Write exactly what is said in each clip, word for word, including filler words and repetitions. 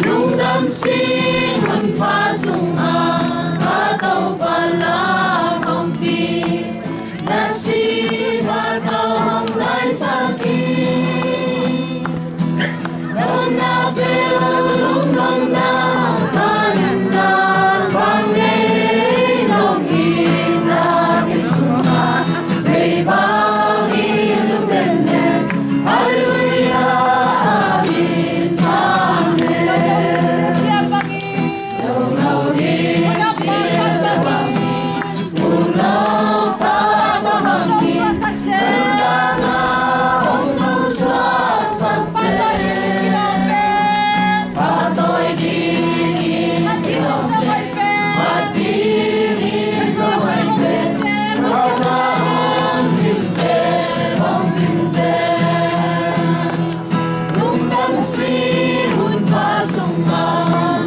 Lungdam sing hun pha sungah, a Topa lam hong pi, na sih pha tawh hong laisak hi. Lungdam peuh, lungdamna, kanna, bang nei nong itna, i sungah, nei bang i lungdam ne. Halleluia, amen, amen. Lungdam sing hun pha sungah,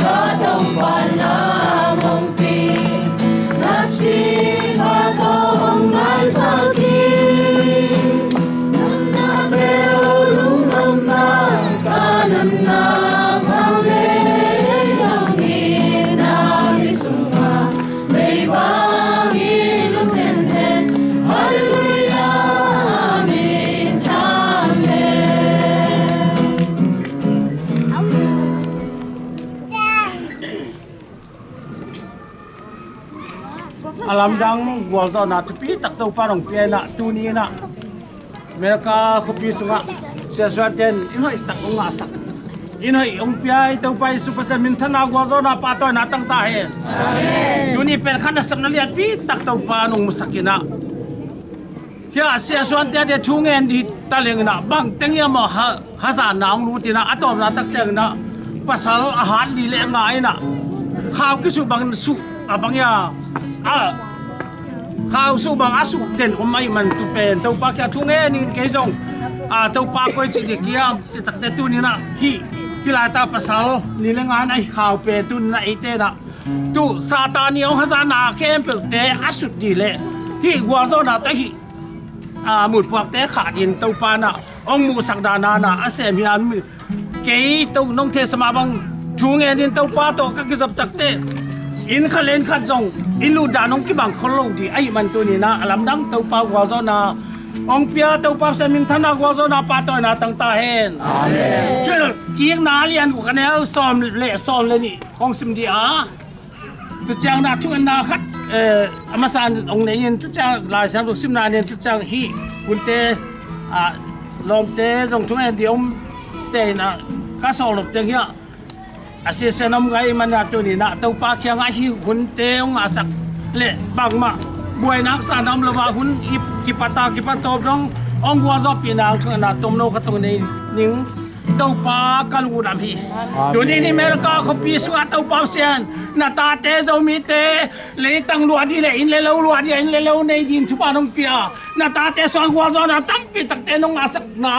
a Topa lam hong pi, na sih pha tawh hong laisak hi. Nunna peuh, lungdamna, kanna, bang nei nong itna, i sungah, nei bang i lungdam ne. Halleluia, amen, amen. A lamdang gualzawhna thupi tak Topa nong pia in ah, tuni in ah America khuapi sungah Sia Suan ten inn hoih tak hong ngahsak, inn hoih hong pia i Topa Jesu Pasian minthanna gualzawhna pahtawina tang ta hen. Amen. Tuni pen khan nasepna lianpi tak Topa nong musak in ah, hia Sia Suan te a dia thu ngen dih ta leng in ah, bang teng hiam maw ha, hazatna hong lut in ah, a tawpna tak ciang in ah pasal a hat li le nga in ah, khau kisuh bang suh a bang hia, a khau suh bang a suh den om ahih man tu pen Topa kiang thu ngen in, kei zong a Topa koi ci dih kiam ci takte tuni in ah hih, hih laita pasal li le nga in ah hih khau pen tuni in ah eite in ah tu Satan i hong hazatna khempeuhte a sut dih le hih gualzawhna tawh hih a, mutpuakte khah ding Topa in ah hong muhsak dan a na a sem hi a, kei to nong thei sa mah bang thu ngen in Topa tawh ka kizop takte inn khat le inn khat zong inn lut dan hong kibang khol lo dih ahih man tuni in ah a lamdang Topa gualzawhna hong pia Topa Pasian minthanna gualzawhna pahtawina tang ta hen. Amen. Thuhilhkikna a lian guk a neu sawm le sawm le nih hong sim dih a, tu ciang na thungetna khat, eh, a masa in hong nei in, tu ciang Lai Siangtho simna in, tu ciang hih hunte, ah, lawmte zong thungen dih om te in ah ka sawlop teng hi a, a siasia na om gai man a tuni in ah Topa kiangah hih hunte hong ngahsak le bangmah buaina haksa na om lo a, hun i kipat a kipat tawp dong hong gualzawhpihna hong thungetna tomno khat hong nei ning. Topa ka lungdam hi. Amen. Tuni in America khuapi sungah Topa Pasian, na tate Zomite leitang luah dih le inn le lo luah dih a, inn le lo nei ding thupha nong pia, na tate suang gualzawhna tampi takte nong ngahsakna,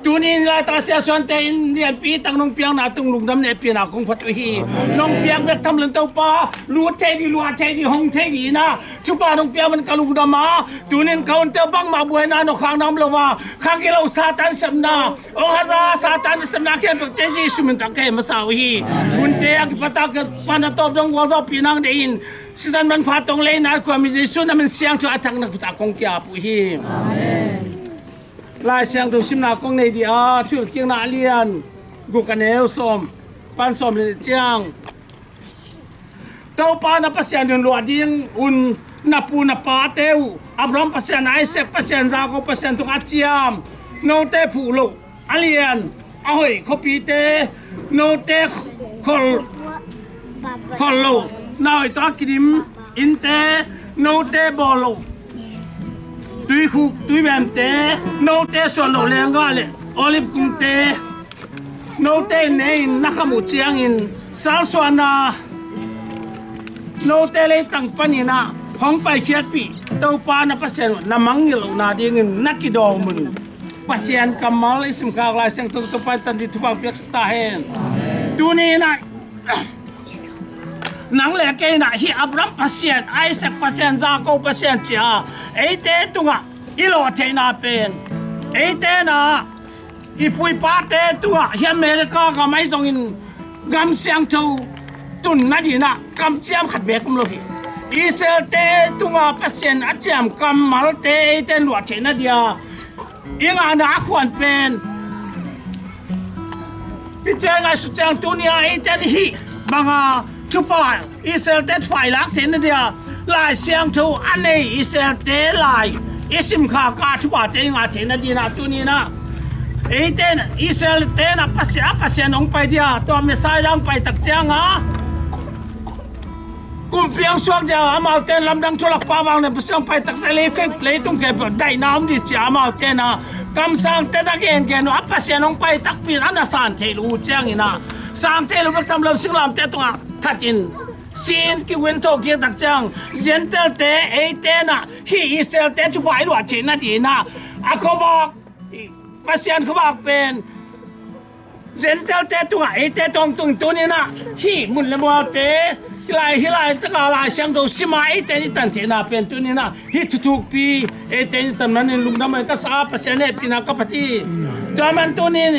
tuni in laita Sia Suante inn lianpi tak nong piakna tung lungdam le pina kong phat uh hi. Amen. Nong piak bek tham lo in Topa, lut thei dih, luah thei dih, hong thei dih in ah thupha nong piak man ka lungdam a, tuni in ka hunte bangmah buaina nawkhakna om lo a, kha gilo Satan sepna, hong haza Satan sepna khempeuhte Jesu min tawh ka hemasa uh hi. Hunte a kipat a kipat na tawp dong gualzawhpihna hong deih in, sisan manpha tawh hong leina khuami Jesu na min siangtho a thak na khut ah kong ki-ap uh hi. Amen. Lai Siangtho simna kong nei dih a, Thuhilhkikna a lian guk a neu sawm pan sawm le nih ciang. Topa na Pasian in luah ding un na pu na pate uh Abraham Pasian, Isaac Pasian, Jacob Pasian tungah a ciam, note phuh loh a lian a hoih khuapite, note khol, khol loh na hoih tawh a kidim innte, note bawl loh tuikhuk tuibemte, note suan loh lenggah le olive kungte, note in ne-in na kham uh ciangin salsuanna, note leitang panin ah hong paikhiatpih Topa na Pasian uh na mangngilh lohna dingin na kidawm un. Pasian kammal i simkhak Lai Siangtho Topa in tangthu thupha piaksak ta hen. Tuni in ah nang le kei in ah hih Abraham Pasian, Isaac Pasian, Jacob Pasian ci-a eite tungah i lawh theihna pen, eite in ah i pu i pate tungah hih America gam ahi zongin gam siangtho tun nadingin ah kamciam khat beek om lo hi. Israelte tungah Pasian a ciam kammalte eite in luah theih nadia i ngahna a khuan pen i ciang a sut ciang tuni-a eite in hih banga thupha, Israelte thupha i lak theih nadia Lai Siangtho a nei Israelte lai i simkhak a thuphate i ngah theih nadingin ah tuni in ah eite in Israelte in ah Pasian, a Pasian hong pai dia, tua Messiah hong pai tak cianga kumpi hong suak dia, amaute in lamdang thu lakpa vang le Pasian hong pai tak ciang leitung khempeuh daihna om ding ci-a amaute in ah kamsangte na gengen uh a Pasian hong pai takpi in a na san theih loh uh ciangin ah, sang theih loh bek tham lo singlamteh tungah that in sin kiguin thawh kik tak ciang Gentile-te eite in ah hih Israelte thupha i luah theih nadingin ah a khuavak, Pasian khuavak pen Gentile-te tungah eite tawh hong tung. Tuni in ah hih mun le mualte, hih lai, hih laitak a Lai Siangtho sim a eite in i tan theihna pen tuni in ah hih thuthukpi eite in i tan manin lungdam hoih ka sa a, Pasian hehpihna ka phat hi. Tua man tuni in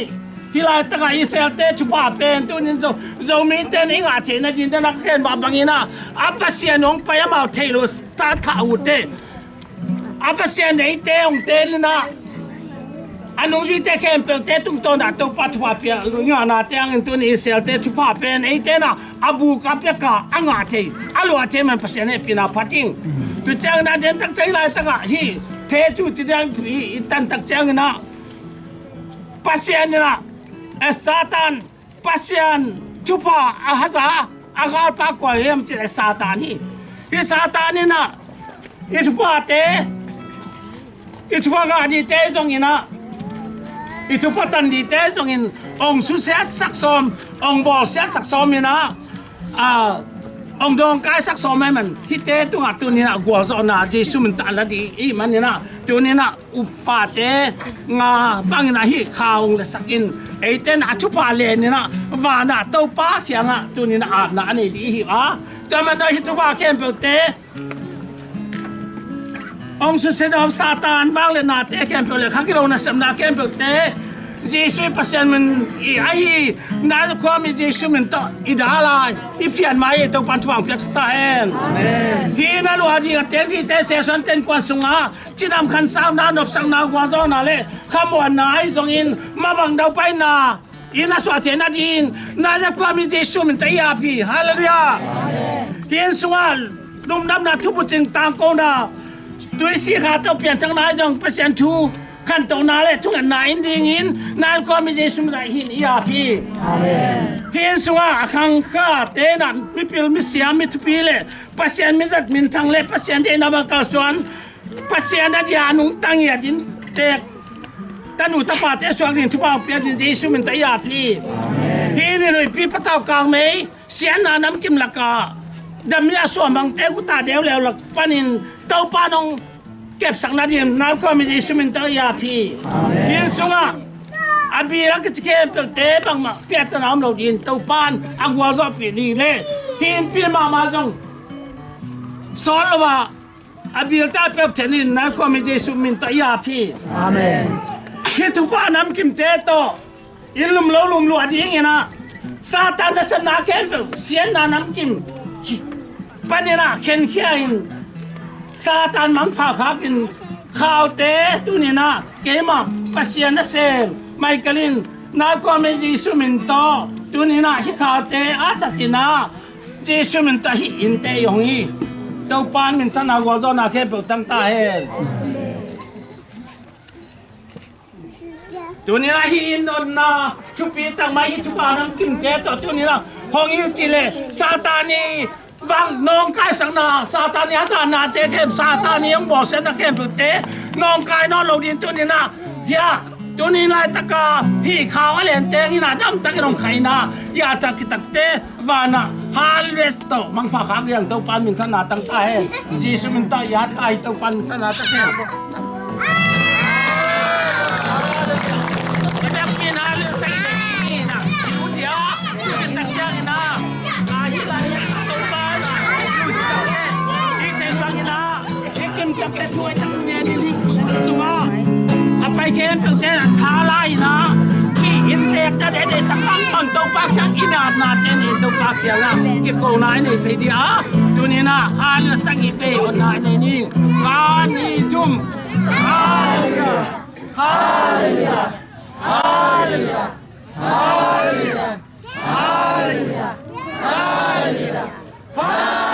hih laitak a Israelte thupha pen tuni in Zo, Zomite in i ngah theih nadingin ah ka khen mah bangin ah a Pasian hong pai amau theih loh ta thah uh teh, a Pasian eite hong tel in ah a nungzuite khempeuhte tungtawn ah Topa thupha pia i ngahna ciangin tuni Israelte thupha pen eite in ah a buk a piak a a ngah thei, a luah thei man Pasian hehpihna phat ing. Tu ciangin ah den tak ciang hih laitak ah hih Phecu ci ding hih i tan tak ciangin ah Pasian in ah, eh, Satan, Pasian thupha a haza a galpa kua hiam cih leh Satan hi. Hih Satan in ah i thuphate, i thupha ngah dingte zongin ah, i thupha tan dingte zongin hong susiatsak sawm, hong bawlsiatsak sawm in ah, a, hong dawngkaisak sawm ahih man hihte tungah tuni in ah gualzawhna Jesu min tawh a la ding ahih manin ah tuni in ah upate nga bangin ah hih kha hong lasak in eite in ah a thupha len in ah van ah Topa kiangah tuni in ah apna a nei ding i hi a. Tua man tawh hih thupha khempeuhte hong susia dawm Satan vangliatnate khempeuh le kha kilo nasepna khempeuhte Jesu i Pasian min i ahi Nazareth khuami Jesu min tawh i dal a, i phiat mai, Topa'n thupha hong piaksak ta hen. Amen. Hih na luah ding a teng dingte, session ten kuan sungah cidam khansauna, nopsakna, gualzawhna le khamuanna ahi zongin mabang daupaina i na suah theih nadingin Nazareth khuami Jesu min tawh i ap hi. Halleluiah. Amen. Hih inn sungah lungdamna, thubucing, tangkona, tuisik kha tawh pianthakna ahi zong Pasian thu khantohna le thungetna in dingin Nazareth khuami Jesu min tawh hih inn i ap hi. Amen. Hih inn sungah a khangkhate in ah mipil, misiam, mithupi le Pasian mizat minthang le Pasian deihna bang kalsuan, Pasian a dia a nungta ngiat in teek tanu tapate suak ding thupha hong pia ding Jesu min tawh i ap hi. Hih inn i nuipi patau kangmei siatna namkim lakah dammi a suamangte guta deuleu lak panin Topa nong kepsak nading Nazareth khuami Jesu min tawh i ap hi. Hih inn sungah a bil a kici khempeuhte bangmah piattana om lo dingin Topa'n a gualzawhpih ni le hih innpi mahmah zong sawt lo a a bilte a peuh theih nadingin Nazareth khuami Jesu min tawh i ap hi. Amen. Hih thupha namkimte tawh inn lum lo lum luah dingin ah Satan nasepna khempeuh, siatna namkim panin ah khenkhia in Satan mangpha khakin khaute tuni in ah keimah Pasian nasem Michael in Nazareth khuami Jesu min tawh tuni in ah hih khaute a catin ah Jesu min tawh hih innte i hong hi. Topa in minthanna gualzawhna khempeuh tang ta hen. Tuni-in ah hih inn otna thupi tak mai, hih thupha namkimte tawh tuni-in ah hong hi cih leh Satan i vang nawngkaisakna, Satan i hatnate khempeuh, Satan i hong bawlsiatna khempeuhte nawngkai nawn lo ding tuni-in ah, hiah tuni-in laitak a hih khau a len teng in ah damtakin hong khaina, hiah a kitakte vanah Hallelujah tawh mangpha khak hi hang. Topa in minthanna tang ta hen. Jesu min tawh i at kha hi. Topa in minthanna tang hen. I biakinn Hallelujah sagih bek ci ni in ah, i ut hi a, tu-in tak ciangin ah, a hih lai in Topa in ah, i ut hi a, hih teng bangin ah, i kimtak le thuai tak ngen in hih sungah a pai khempeuhte in ah tha la in ah, hih innteekte deihdeih sak bangbang Topa kiang, i natnate nei in Topa kiangah kikona i nei phei ding a, tuni-in ah Hallelujah sagih vei otna i nei ni. Khat, nih, thum. Hallelujah. Hallelujah. Hallelujah. Hallelujah. Hallelujah. Hallelujah. Hallelujah.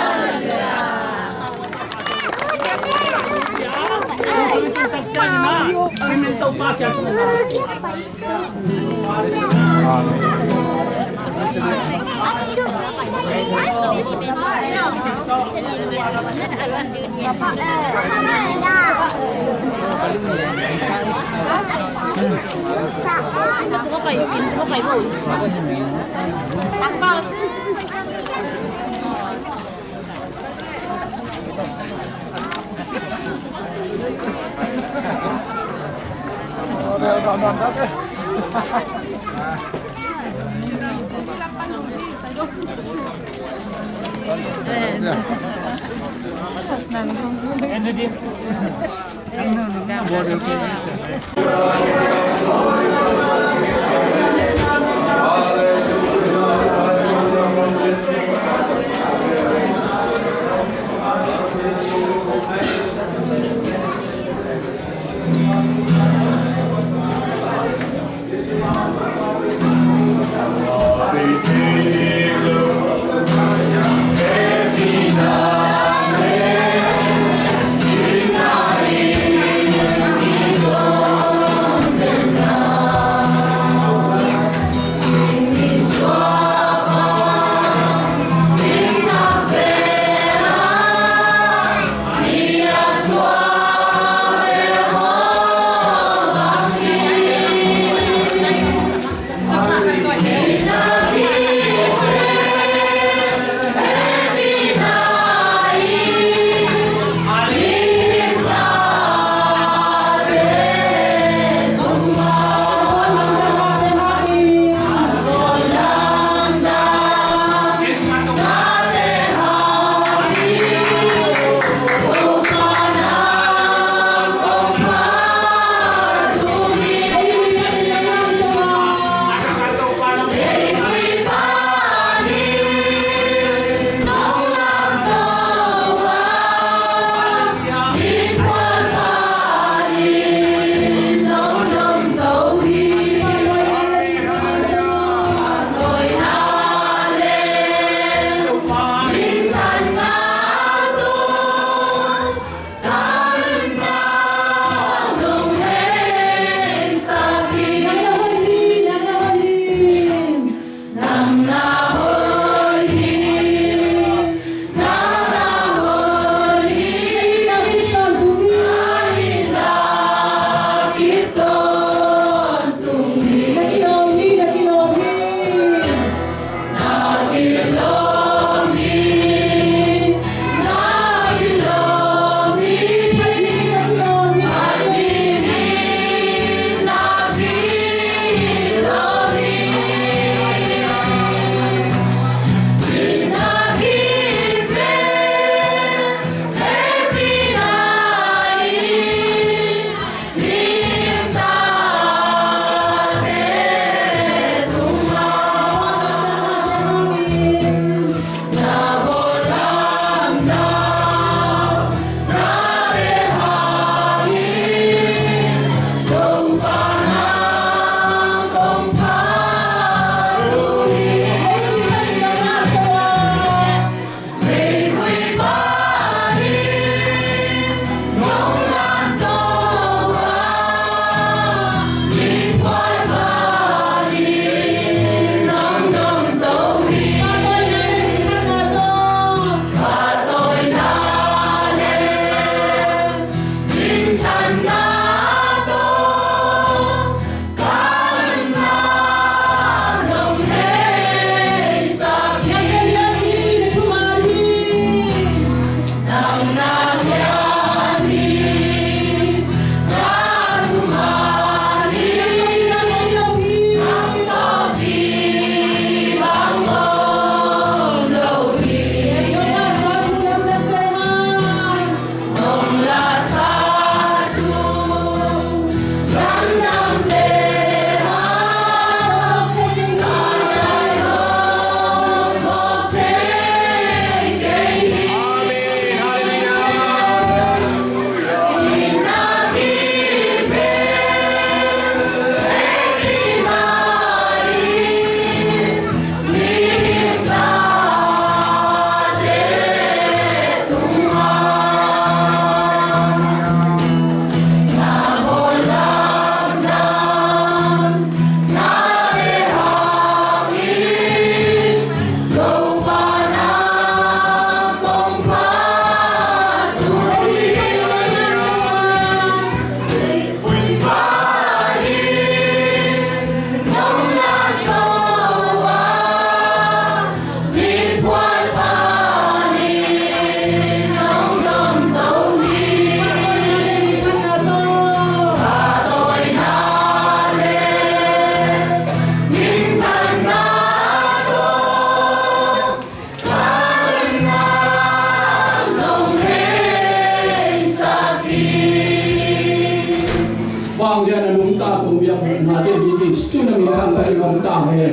na min thang ka in om ta hen.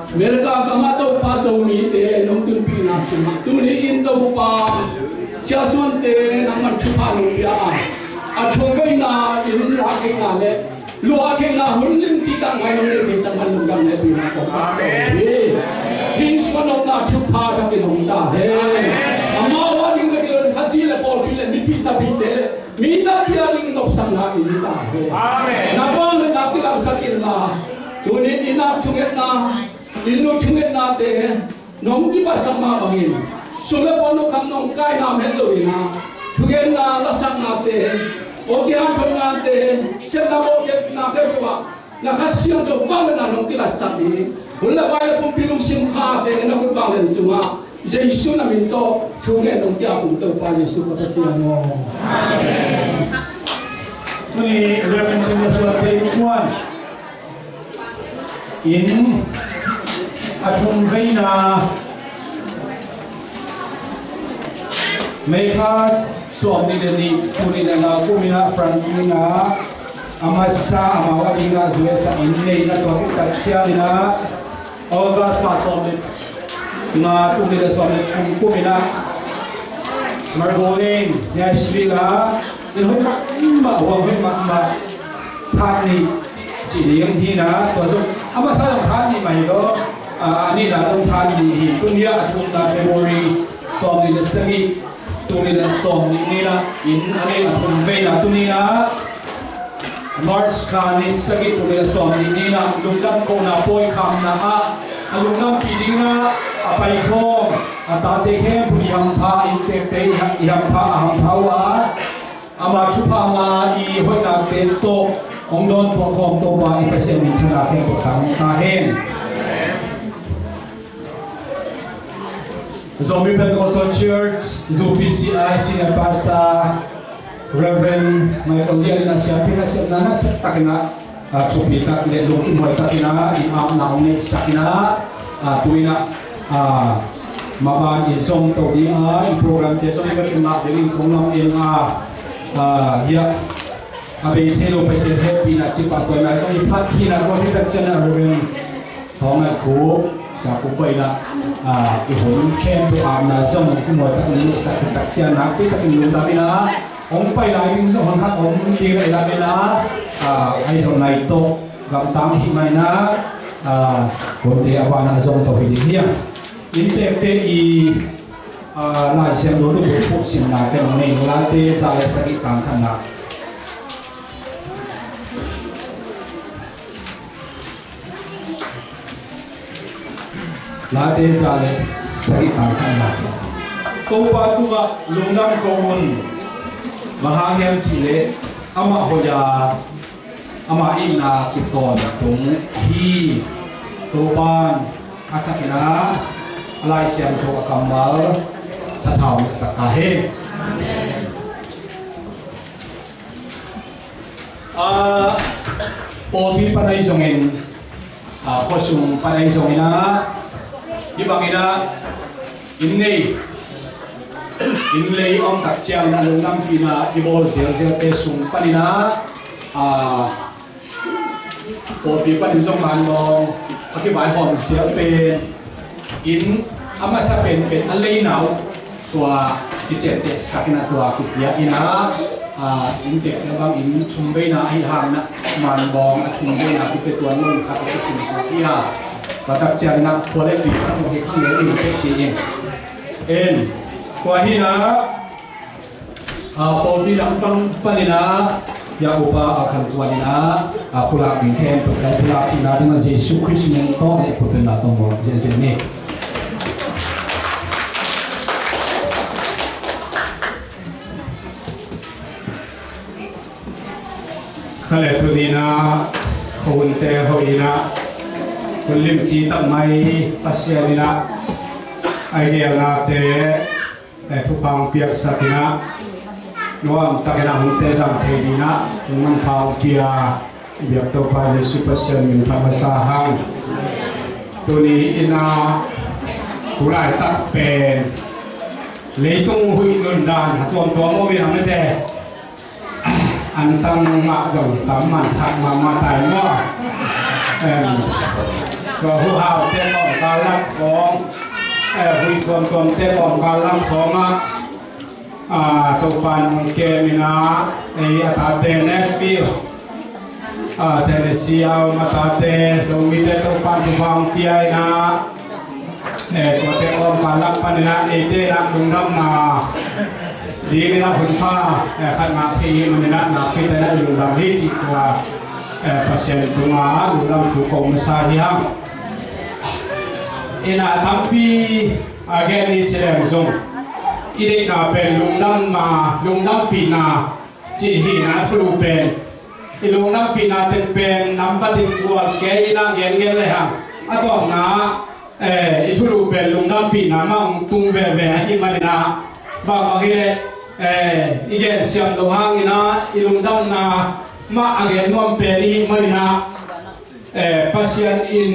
America gam ah Topa Zomite nong tunpihna sungah tuni in Topa siasuante nangman thupha nong pia a, a thumveina in lak theihna le luah theihna hun limci tak mai nong nei thei sak man lungdam le pina kong. Amen. Hi suan nopna thupha thakin om ta hen. Amau a ding na kilon khaci le pawlpi le mipi sapite le mi tampi a ding nopsakna in ta hen. Amen. Na bawl le na kilangsak inla tuni in a thungetna, inn nu thungetnate nong kipatsak mah bangin sum le pawi nong kham nong kaina om het lo in a, thugenna lasaknate, awki hanthotnate, sepna bawlkhiatna khempeuh ah na Kha Siangtho vangliatna nong kilatsak ding, hun le vai le pumpi lungsim khate na khut vanglian sungah Jesu na min tawh thu ngen nong pia kum Topa Jesu ka Pasian aw. Amen. Tuni Reverend Chin Lasua Tei Kuan in a thumveina May kha sawmnih le nih, tuni le nga kum in a Frankie in a, a masa amau a ding a U S a inn neihna tua kitak ciang in a, August kha sawmnih nga, tuni le sawmnih thum kum in a Margolin, Nashville a, in hoih mahmah, huang hoih mahmah, phat nih ci ding hi na, tua zong a masa zong phat nih mah hi lo, a, a nihna zong phat nih hi. Tuni a a thumna February sawmnih le sagih, tuni le sawmnih ni na in a ni a thumveina tuni a March kha ni sagih, tuni le sawmnih ni na lungdam kohna pawi khamna ah a lungdampih ding a a paikhawm a tate khempeuh i hampha, inntekte i ha-, i hampha, a hampha uh a, ama thupha nga i hoihnate tawh hong dawntuah khawm Topa i Pasian minthanna khempeuh tang ta hen. Zomi Pentecostal Church, U P C I Senior Pastor Reverend Michael Lian in a siapi nasepna nasia takin a, a, thupi tak le lungkimhuai takin a i apna hong neihsak in a, a, tu in a, a, maban i zom to ding a, i program te zong i ka kin ngak ding in kong lam in a, a, hiah a bei thei lo Pasian hehpihna cih pah tua na zong i phat khin a, tua hi tak ciang a Reverend Thawng Ngat Khup, Sa Khup pai in a, a, i hun khempeuh apna zong lungkimhuai takin neihsak hi tak ciang nakpi takin lungdam in a, hong pai lai ding zong hong khat om ding a i lak in a, a, Aizawlngai tawh gamtang ahih man in a, a, hunte a ban a zong to hi ding hi a. Inntekte i, a, Lai Siangtho lungput simna ken hong nei, Late za le sagih tang khatna. Late za le sagih tang khatna. Topa tungah lungdam ko un, bang hang hiam cih leh amah hoih a, ama itna kitawntung hi. Topa'n a thakin a, a Lai Siangtho a kammal sathau sak ta hen. A, pawlpi pan ahi zongin, a, khuasung pan ahi zongin a, hih bangin a, inn nei, inn lei om tak ciangin a lungdampihna i bawl zialzialte sung panin a, a, pawlpi panin zong man mawng a kivaihawm zial pen in a masa penpen a leina uh tua kiciamtehsak in a tua kipia in a, a, inntekte bangin thumveina ahih hangin a man mawng a thumveina kipia tuan lo khat a kisim suk hi a, tua tak ciangin a khua le tui khat zong hi kha ngei in teh ci in. En, tua hi in a, a, pawlpi lampang panin a, ya upa a khan kuan in a, a, pulak ding khempeuh kan pulak cihna ding a Jesu Khrist min tawh le khutbetna tawh mawk zenzen ni. Kha le tuni in a, khuahunte hoih in a, hun limci tak mai Pasian in a, a i geelnate, eh, thupha hong piaksak in a, nuam takin a hunte zang thei ding a, hong manpha hong pia i biak Topa Jesu Pasian min thang masa hang. Tuni in a, tu laitak pen leitung huih nundan a tuamtuam om in a mete. An tang mah zong tam man sak mahmah tai maw. Em, tua huhau te pawm ka lak khawng, eh, hui tuamtuam te pawm ka lak khawng ah, ah, Topan kem ina, ei a tate Nashville, ah, Tennessee a om a tate Zomite Topan thupha pia ina, eh, tuate kawmkal lak panin ah eite in ah lungdamna dingin ah hun pha, eh, khat ngah thei hi manin ah nakpi takin ah i lungdam hi cih tua, eh, Pasian tungah lungdam thu ko masa hi hang. Ina tampi a gen ni ci leng zong i deihna pen lungdamna, lungdampihna cih hi ina, a thulu pen i lungdampihna teng pen nambat in kual kei ina gengen le hang. A tawpna, eh, i thulu pen lungdampihna mah hong tung veve ahih manin ah, bangbang hi leh, eh, i gensiam loh hangin ah i lungdamna mah a gen nuam pen i hih manin ah, eh, Pasian in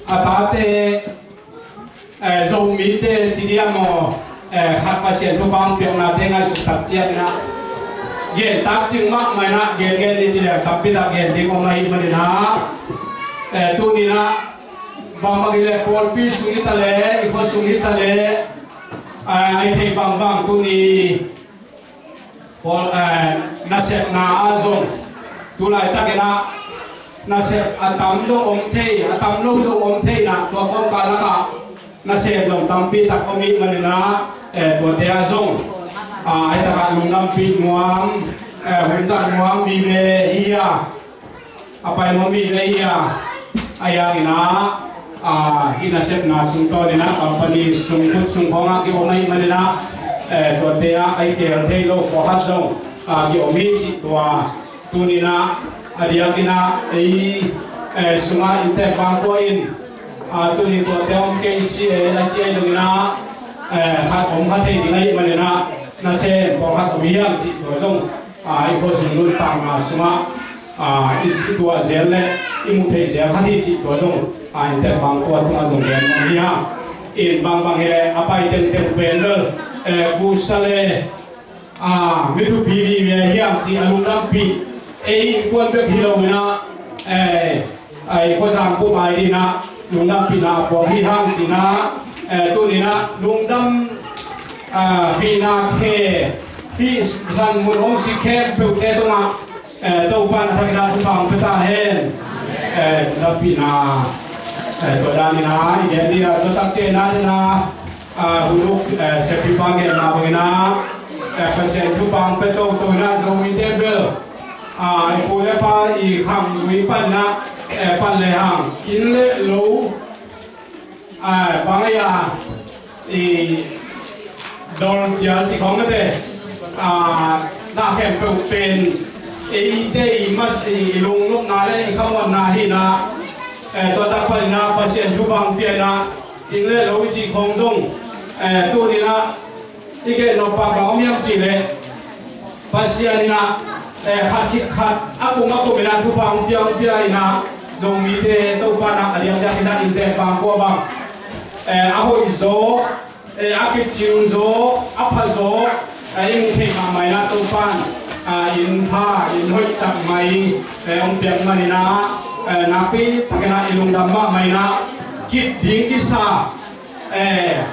a tate, eh, Zomite ci diam aw, eh, khat Pasian thupha hong piaknate ngaihsut tak ciangin ah gen tak cing mahmah in ah gengen ni ci leng tampi tak gen ding om ahih manin ah, eh, tuni in ah bangbang hi leh pawlpi sung hi ta leh, i khua sung hi ta leh, eh, a i theih bangbang tuni pawl, eh, nasepna ah zong tu laitakin ah nasep a tam zong om thei, a tam lo zong om thei in ah tua kawmkal lakah nasem zong tampi tak om ahih manin ah, eh, tuate ah zong, ah, a hi takah lungdampih nuam, eh, hun zat nuam vive hi a, a pai nuam vive hi a, a hi hangin ah, ah, hih nasepna sung tawnin ah company sung khut sung khawngah ki-om ahih manin ah, eh, tuate ah a i tel thei lo pawlkhat zong, ah, ki-om hi cih tua tuni in ah a diakin ah ei, eh, sungah inntek bangkua in, ah, tuni tuate om kei si e a ci ahi zongin ah, eh, khat om kha thei ding ahih manin ah nasem pawlkhat om hiam cih tua zong, ah, i khua sung nuntakna sungah, ah, i, i tuah zel le i muh theih zel khat hi cih tua zong, ah, inntek bangkua tungah zong gen nuam hi hang. In bangbang hi leh a pai tengteng pen bel, eh, kusa le, ah, mi thupi vive hiam cih a lungdampih ei innkuan bek hi lo in ah, eh, a i khuazang kum ai dingin ah lungdampihna a puak hi hang ci in ah, eh, tuni in ah lungdam, ah, pihna khe hih zan mun hong si khempeuhte tungah, eh, Topan a thakin ah thupha hong pia ta hen. Eh, lungdampihna, eh, tua danin ah i gen ding a, tua tak ciangin ah, ah, hun uk, eh, siapipa genna bangin ah, eh, Pasian thupha hong pia toto in ah Zomite bel, ah, i pu le pa i khanggui panin ah, eh, pan le hang inn le lo, ah, bang a, i dol cial ci khawng te, ah, na khempeuh pen eite i mas, i lungnopna le i khamuanna hi in ah, eh, tua tak panin ah Pasian thupha hong pia in ah inn le lo i cih khawng zong, eh, tuni in ah i gen nop pah bang om hiam cih leh Pasian in ah, eh, khat khit khat a kum a kum in ah thupha hong pia hong pia in ah Zomite Topan ah a diakdiak in ah inntek bangkua bang, eh, a hoih zaw, eh, a kicing zaw, a pha zaw, eh, i muh theih mahmah in ah Topan, ah, inn pha, inn hoih tak mai, eh, hong piak manin ah, eh, nakpi takin ah i lungdam mahmah in ah kip ding kisa, eh,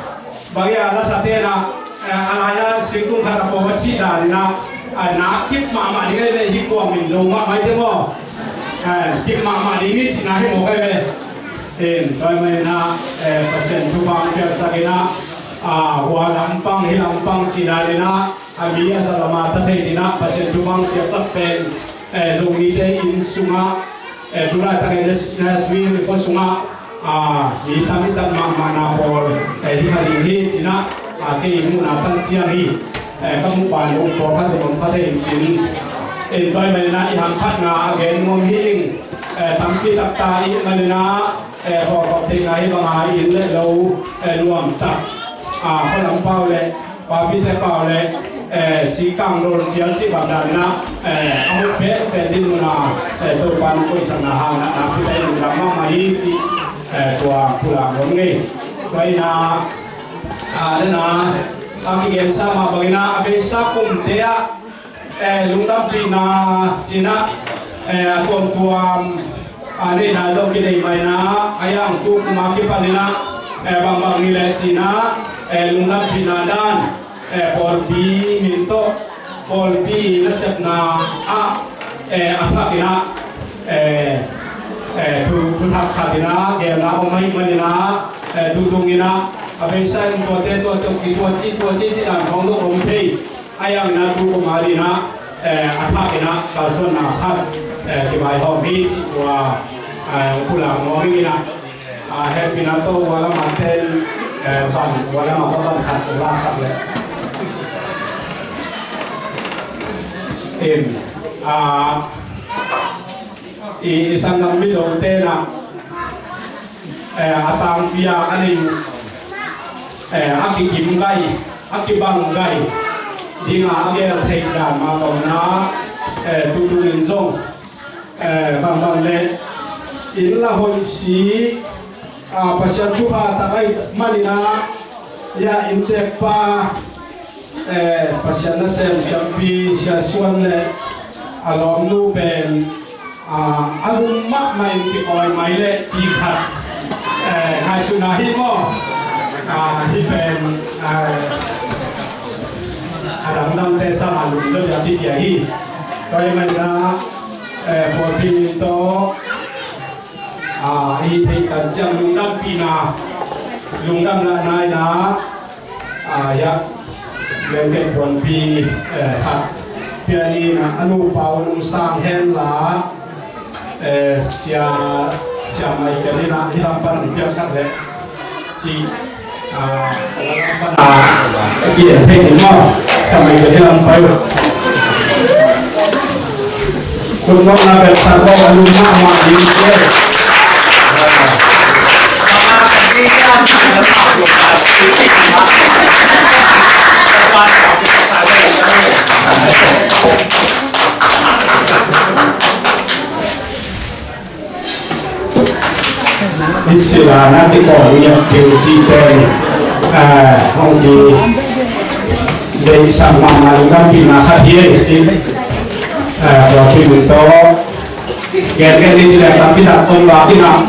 bang hiam, lasate in ah, eh, a lai-a singkung khat a pawm a cih danin ah, ah, na kip mahmah ding ahi ve, hih kuamin lo mahmah hi te maw. Eh, kip mahmah ding hi cihna hi mawk ahi ve. In, tua ahih manin ah, eh, Pasian thupha hong piaksak in ah, ah, hua lampang, hih lampang cih danin ah, a mi a za lam a ta thei dingin ah Pasian thupha hong piaksak pen, eh, Zomite inn sungah, eh, tu laitakin Nashville i khua sungah, ah, mi tam i tam mahmahna pawl, eh, hi kha ding hi ci in ah, ah, kei i muhna tan ciang hi, eh, ka muh ban lo pawlkhat in om kha thei in cin. In tua ahih manin ah i hamphatna a gen nuam hi ing, eh, tampi tak ta i hih manin ah, eh, khawlkhop theihna hi bang a inn le lo, eh, nuam tak, ah, khualam pau le papite pau le, eh, sikang dol cial cih bang danin ah, eh, a hoih penpen ding mun a, eh, Topan koihsakna hangin ah nakpi takin lungdam mahmah hi cih, eh, tua pulak nuam ing. Tua in ah, ah, den a, a kigensa mah bangin ah a beisa kumte ah, Eh, lungdampihna cinah, eh, a tuamtuam, ah, neihna zong kinei mah inah, a yang tu kuma kipaninah, eh, bangbang ni leh cinah, eh, lungdampihna dan, eh, pawlpi min tawh, pawlpi nasepna ah, eh, a thakinah, eh, eh, thu, thuthak khatinah gelna om ahih maninah, eh, tutunginah a beisa in tuate tua tawh ki tua ci tua ci ci dan khawng dong om thei. A yang inah tu kum a dinah, eh, a thak inah kalsuanna khat, eh, kivaihawm hi cih tua, eh, pulang nuam ing inah, ah, hehpihna tawh ua lamah ten, eh, van ua lamah va van khat laksak leh. In, ah, i, i sanggam Mizo tenah, eh, a tangpi a a ning, eh, a kikim gai, a kibang gai dinga a gel theih dan mah bangna, eh, tutungin zong, eh, bangbang le inn la hoih si, ah, Pasian thupha tak ahih maninah, ya inntekpa, eh, Pasian nasem siampi Sia Suan le a lawmnu pen, ah, a lum mahmah in kikawi mai leh ci khat, eh, ngaihsutna hi maw? Ah, hih pen, eh, a dangdangte sang a lum lo ya kipia hi. Tua ahih maninah, eh, pawlpi min tawh, ah, i theih tan ciang lungdampihna, lungdamna nainah, ah, ya, lengkei puanpi, eh, khat pianinah a nupa un um sang henla, eh, sia, sia mai pianinah hi lam pan hong piaksak leh ci, ah, lam pan, ah, a kien thei ni maw? Sia mai pian hi lam pai uh. Kun mawkna bek sak mawk a lum mahmah ding ci. I sila na ti ko ni a piu ci pen, eh, hong ki deihsak mahmah lungdampihna khat hi ei ci. Eh, tua khit un tawh gen gen ni ci leh tampi tak om bak inah,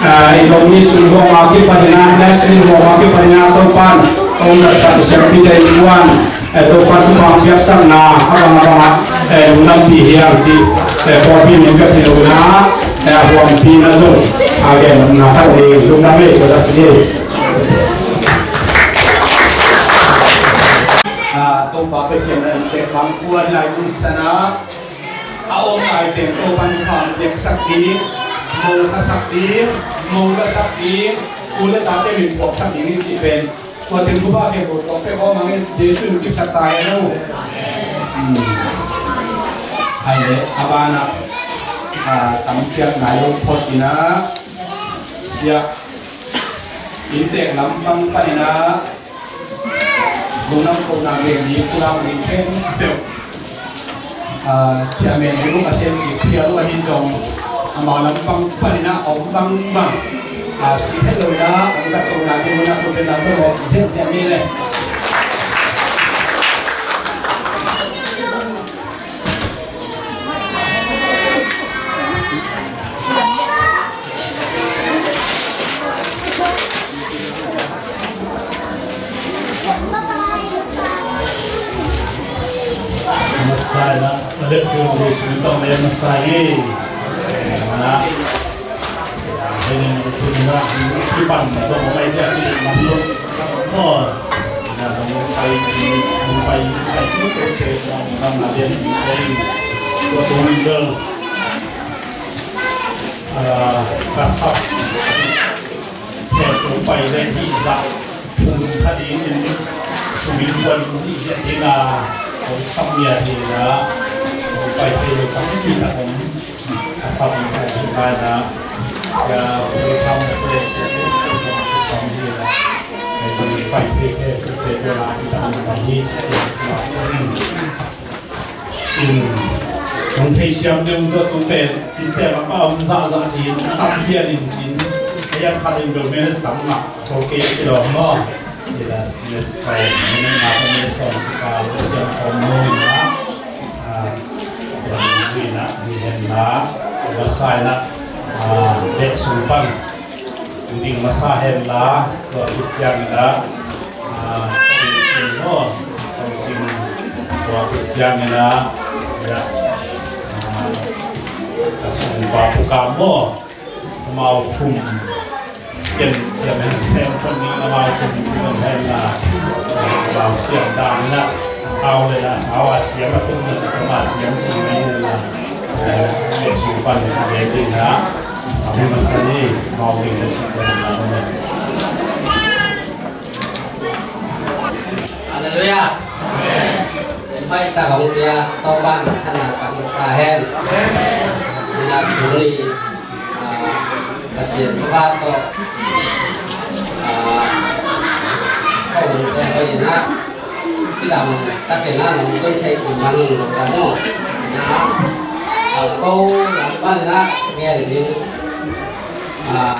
eh, i Zomi sung huam a kipaninah, nation huam a kipaninah Topa'n hong datsak siampite in kuan, eh, Topa thupha piaksakna a bang a bangah, eh, lungdampih hi hang ci, eh, pawlpi min bek hi lo inah, eh, a huampina zong, ah, gennopna khat hi lungdam ei tua tak ci hi. Ah, Topa Pasian na inntek bang kua hi lai mun sanah a om lai teng Topa thupha piaksak ding, mong khasak ding, mong lasak ding, u le tate min phuaksak ding hi cih pen Tua teng thupha khempeuh tawh pek aw mangin Jesuh in kipsak ta hen aw. Hmm. Hai le, a banah, ah, tamciat nai lo phot inah, ya, inntek lampang paninah, lungdam kohna gen ni, pulak ni khempeuh. Ah, chairman ni uh a sem kik phial uh ahi zong, amau lampang paninah a om bangbang, ah, sih het lo inah, a om zat kohna ding unah, tua pen lam peuh ziahziah ni le. Masa na, lep tu di sumintong le masa ye. Mana? Ini tu na, kipan tu mai dia kipan tu. Oh, na mumpai mumpai mumpai tu tu tu na dia ni. Tu tu ni. Ah, ka sap. He tung pai le hih zah phung kha dingin sum in kuan zihziah ding a, hong sam mia ding a, hong pai thei lo tampi tak om. A sam in kha ding a, sia pui tham le sia pui tham sam ding a, hong pai thei thei thei thei la hi tam tam hi. In, hong theisiam deuh tua tu pen, inntek lam a om zahzah cin, a tam hial in cin, a yan khat in bel minute tam mah, khol kei a kilawm maw. Ila, minute sawm, minute nga, minute sawm, ka, minute siam khawm maw, ina. Hi na, hi hen la, masa hi na, ah, beh sung pan. Ding masa hen la, tua khit ciang hi na, ah, tua khit ciang hi na, ya, ah, ka sung pa pu ka maw. Amau thum ken siam hen sem pan ni amau thum thum hen la, amau siam dan na, a sau le na, a sau a siam a thum na, amau siam thum na hen la, eh, eh, sung pan ni a ve ding na, sam ma sa ni, amau ding na thum na na. Halleluiah. Amen. Hoih tak hong pia Topa in thana tangsa hen. Amen. Ina tuni, ah, Pasian thupha tawh, ah, ka um te hoih ina cidam takin a nong tun thei un man un lo ka no. Ina, ah, ko lam pan ina gen ding, ah,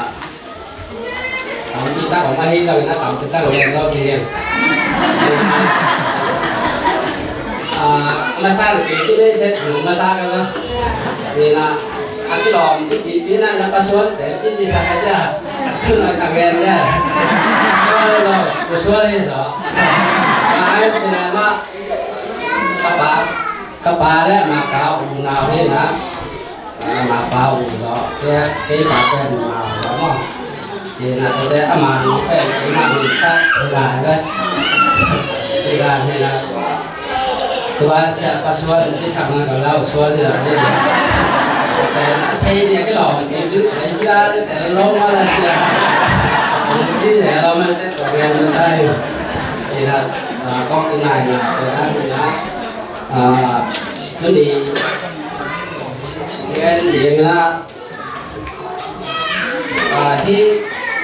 tampi tak om ahi zongin a tampi tak om lo ding. Ah, masa kei tu dei set masa ka ba. Ni na a kilawm pipi na na pasuan te cici sa ka cia. Tun a ka gen ya. Sual lo, ku sual hi so. Ma ai sina ma ka pa, ka pa le ma ka u na hi na. Ama pa u zaw, kei, kei pa pen ma u zaw maw. Kei na kei te ama nu pen kei ma u ta, kei la he. Kei la he na. Tua sia pa suan si sang na ka lau suan ni la he. Pen a thei ni kei lo, kei du, kei la he te lo ma la sia. Kei si se lo ma te tua kei ma sai. Kei na, a, kok kei nai na, kei la na. A, tu ni. Gen ding na, ah, hih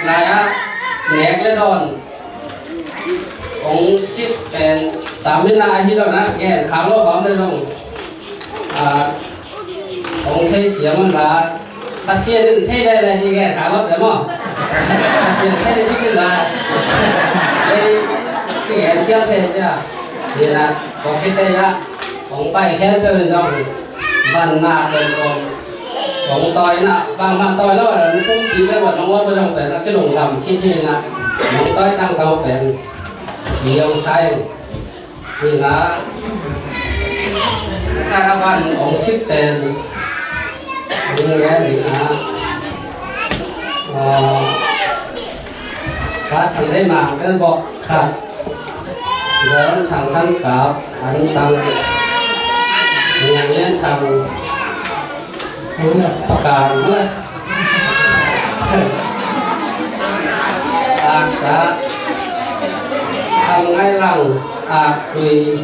lai-ah nek le dawn hong sit pen tam in ah, ahi zongin ah gen khak lo khawm le zong, ah, hong thei siam un la, Pasian in thei le le hi gen khak lo te maw. Pasian thei le hi ki za. Ei, ki gen thiam thei cia. Hi na, kong khit te ah, hong pai khempeuh in zong van na tawh kong, kong tawi na, bang bang tawi lo, na tum pi le van nong wan zong pen, a kilungdam khit hi na, nong tawi tang tang pen, mi hong sai, hi na, sa na van hong sit pen, hi na, hi na, ah, ka thang dei mang pen vok khat. John Thang Thang Kap, An Thang, Ngian Ngian Thang, Pakan, Ak Sa, Thang Ngai Lang, Ak Tui,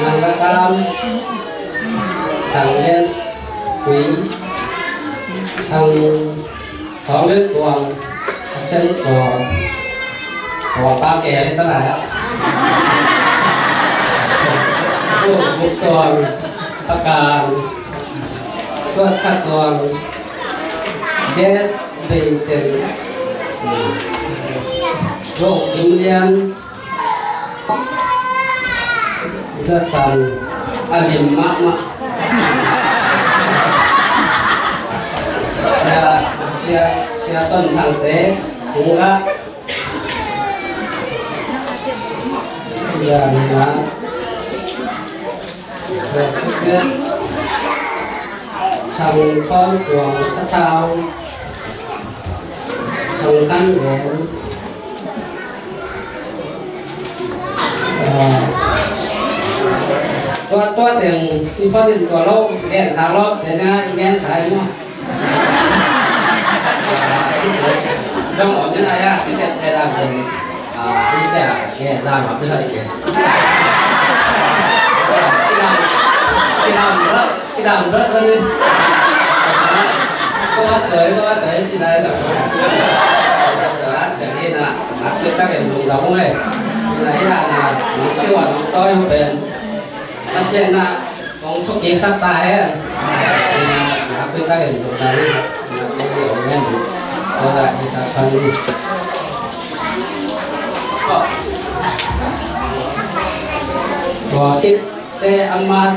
Nang Ka Kam, Thang Ngian Tui, Thang Thawng Lian Tuang, a sen tua, tua pa ke le ta lai a. Tua Buk Tuang, Pakan, tua Khat Tuang, Gas Bei Ten, Ro Kim Lian, Jasan a lim mahmah. Sia, sia, sia Ton Thangte, Singla. Sia Nina. Thang Thon Tuang Sathau. Thang Kan Ven. Ah, tua, tua teng i phot in tua lo gen kha lo te na i gen sai mo. Dong om ni na ya ti te te la ko. Ah, si cha ke la ma pi ha ke. Ki nam, ki nam da. Kidam dot sa ni. Ko a toi, ko a toi, si nai dot. Dot, dot, dot, na, na, na, lungdam mo eh. Na, na, na, na, si wa, na, toi, ho ben. Na, si na, kong chuk ye sak ta eh. Na, na, kui ta ken lungdam. Na, kui ye ong men. Ko la ye sak ta ni. Ko. Ko kit. Te a mas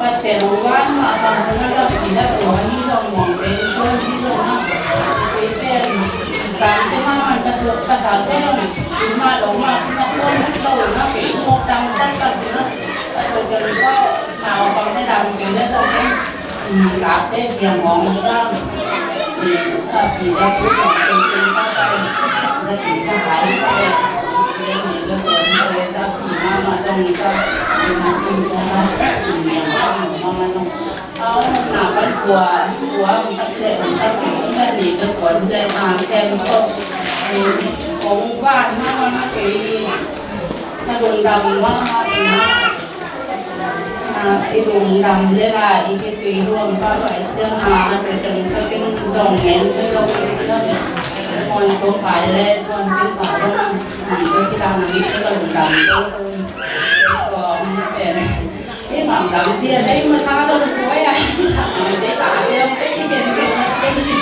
Kat pen hong van mah bang hong a lam i lak lo a mi zong muang pen i suan mi zong a. Kei pen kam ci mah man ka suak ka sa te zong i mah lo mah ka suan lo na kei mawk tang tat tat na. Ka tua ken ko nau bang te dam kei le zong ken. Kap te siang hong sa. Pi da ku zong ken ken ka pai. Da ti sa hai ka pai. Ken ni lo ken ka pai sa pi mah mah zong ka. Ken na pi sa hai. Ken mah mah zong. Au na ban kua kua tak le tak le ni le kua le na kem ko. Kong van na na kei. Na lungdam na na na. Na i lungdam le la i kei kei luang pa pa i ciang na na kei teng ka ken zong ngen se zong kei sa. Mon kong pai le suan kei pa dong. Ni kei ki dang na ni kei lungdam dong. Kei ko na pen. Ih, ngam dam cia, hei, masa dong kuai a. Ngam dei ta dei, hei, ki ken ken, ken ki.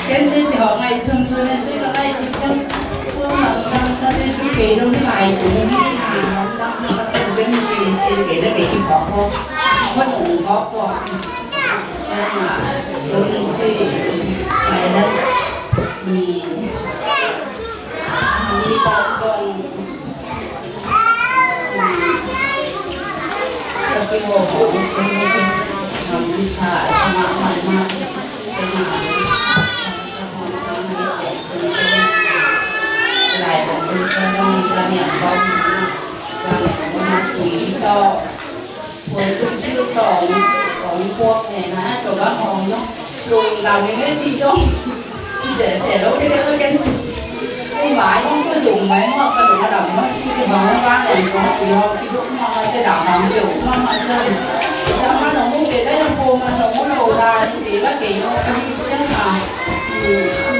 Ken dei ti hong ngai sum sum, ken dei ka ngai sum sum. Ngam dam ta dei tu kei dong lai tung ni, ngam dam ta ken ken ki, ken kei la kei ki bok bok. Ko nong bok bok. Ken ma, dong ki, ngai dam. Ni, ni bok dong. Lungdam i ngai ti zong. Ci ze ze lo ke ke ke. Ai mai hong ka lung mai hong ka lung a dam hong ci ke hong hong ka lung hong ki hong ki duk hong hong ke dam hong ke hong hong ke. Dam hong hong ke ke hong ko hong hong lo da ke la ke hong ka hi ke ma.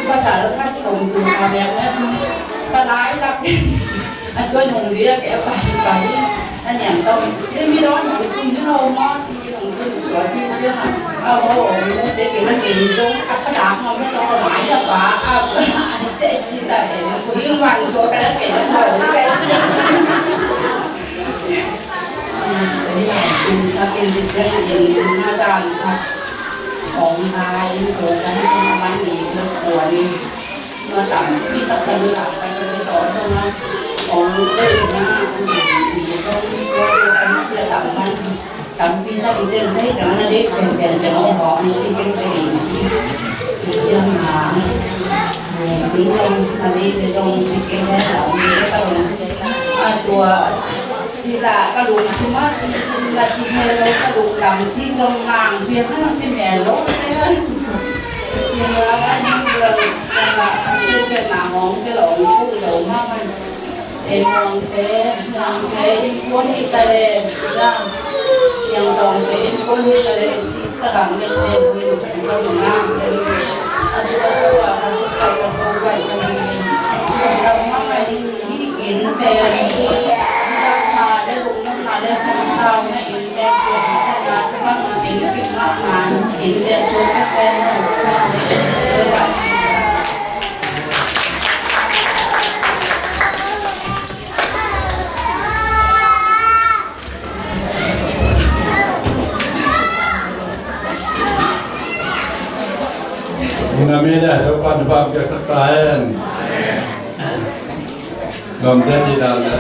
Pasal ka tong tu ka bek ne. Ka lai lak. An ko nung dia ke pa pa ni. An yang tong. Ni mi don hong kum ni lo ma ti. Tampi tak i ten sai tang na dei pen pen teng hong hawk ni ci keng teng. Ci ciang na. Ding dong na dei te dong ci keng teng na dei ka dong ci. A tua ci la ka dong ci ma ci ci la ci me lo ka dong lam ci dong nang pia ka dong ci me lo te. Ci la ka dong lam ka dong ci ke na hong ke lo hong ku lo ma ma. Ei muangte, muangte innkuan hi ta leh, siangtawngte innkuan hi ta leh, cih tak a mette buin kan ka nunam, a cih tak a ka suk kai ka ko kai ka ni, a cih tak a ngai ding hi inn pen, a cih tak a le lungdamna le sangsauna inn pen, tua hi ta na, tua bang inn pen, inn pen, tua pen, tua pen. Nang a mi le Topa'n thupha piaksak ta hen. Lawmte ci dan le.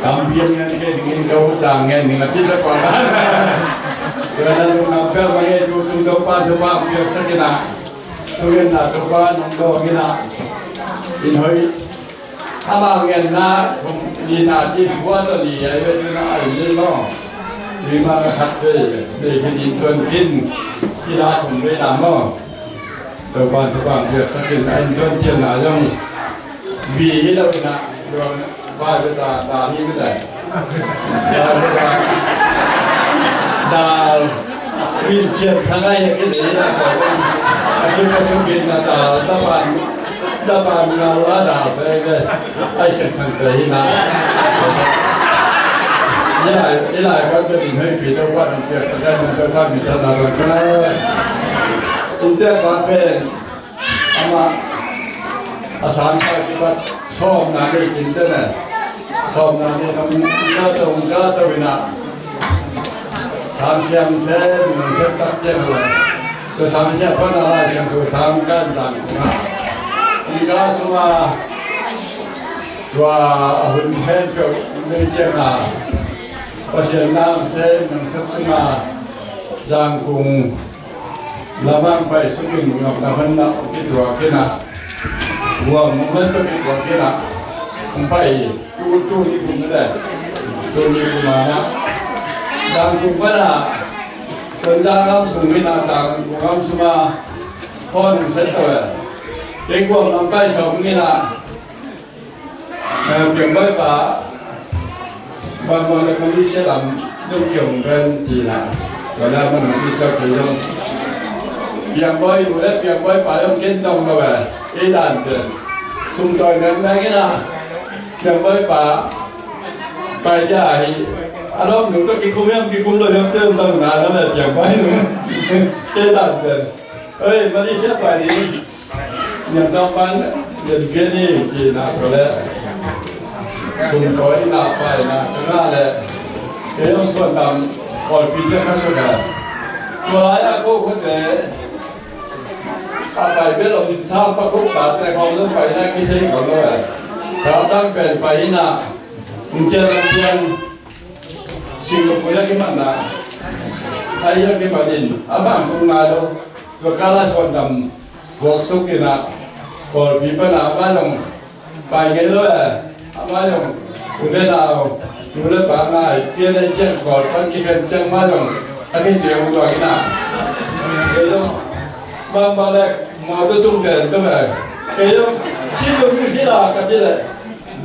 Tam piang ngen ke ding in ka u cang ngen ding a ci ta kua dan. Tua na lungdam pel ma ngei tu tung Topa'n thupha piaksak in a. Tungin na Topa nong dawng in a. In hoi. Ama ngenna thum nina cin kua tawh ni a i ve tuna a in ni maw? Tui ma khat vei, vei khin in tuan khin, i la thum vei na maw? Topa'n thupha piaksak in a in tuan tian na zong bi hi lo in a, luang vai ve ta, ta hi ve ta. Dal min cian kha ngai a kile na ka a kipasuk in na dal tapan tapan na la dal pe pe ai sang sang pe hi na. Ila ila pa pe ding hoi pi to pa nang piak sa ka nang pa mi ta na pa ka. Inte pa pe Amah a sangkah kipat sawmna nei kinte ne. Sawmna nei nong ka to, nong ka to ina. Sang siam se, nong se tak ciang le. Tua sang siam pan a lai siam tua sang kan dan kuna. Nong ka suma tua a hun hen peuh nei ciang a. Pasian nang se, nong se suma Zangkung lamang pai sukin ngapna honna kituak kina. Guam hon to kituak kina. Kung pai tu, tu ni kum na dai. Tu ni kum ana. Zangkung pana. Tonza ngam sung kina tang ngam suma. Hon set to ya. Kei guam ngam pai sawm kina. Piangbawi pa, bangbang le Malaysia lam dong kiong ren tina. Wala man ang si sa kiong. Piangbawi mu le piangbawi pa yong ken dong lo eh. E dan pen. Sum toi nang nang ina. Piangbawi pa. Pa ya hi. Alom nung to kikum yong kikum lo yong chen dong na le piangbawi mu. Ke dan pen. Oi, Malaysia pa ni. Niam tawh pan lian pian hi ci na tua le sum tawi na pai na ka ngah le kei hong suan tam kawlpi te ka suk a tua lai a ko khute a pai bel om tham pa khuk ta te khawng zong pai na kisei khawng lo a ka tam pen pai na ng cian lam pian Singapore a kimatna ai a kimat in a bang tung nai lo tua ka lai suan tam Buaksuk ina kawlpi pana ama zong pai ngei lo e. Ama zong u le nau tu le pa ngai pian e ciang kawl pan kikhen ciang ma zong a khen ciang tua ina. Kei zong bang bang le mau tu tung ten tu e. Kei zong chin lo mi si la ka ci le.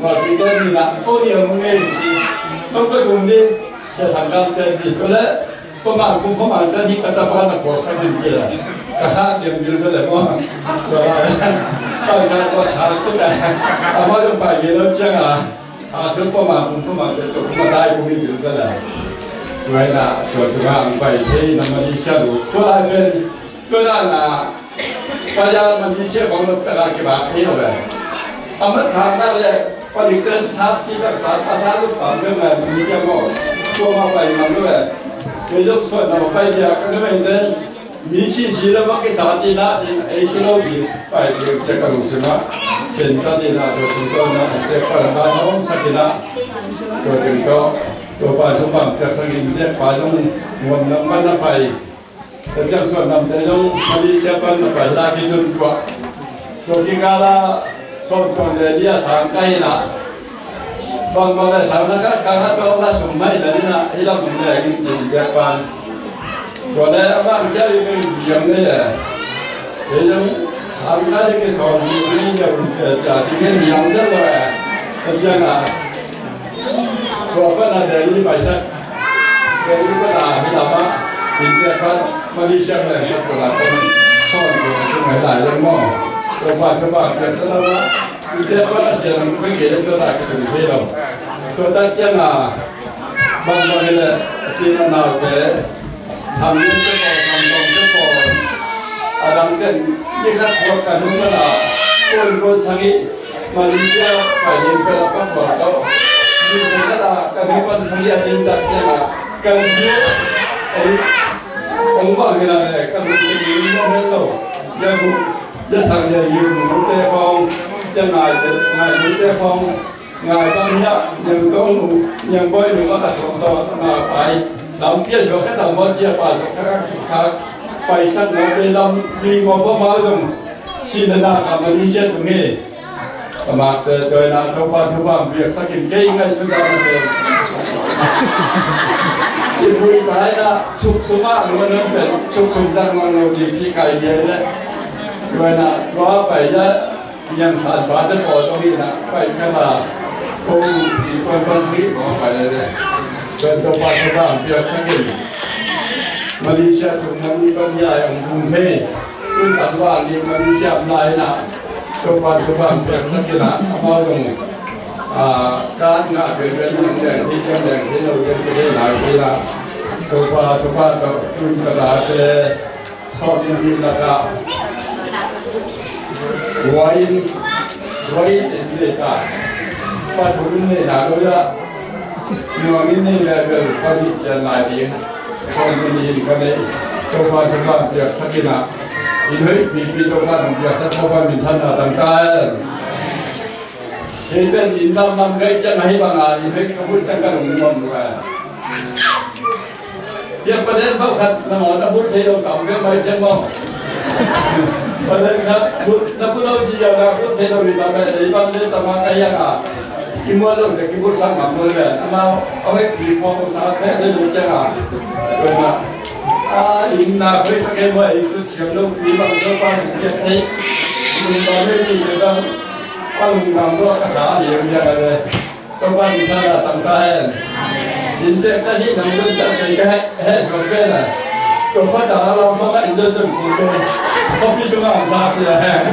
Kawlpi ten ina ko ni a mu ngei ci. Nong ka tung ni sia thang kam ten ci tu le. Pamang kum pamang tan hi ka tapa na puaksak in ci a ka kha kiam bil bel e maw. Tua la ka kha tua kha suk a ama zong pai ngei lo ciang a kha suk pamang kum pamang te tua kum a tai kum i bil bel e. Tua hi na tua tua ang pai thei na Malaysia lu tua lai pen tua dan a Paya Malaysia bang lo taka kibak thei lo le. Amat khang nak le palik ten sap ti tak sap a sa lo pam le ngai Malaysia mo. Tua ma pai mang lo le. Kei zong suan na pai dia ka le mai ten. Mi cici le bang kisat inah, ei si lo ding pai ding ci-a ka lungsim ah khentat inah, tua teng tawh na inntek pan na hong sak inah, tua teng tawh Topa thupha piaksak in, inntek pa zong Guam lam pan na pai, tua ciang Suan lamte zong Malaysia pan na pai, la kitun tuah. Tua kikal ah Suan tuang le lia sang ka inah, bangbang le sang na ka kang a tawng na sum mai la inah, i lam le gin cin Japan. Tua le a bang cia i beng ziam le le. Kei zong sang ka le ke sawm ni ni ya un pe cia ci ngen ziam le le. A cia na. Tua pan a Delhi paisak. Delhi pan a hi lam ah, India pan Malaysia meng sak tua la pan Suan tua tua mai lai zong maw. Tua pa tua pa piaksak lam ah, India pan a sia lam pai kei tua la kitun thei lo. Tua tak ciang a, bangbang hi le, a cin a naute, Tham ding te pawl, tham dong te pawl, a dang ten ni khat suak ka nu man a, kuan kuan sang i Malaysia pai ding pen a pak bawl tawh. Ni khat a ka nu man sang i a ding tak ciang a, ka nu ong, ong bang hi na le, ka nu sin ni mong hen lo. Ya bu, ya sang ya yu nu te khong, ya ngai, ngai nu te khong. Ngai bang hiah, niang tong nu, niang boi nu bang a suak tawh na pai. Lampi a suak khat a maw cia pa suak khat a kik khak. Paisak maw bei lam, hui maw pua mau zong. Sina na ka Malaysia tung hi. Ka makte tua na Topa thupha piaksak in kei ngaihsut a na pen. I bui pai na, chuk sum a nu a nun pen, chuk sum zang maw nu di ti kai dia le. Tua na, tua pai na, Niang san pa te pawl tawh hi na, pai khat a, ko i kuan kuan sangih maw pai le le. Kuan Topa Topa ang piaksak in. Malaysia tung mani pan hi ai ang tung thei. Tun tang vang ni Malaysia am lai na. Topa Topa ang piaksak in a, amau zong, ah, kan ngah pian pian ni ang deng thei, kan deng thei lo, kan thei lai thei la. Topa Topa tawh tun ka la te. Sawm in nih lakah, ruai in, ruai in in nei ta. Pathum in nei na lo ya. Nuam in nei le bel pathum cian lai ding. Sawm in nih in ka nei. Topa Topa piaksak in a. In hoih pipi Topa nong piaksak Topa minthanna tang ta hen. Hei pen in lam lam gai ciang ahi bang a, in hoih ka hoih ciang ka lungnuam lo a. Bia paden bau khat na maw na bul thei lo tam bia mai ciang maw. Paden khat bul, na bul lo ci ya na bul thei lo ni tam bia, ei bang de tam a ka yang a. Ki mual lo te ki bul sang ngam lo le. Amau a hoi pi mual lo sa thei thei lo ciang a. Tua na. A in na hoi ta ke mual ei tu ciam lo pi bang lo pa ki thei. Mun ba le ci le bang. Bang bang lo ka sa liam ya le. Topa minthanna tang ta hen. Inntek na hih nang zon ciang kei ka heh, heh suak pen a. Tua khuata a lam bang a inn zon zon kul kei. Khuapi sungah ang sa ci a hen.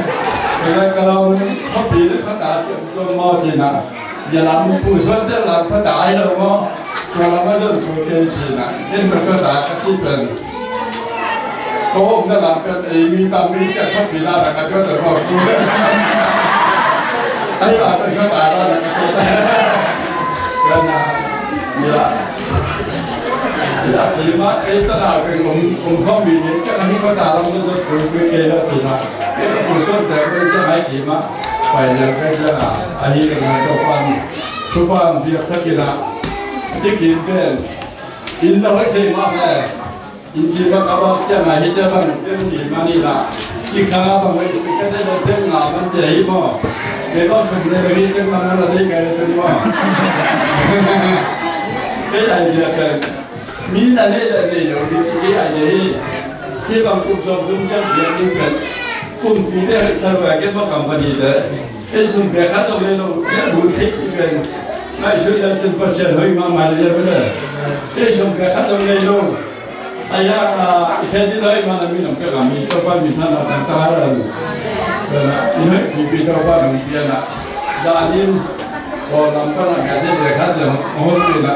Kei ka lam khuapi le khuata ci a kul maw ci na. Bia lam pu suan te lam khuata a hi lo maw. Tua lam a zon kul kei ci na. Ken tua khuata ka ci pen. Ko omna lam pen ei mi tam mi ciat khuapi la na ka tuat a ko. Ai la pen khuata la na ka tuat. Tua na, ya. Ya, kei mah ei ta na pen om, om khawm mi ni ciat na hi khuata lam tu zot kul kul kei la ci na. Ei ka pu suan te pen ciat na hi kei mah. Pai liang kei ciat na. Ahi ka ngai Topan. Topan biaksak in a. Ti kim pen. In na hoi thei mah le. Inn kima ka bak ciang a hite bang teng kima ni la. I khang a bang wei ka te lo teng nga man cia hi maw. Kei bang sum le bang hi teng man la dei kai le teng maw. Kei idea pen. Mi na nei le nei lo ni ci kei idea hi. Hi bang kum sawm sum ciang pian ni pen. Kumpi te hoi sa lo a ken maw company te. Ei sum pek khat zong nei lo. Kei a lut thei kei pen. Ngaihsut le cun Pasian hoih mahmah le pen. Ei sum pek khat zong nei lo. Aya, ah, i khen ding lai man a min ang pek a mi Topa minthanna tang ta lai. Ina, i hoih pipi Topa nong pian a. Danin, ko lam pan a ngai ding le khat le hong pin a.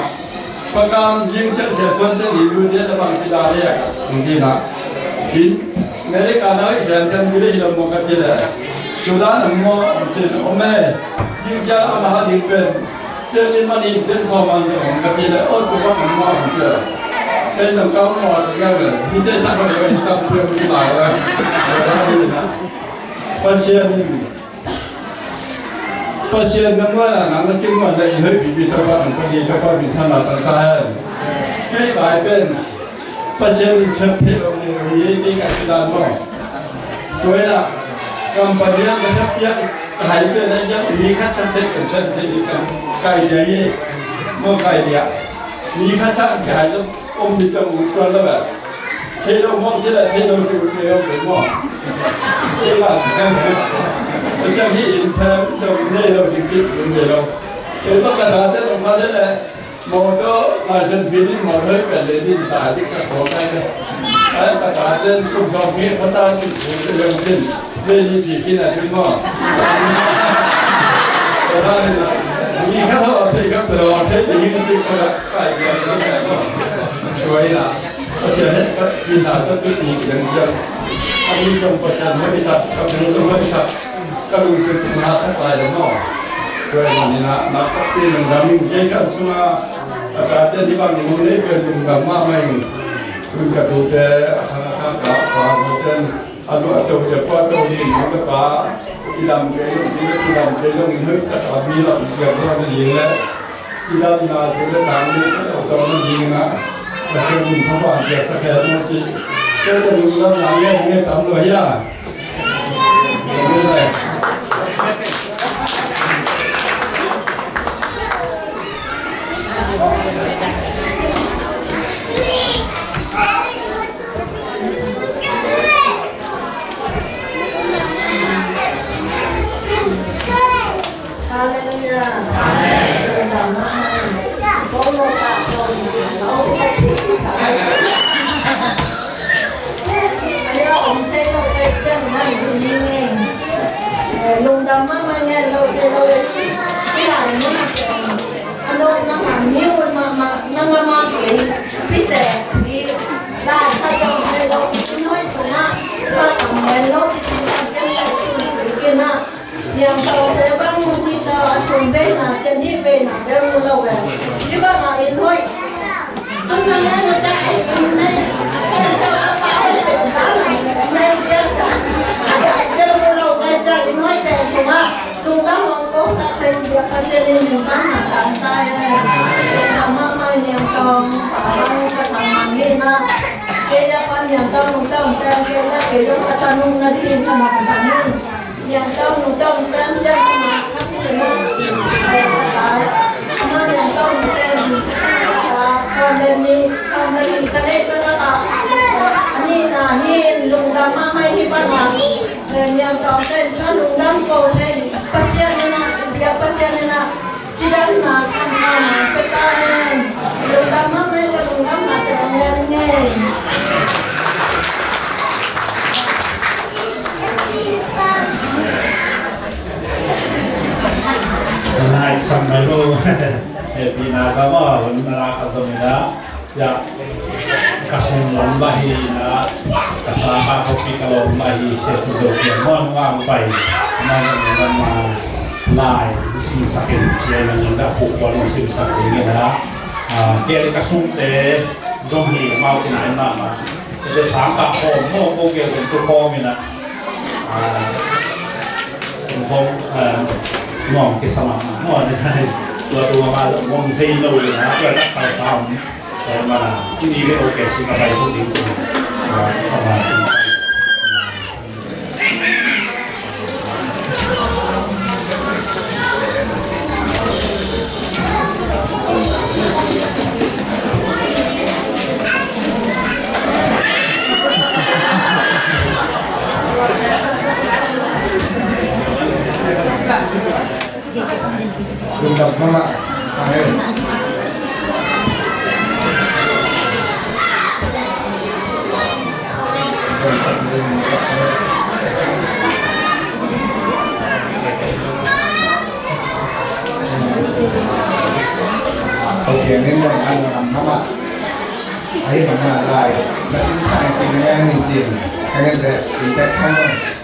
Pakam jing cel sia suan te ni lu dia le bang si da le a. Hong ci na. In, America na hoih sian kan bi le hi lo mo ka ci le. Sudan ang mo, hong ci na. Ome, jing cia a ma ha ding pen. Ten in man in ten sawm ang zong ka ci le, o tu bang an ma ang ci le. Hei, zong kau maw, hite sa ko in tam piang lai la. Pasian in, Pasian na muan a nang na kimuan na i hoih bibi tapa, nang padi tapa, min thana tang ta hen. Kei bai pen Pasian in chep thei lo ni lo hi, kei ka ci dan maw. Tua ina, company a ka sep tiang, ka hai pen a tiang, mi khat sep thei pen sep thei ni kan kai dia hi. Maw kai dia. Mi khat sep ka hai zong om ni zong ut tuan lo ba. Thei lo mawng thei la thei lo si ut thei lo thei mawng. Thei la thei lo. Thei siang hi in thei zong nei lo ding cih un nei lo. Thei zong ka ta thei lo ma thei le. Mawtaw laisen phi ding mawtaw hi pia le ding ta ding ka khaw kai le. Ai ka ta thei kum sawng khi pha ta ding thei le ding. Ve ni pi kin a ding maw. Tua ni na. Ni kha thaw thei kha pia lo thei ding hi ci ka la kai pia ding maw. Tua hi na. Pasian he ka pi na tawh tu ti kiang ciang. A mi zong Pasian mawh i sak, ka pi zong mawh i sak. Ka lungsim tung na sak lai lo maw. Tua hi na ni na, na ka pi lungdam ing kei kan sung a. Ka ta te ni bang ni mawh nei pen lungdam mahmah ing. Tun ka tu te a khang a khang ka pa ni ten. A lu a to le pua to ding ma ka pa, i lam kei zong, i lam kei zong in hoih tak a mi lam piak zong ding le, i lam na tu le tang ding sa lo zong ding na, a sian min thong piak sa kei zong ci. Kei te lungdam na ngen ngen tam lo hia. Hallelujah. Amen. Lungdam mahmah ngen lo, lo, lo, a nopna hang mi ut mahmah, na mahmah kei, pite, i, lai, kha zong, hei lo, i noi sungah, kha tam ngen lo, i, i, i, i, i, i, i, i, niang tawh se bang mu hi ta, a thum veina, ken hi veina, bel mu lo ve. Hi bang a in hoih. Tung na ngen lo ta, in nei. Ken tawh a pa hoih pen ta na, in nei, bel ta. Bel mu lo, kai ta, in hoih pen, tung a. Lungdam hong ko khat teng bia khat teng in lungdam hong kang ta e. Lungdam mahmah niang tong, pa bang ka thang mang hi na. Kei a pa niang tong lungdam teng kei la kei lung ka ta nung na di in ka nong ta nung. Niang tong lungdam teng teng ka ma khat hi na. Kei ka ta e. Ama niang tong lungdam. Ka family, family ka lei ka la ka. Ani na hi in lungdam mahmah hi pa na. Niang tawng pen ka lungdam ko pen Pasian in a, bia Pasian in a, cidamna kan kan pe ta hen. Lungdam mahmah ka lungdamna te ngen ngen. Nai sang mai lo. Happy na ka ma, hun na ka zong na. Ya, ka sung lam mah hi na, ka sangkah khawpi ka lawm mah hi, sia thu deuh pian muan muan pai. Mah mah mah mah lai, i sim sak in, cia in, in dah puk kual in sim sak in, in dah. Ah, kei ka sungte zong hi, mau kinai mah mah. Kei sangkah khawm, maw ko kei zong tu khawm in ah. Ah, tu khawm, ah, nuam kisa mah mah, maw ni thai. Tua tua mah, mong thei lo in ah, tua dah ka sam. Tua mana, ini be oke sih, ka pai sung ding sih. Tua mana. Lungdam mahmah. Amen. Okay, amen. Lungdam mahmah. Ahi mana lai. Na sin sa ni cing, na ni cing. Amen. Lungdam mahmah.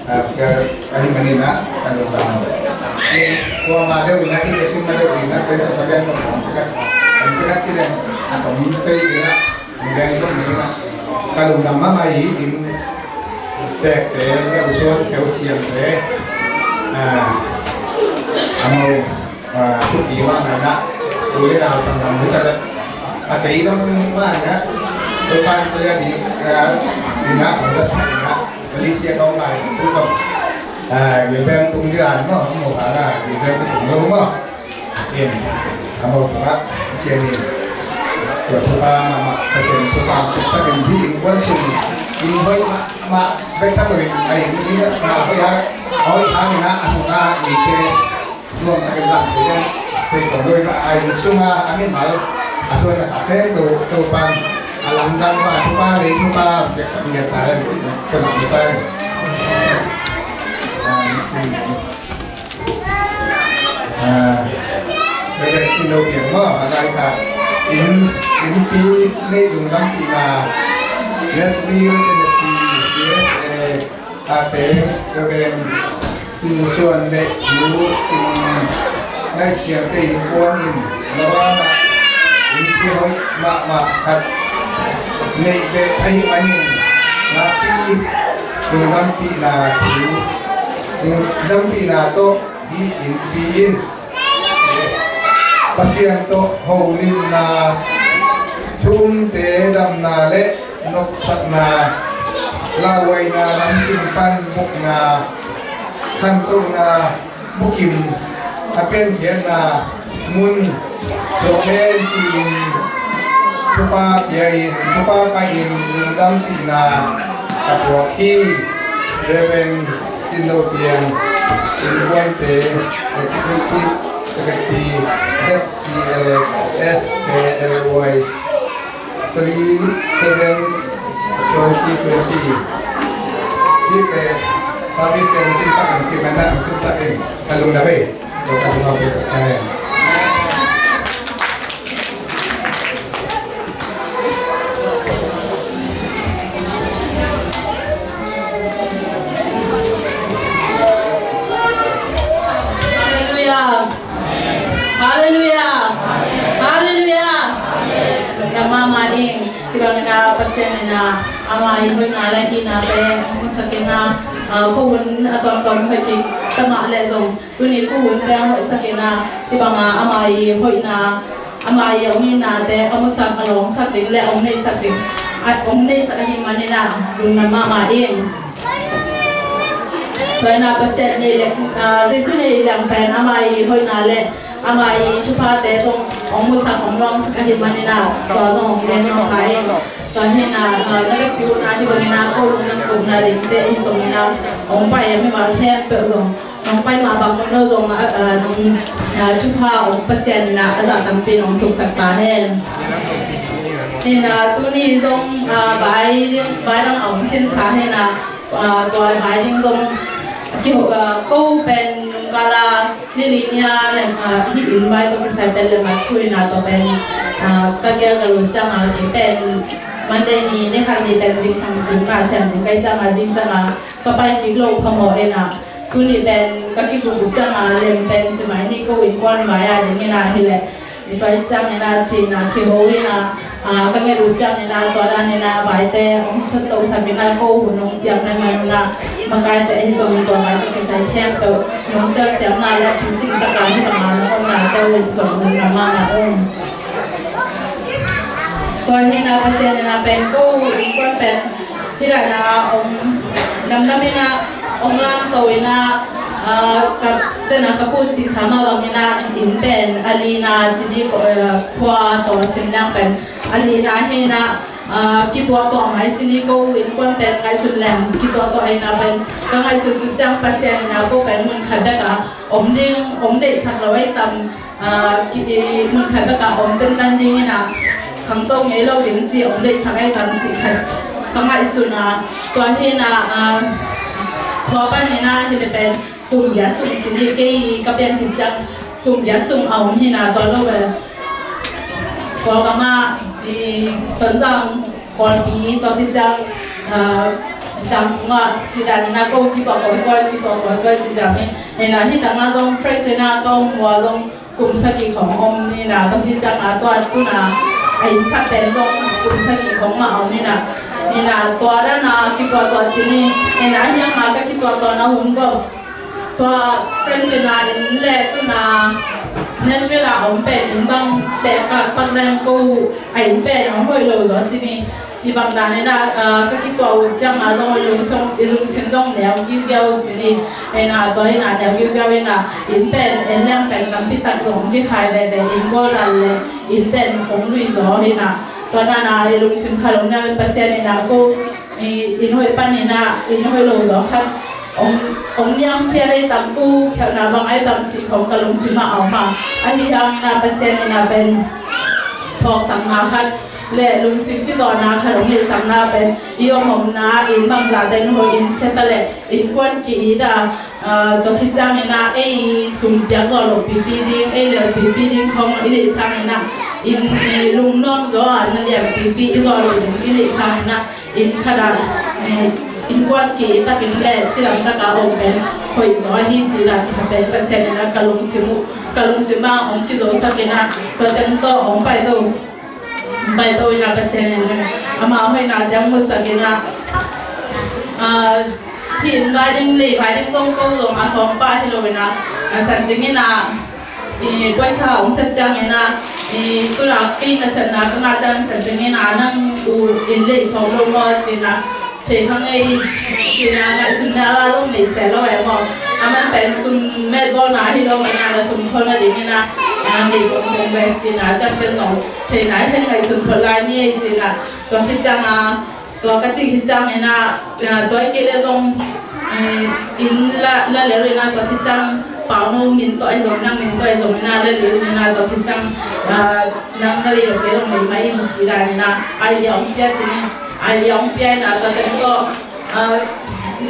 Ah, ka, ka hi manin ah, ka lungdam. Kua ma deuh in ah, i ka sim ma deuh in ah, ka sim ma deuh in ah, ka, ka, ka, ka, a tom tei in ah, Veng zong ni na ka lungdam mahmah hi. In tekte, leusuan teu ciangte, a, a mau, a, thupi mahmah na, u le nau tangdam hi ta le, a kei dong mahmah na, Topa'n tei a di, a, ina, a, ina, Malaysia kong lai, tu kong, a, gilveng tung di lan maw, maw ka na, gilveng tung lo maw. In, a mau tungah Pasian in tua thupha mahmah, Pasian thupha takin hih innkuan sung in hoih mahmah bek tham loin a inn in a hoih a, a hoih hangin a sungah mite nuam takin lam te den thei tuan lo in a inn sungah a mimal a suan a kha khempeuh Topa'n a lamdang pa thupha lei thupha bek tham ngiat ta den cih na ka lam ta den. Amen. Ah, bek in lo piang maw, a lai kha. Inn, innpi nei lungdampihna, Nashville, Tennessee, U S A, a te, Reverend Cin Suan le U Cin Ngaih Siangte innkuan in, Lawana, innpi hoih mahmah khat neih bek ahih manin, nakpi lungdampihna thu, lungdampihna tawh hih innpi in Pasian tawh holimna, thumte damna le nopsakna, lauhuaina lamkim pan bukna, khantohna bukim a piankhiatna mun suak hen ci-in thupha pia-in, thupha pah-in lungdampihna a puak hi. Reverend Tin Lo Piang, innkuante, Executive Secretary, H C L S K L Y three seven twenty twenty. Hih pen service in timtak in, kimanna in timtak in, ka lungdam ei. Halleluiah. Halleluiah. Halleluiah. Lungdam mahmah ing. Hih bangin a Pasian in a ama ii hoihna le hihnate hong musak in a, a, ko hun a tuamtuam hoih kik ta mah leh zong tuni ko hun teng hoihsak in a, hih banga ama ii hoihna, ama ii a om hihnate a musak, a lawngsak ding le a hong neihsak ding, a hong neihsak ahih manin a lungdam mahmah ing. Tua hi a Pasian nei le, a, Jesu nei leng pen ama ii hoihna le ama ii thuphate zong hong musak, hong lawngsak ahih manin a tua zong hong gen nuam lai ing. Tua hi a, a, na vekpi un a hih bangin a ko lungdam kohna dingte ahi zongin a hong pai a mimal khempeuh zong nong pai mah bang mun lo zong a, a, nong, a, thupha hong Pasian in a, a zah tampi nong thuksak ta hen. Hi a, tuni zong, a, vai ding, vai dang a hong khinsa hi a, a, tua vai ding zong kiho, a, ko pen nungkala ni li ni a lem, a, hih inn vai tawh kisai pen lemmat thu in a tua pen, a, ka gel ka lut ciang a kei pen Monday ni, ni khat ni pen zingsang tung ka siam tung kai ciang a, zing ciang a ka pai kik lo phamawh in a, tuni pen ka kigugup ciang a lem pen ci mai ni ko innkuan vai a ding in a hi leh. Tua hi ciangin a ci-in a kiho in a, a, ka nget uh ciangin a tua danin a vaite hong sawt tosak in a ko hun hong piak na ngai un a makaite ahi zongin tua vaite kisai khempeuh nong telsiamna le picing taka hih banga na omnate uh zong hun na mana um. Tua hi a Pasian in a pen ko innkuan pen hih lai-in a hong damdam in a hong lamto in a, a, ka, tena ka pu cihsa mah bangin a inn pen a lina ci ni ko, a, khua tawh a sim leng pen a lina hi a, a, kituahtuah mai ci ni ko innkuan pen ngaihsun leng kituahtuah hi a pen ka ngaihsun suk ciang Pasian in a ko pen mun khat bek a om ding, om deihsak lo ahi tam. A, ki, i, mun khat bek a om tentan ding in a, khangto ngei lo ding ci om deihsak ahi tam cih khat ka ngaihsun a, tua hi a, a, tua panin a hi le pen kum giat sung ci ni kei ka pian khit ciang kum giat sung a om hi a, tua lo pen Kawlgam ah, i, Tonzang Kawlpi tua khit ciang, a, Zangkong ah ci danin a ko kituah kawikawi, kituah kawikawi ci ciang hi, hi a, hi tangah zong Franklin ah ka om uh a zong kum sagih khawng om hi a, tua hi ciang a tua tun a, a inn khat pen zong Kum sagih khong mah om hi na. Hi na, tua dan a kituahtuah ci ni. Hi na, a hiang a ka kituahtuahna hun ko, tua friend te na in le tu na Nashville a om pen in bang te ka pak dan ko, a in pen hong hoih lo zaw ci ni. Ci bang dan hi na, ah, ka kituah uh ciang a zong i lungsim, i lungsim zong neu giugiau ci ni. Hi na, tua hi na, neu giugiau hi na, in pen, en liang pen tampi tak zong kikhai veve, in goal dan le in pen hong lui zaw hi na. Tua na na i lungsim khat hong niam in Pasian in a ko, i, in hoih pan in a, in hoih lo zaw khat hong, hong niam khia dei tam, ko khialhna bang ai tam cih khong ka lungsim ah a om a. Ahi hang in a Pasian in a pen phawksakna khat le lungsim kizawhna khat hong neihsakna pen i om omna in bangzah ten hoih in sia ta le innkuan ki-it a, ah, tua khit ciang in a ei sum piak zawh loh pipi ding, ei lel pipi ding khong i neih sang in a, in, i lungnuam zaw a na lian pipi i zawh loh ding i neih sang in a, inn khat ah, eh, innkuan ki-it takin le cidam tak a om pen hoih zaw ahi ci dan khat pen Pasian in a ka lungsim uh, ka lungsim ah hong kizosak in a, tua teng tawh hong paito, paito in a Pasian in a amah hoihna te hong musak in a, ah, hih inn vai ding, lei vai ding zong ko zong a sawm pah hi lo in a, a Sancing in a, i, paisa hong sep ciang in a, i, tu na kei nasepna ka ngah ciang Sancing in a, nang u in lei sawm lo maw ci na, thei kha ngei ci na, ngaihsutna la zong nei se lo e maw. A man pen sum metbawlna hi lo manin a, na sum thawn nading in a, a, nei kong kong ve ci na, ciang pen zong thei nai, thei ngaihsun phot lai ni ei ci na, tua khit ciang a, tua ka cih khit ciang in a, ah, tua i kei le zong, eh, in la, la lel in a, tua khit ciang Pauno min tawh ahi zong, nang min tawh ahi zong in a, la lel in a, tua khit ciang, ah, nang na lei lo kei zong lei mah in ci dan in a, idea hong pia ci ni, idea hong pia in a, tua teng tawh, ah,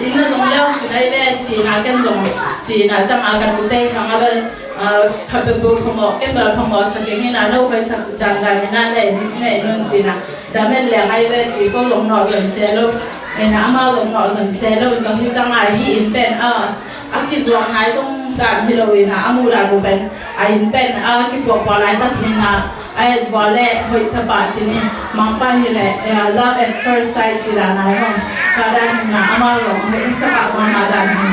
in na zong leu ci na i ve ci na, ken zong ci na, ciang a kan u te khang a bel, ah, khat peuhpeuh phamawh, ken bel phamawh sa keng in a, no hoihsak dan dan in a, nei, nei nun ci na. Damen leng ai ve ci, ko zong nawh zon se lo. Ena amau zong nawh zon se lo. Tua hi ciang a, hih inn pen a, a kizuak nai zong dan hi lo ina, a muh dan uh pen a inn pen a kipuakpua laitak hi ina, a et vua le hoihsa pah ci ni, Mangpau hi le, eh, love at first sight ci dan ai hong. Tua dan hi ina, amau zong hoihsa pah mahmah dan hi.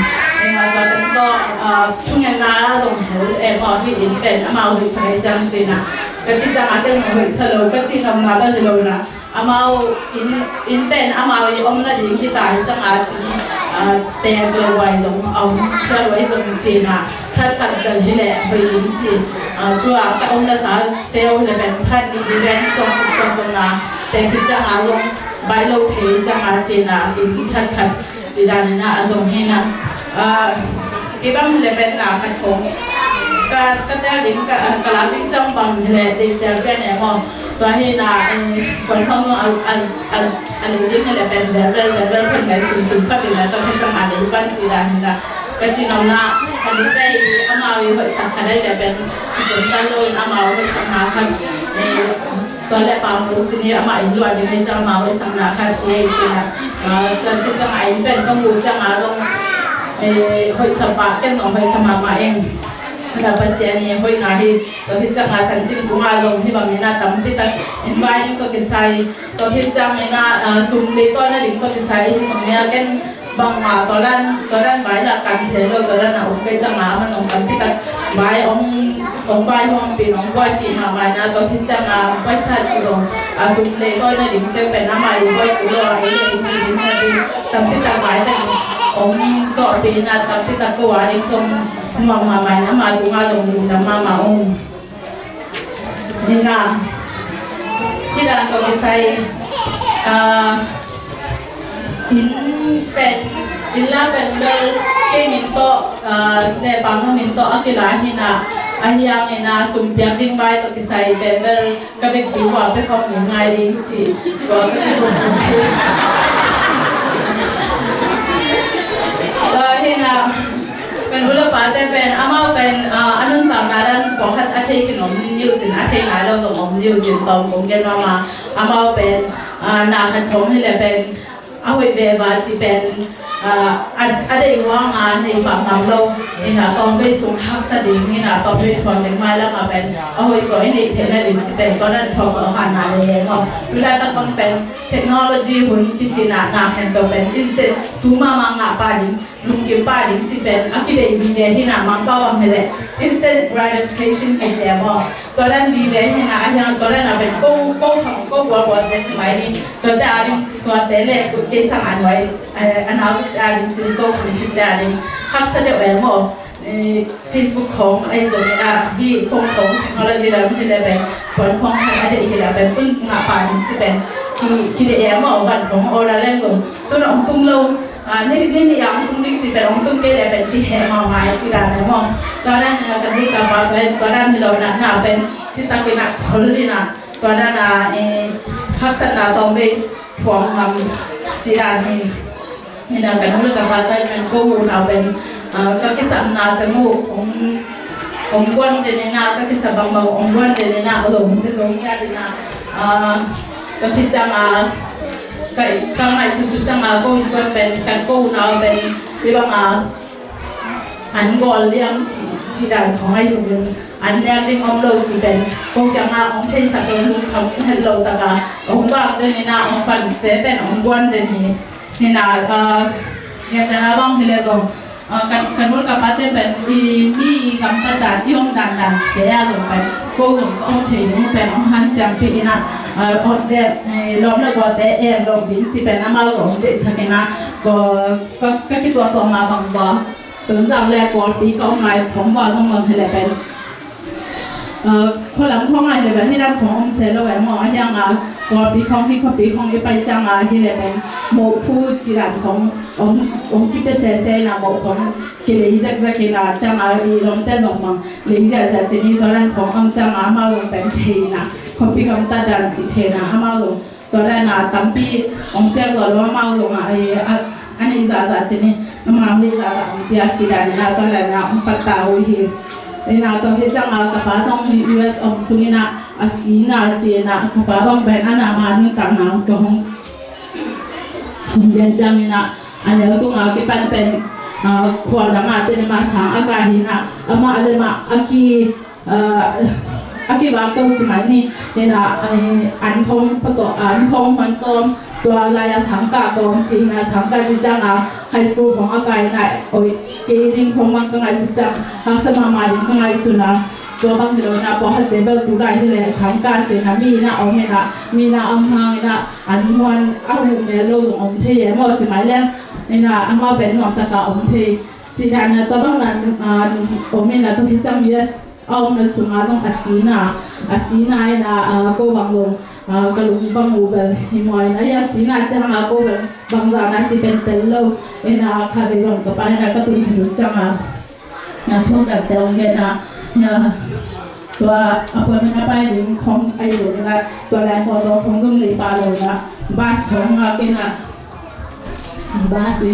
Ena tua teng tawh, ah, thungetna zong hel em aw, hih inn pen amau hoihsa hi ciang ci ina. Ka ci ciang a ken zong hoihsa lo, ka ci ngamnga bel hi lo ina. Amau inn, inn pen amau i om nading hi ta hi ciang a ci, ah, teek lo vai zong a om, tua lo ai zong ci ina, that khat bel hi leh hoih ding ci, ah, tua ka om la sa teu le pen that ni i ven tuak suk tuak tuak na, teek hi ciang a zong baih lo thei hi ciang a ci ina, inn that khat ci dan ina a zong hi ina. Ah, kei bang hi le pen na khat khong. Ka, ka tel ding, ka, ka lak ding ciang bang hi le ding tel pian e maw. Tua hi ina, eh, kuan khong a, a, a, a lei ding hi le pen vel vel, vel vel pen ngai sun sun phat ina, tua hi ciang a lei pan ci dan hi ina. Ka ci ngamna, ka lei pen amau i hoihsak khat ai le pen ci pen kan lo in amau hoihsak na khat. Eh, Tua le pang lo ci ni amah inn luah ding hi ciang amah hoihsakna khat hi ei ci ina. Ah, tua ci ciang a inn pen ka muh ciang a zong, eh, hoihsa pah, ken zong hoihsa mahmah ing. Tua Pasian i hoihna hi, tua hi ciang a Sancing tung a zong hi bang ina tampi tak inn vai ding tawh kisai, tua hi ciang ina, ah, sum lei tawh na ding tawh kisai hi zong ina ken bangmah tua dan, tua dan vai lah kan se lo, tua dan a om kei ciang a, a man om tampi tak vai om, om vai hong pi, om buaipih mahmah ina, tua hi ciang a, paisa ci zong, a sum lei tawh na ding te pen amah i buai tu lo a, i le ding ci ding na ding, tampi tak vai tak om zawhpih ina, tampi tak ko a ding zong nuam mahmah ina, amah tung a zong lungdam mahmah ung. Hi na, hi dan tawh kisai, ah, inn pen, inn la pen bel kei min tawh, ah, le pang min tawh a kila hi na, a hiang ina sum piak ding vai tawh kisai pen bel ka vekpi uh a pek hong mi ngai ding ci. Tua ka kikupna hi na. Pen u le pate pen, amau pen, ah, a nuntakna dan pawlkhat a thei khin om liu cin, a thei ngai lo zong om liu cin tawm kong gen mama. Amau pen, ah, na khat khong hi le pen, a hoih ve va ci pen, a, a, a deih uh hang a nei pah ngam lo. Ina tawmvei sung haksa ding, ina tawmvei thuak ding, mailam a pen a hoih zaw i neih theihna ding ci pen tua dan thuak zaw hang na lei e maw. Tulaitak bang pen technology hun kici na, na khempeuh pen instant, tu mahmah ngah pah ding, lungkim pah ding ci pen a kideih vive hi na, Mangkam bang hi leh instant gratification kici e maw. Tua dan vive hi na, a hiang tua dan a pen ko, ko khang, ko bualbual te ci mai ni, tua te a ding, tua te le kut kei sang a nuai, eh, a nau zuk te a ding, suri ko khang thit te a ding, haksa deuh e maw. Eh, Facebook khong ahi zong in a, hi phone khong technology lam hi le pen, puan khong khat a deih hi le pen, tun ngah pah ding ci pen, ki, kideih e maw, van khong order leng zong, tun ong tung lo, a, ni, ni, ni a ong tung ding ci pen, ong tung kei le pen, kiheh mahmah e ci dan e maw. Tua dan in a, ka nu ka pa pen, tua dan hi lo na, na pen, ci tak in a, khol in a, tua dan a, eh, haksatna tawmvei thuak ngam ci dan hi. Ina ka nu le ka pa te pen ko uh na pen, ah, ka kisapna teng uh ong, ong guan den in a, ka kisap bangbang ong guan den in a, ong zong, ong zong ngiat in a, ah, ka khit ciang a, ka, ka ngaihsutsut ciang a, ko innkuan pen, ka ko uh na pen, hih bang a, an gawl liang ci, ci dan khong ahi zongin, an nek ding om lo ci pen, ko kiangah ong theisak lo, lungkham het lo takah ong vak den in a, ong pan te pen ong guan den hi. Hi na, ah, ngiat dan a bang hi le zong, ah, ka, ka nu ka pa te pen i mi i gamtat dan, i om dan dan te a zong pen, ko zong ka om thei ding pen ong hanciam pih in a, ah, ong de, eh, lawm le gual te eng lo ding ci pen amau zong deihsak in a, ko, ka, ka kituahtuah mah bang bang. Tonzang le Kawlpi ka om lai khong bang zong bang hi le pen, ah, khualam khong a hi le pen, hi dan khong om se lo e maw, a hiang a Kawlpi khong hi khuapi khong i pai ciang a hi le pen, moh phu ci dan khong om, om kipia sese na moh khong kilei zekzek in a ciang a i lawmte zong bang lei ziahziah ci ni tua dan khong om ciang a amau zong pen thei na, khuapi gamtat dan ci thei na, amau zong tua dan a tampi ong piak zaw lo amau zong a, eh, a, a neih zahzah ci ni, amau neih zahzah ong piak ci dan in a tua dan a ong pattah uh hi. In a tua hi ciang a ka pa zong hi U S om sung in a, a ci na, a ci na, ka pa bang pen a na ma nuntakna ong ka hong, hong gen ciang in a, a neu tung a kipan pen, ah, khual dang a te ni ma sang a ka hi na, amah le mah a ki, ah, a kivak to ci mai ni, hi na, eh, an khong pato, an khong man tom, tua lai a sangkah kawm ci na, sangkah ci ciang a high school khong a kai na, oi, kei ding khong mang ka ngaihsut ciang, haksa mahmah ding ka ngaihsun a, tua bang hi lo na, pawlkhatte bel tu lai hi le sangkah ci na, mi na om hi na, mi na om hang hi na, an muan a huh mel lo zong om thei e maw ci mai leng, hi na, amau pen nuam taka om thei. Ci dan na tua bang na, ah, om hi na, tua hi ciang yes, a omna sungah zong a cina, a cina in a, ah, ko bang zong, ah, ka lung bang uh bel hi maw in a, a cina ciang a ko bang, bangzah na ci pen tel lo in a, kha vei bang ka pa in a ka tun thei uh ciang a, na thuk dang tel ong gen a, na tua appointment a pai ding khong a i lo na, tua lai khong tua khong zong lei pa lo na, bus khong a ken a, bus i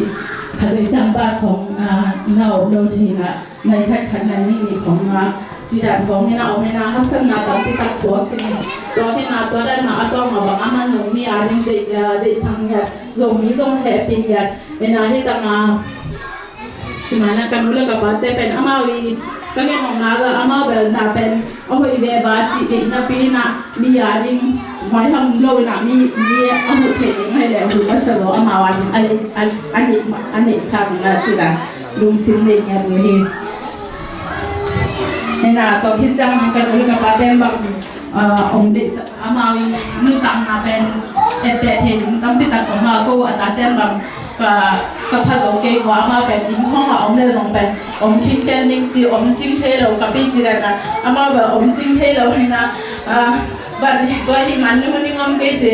kha vei ciang bus khong, ah, na om lo thei na. Nai khat khat nai nih nih khong a, ci dan khong hi na, om hi na, haksatna tampi tak thuak ci ni. Tua hi na, tua dan na a tuak ma bang a man Zomi a ding deih, ah, deih sang ngiat, Zomi zong hehpih ngiat. Hi na hi tang a, ci mai na ka nu le ka pa te pen amau i, ka gen ong na bel amau bel na pen, a hoih ve ba ci deih na pi na, mi a ding, mai ham lo na mi, mi a hoih thei ding hai le, hoih ka sa lo amau a ding, a lei, a, a neih, a neih sa ding a ci dan. Lungsim nei ngiat uh hi. Hi na, tua khit ciang ka nu le ka pa te bang, ah, ong deih sa, amau i nuntakna pen etteh thei ding tampi tak om a, ko a tate bang ka, ka pha zo kei ua, amau pen inn khong a om le zong pen om khin ken ding ci, om cing thei lo ka pi ci dan a, amau bel om cing thei lo hi na, ah, van tua hi man nu ning om kei ci,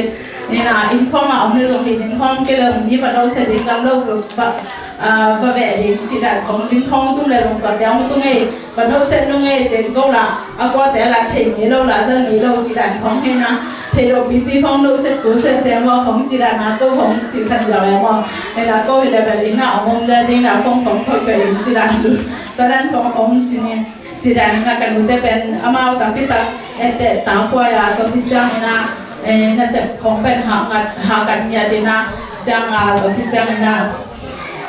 hi na, inn khong a om le zong hi, inn khong kei le mi va lo se ding gam lo va, ah, va veh ding ci dan khong, zing khong tung le zong tua te ong tung ei, va no set nung ei, cen ko la, a kua te la thei ngei lo la, zan ngei lo ci dan khong hi na, thei lo pipi khong no set ko set se maw khong ci dan a ko khong ci san ziau e maw, hi na ko hi le bel in na ong om le ding na khong khong khoi khoi ding ci dan lu, tua dan khong ong ci ni, ci dan in na ka nu te pen amau tampi tak etteh ta khua a, tua khit ciang in na, eh, nasep khong pen ha ngat, ha kat ngiat in na, ciang a, tua khit ciang in na,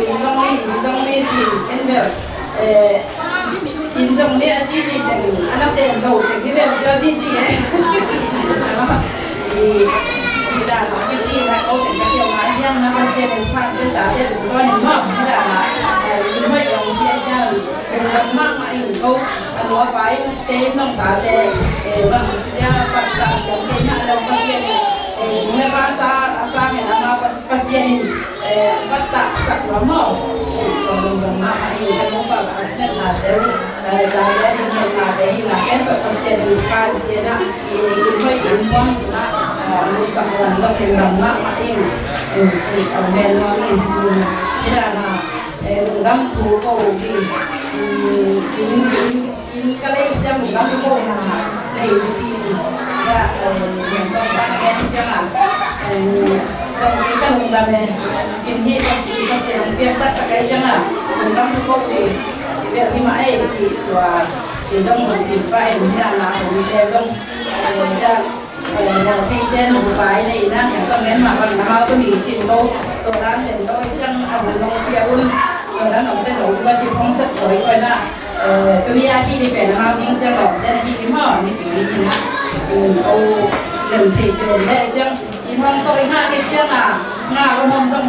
inn zong ni, inn zong ni ci, en bel, eh, inn zong ni a ci ci teng, a na sem lo teng hi bel, ci ci, eh. I, ci dan, i ci na ko teng ka keu ma, hiang na Pasian in phat, pen ta te, tung to ni ma, hi dan, eh, inn hoih ong, hi dan, tung dan ma, ma inn ko, a nua pa in, te in zong ta te, eh, bang, ci dia, pat ta siam, ke ma, lo Pasian in, eh, ne pa sa, a sa, ngen ama Pas-, Pasian in, eh, a pattah sak lua maw? Lungdam mahmah ing, ka nupa a ngetnate uh, eh, dang dang ing ngetnate hi na, ken pa Pasian in khan pian ah, i, i hoih in muang sungah, eh, musak lam zong lungdam mahmah ing, eh, ci a men nuam ing, eh, hi na na, eh, lungdam thu ko hi, eh, in, in, in ka lei ciang lungdam ko na, lei di ci in. Ya, eh, lungdam ko na, eh, ciang a, eh, zong kei ka lungdam eh. In hi ka si, ka si ang piak tak tak eh ciang a, lungdam ko di. Ibe hi ma eh ci tua, i zong lungdam pa eh, hi na na, eh, zong, eh, ya, eh, na thei ten, bu pai nei na, ka men ma bang na hau ko ni cin ko, to dan den ko, ciang a bu nong pia un, to dan nong ten nong di ba ci phong sat ko i ko na. Eh, tuni a kili pen a hau ding ciang lawm te na kili maw, mipi ni hi na. Eh, ko lem thei pen le ciang, i hong ko i ngah kik ciang a, ngah ko hong zong,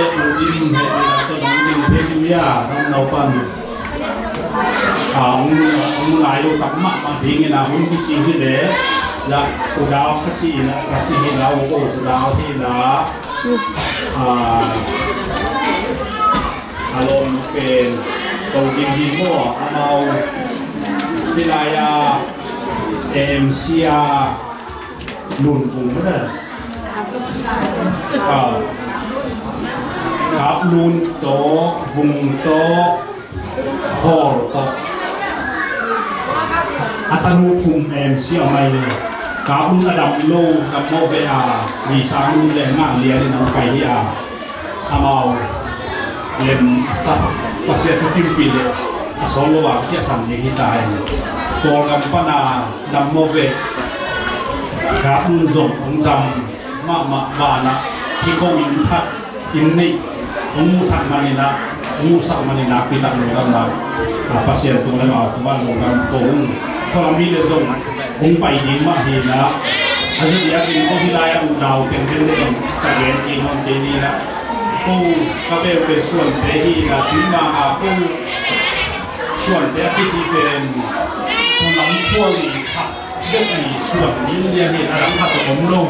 le U Dim he ila to nong ding phe kim ya, tam nau pan. A, ung, ung lai lo tak mahmah dingin a hun kici hi le, la U Dau ka ci in a, ka ci hi la, U Dau hi la. A, a lawm pen ko ding hi maw, amau hi lai a, M C a, Lun Vung mah na. A, Kap Lun tawh, Vung tawh, Khawl tawh. A tanu phum M C a mai le. Kap Lun a dam lo, dam mawh ve a, mi sang lun le ngah lian in a pai hi a. Amau lem a sak, Pasian thu kimpih le a sawl lo a ciahsan ding hi ta hi. Kawlgam pan a dam mawh ve. Kap Lun zong hong dam mahmah banah, hih ko inn khat, inn neih hong muh thak manin a, hong muhsak manin a, pi tak lungdam a, a, Pasian tung le amau tung a lungdam ko ung. Khualam mi le zong hong pai ding mah hi na, a zia diakin ko hi lai a U Dau teng teng le zong ka gen kei nawn kei ni na. Ko ka beuh beuh suante hi na, tui ma a ko suante a kici pen, ko lam thual i khat bek i suan ni lian hi na, lam khat om lo.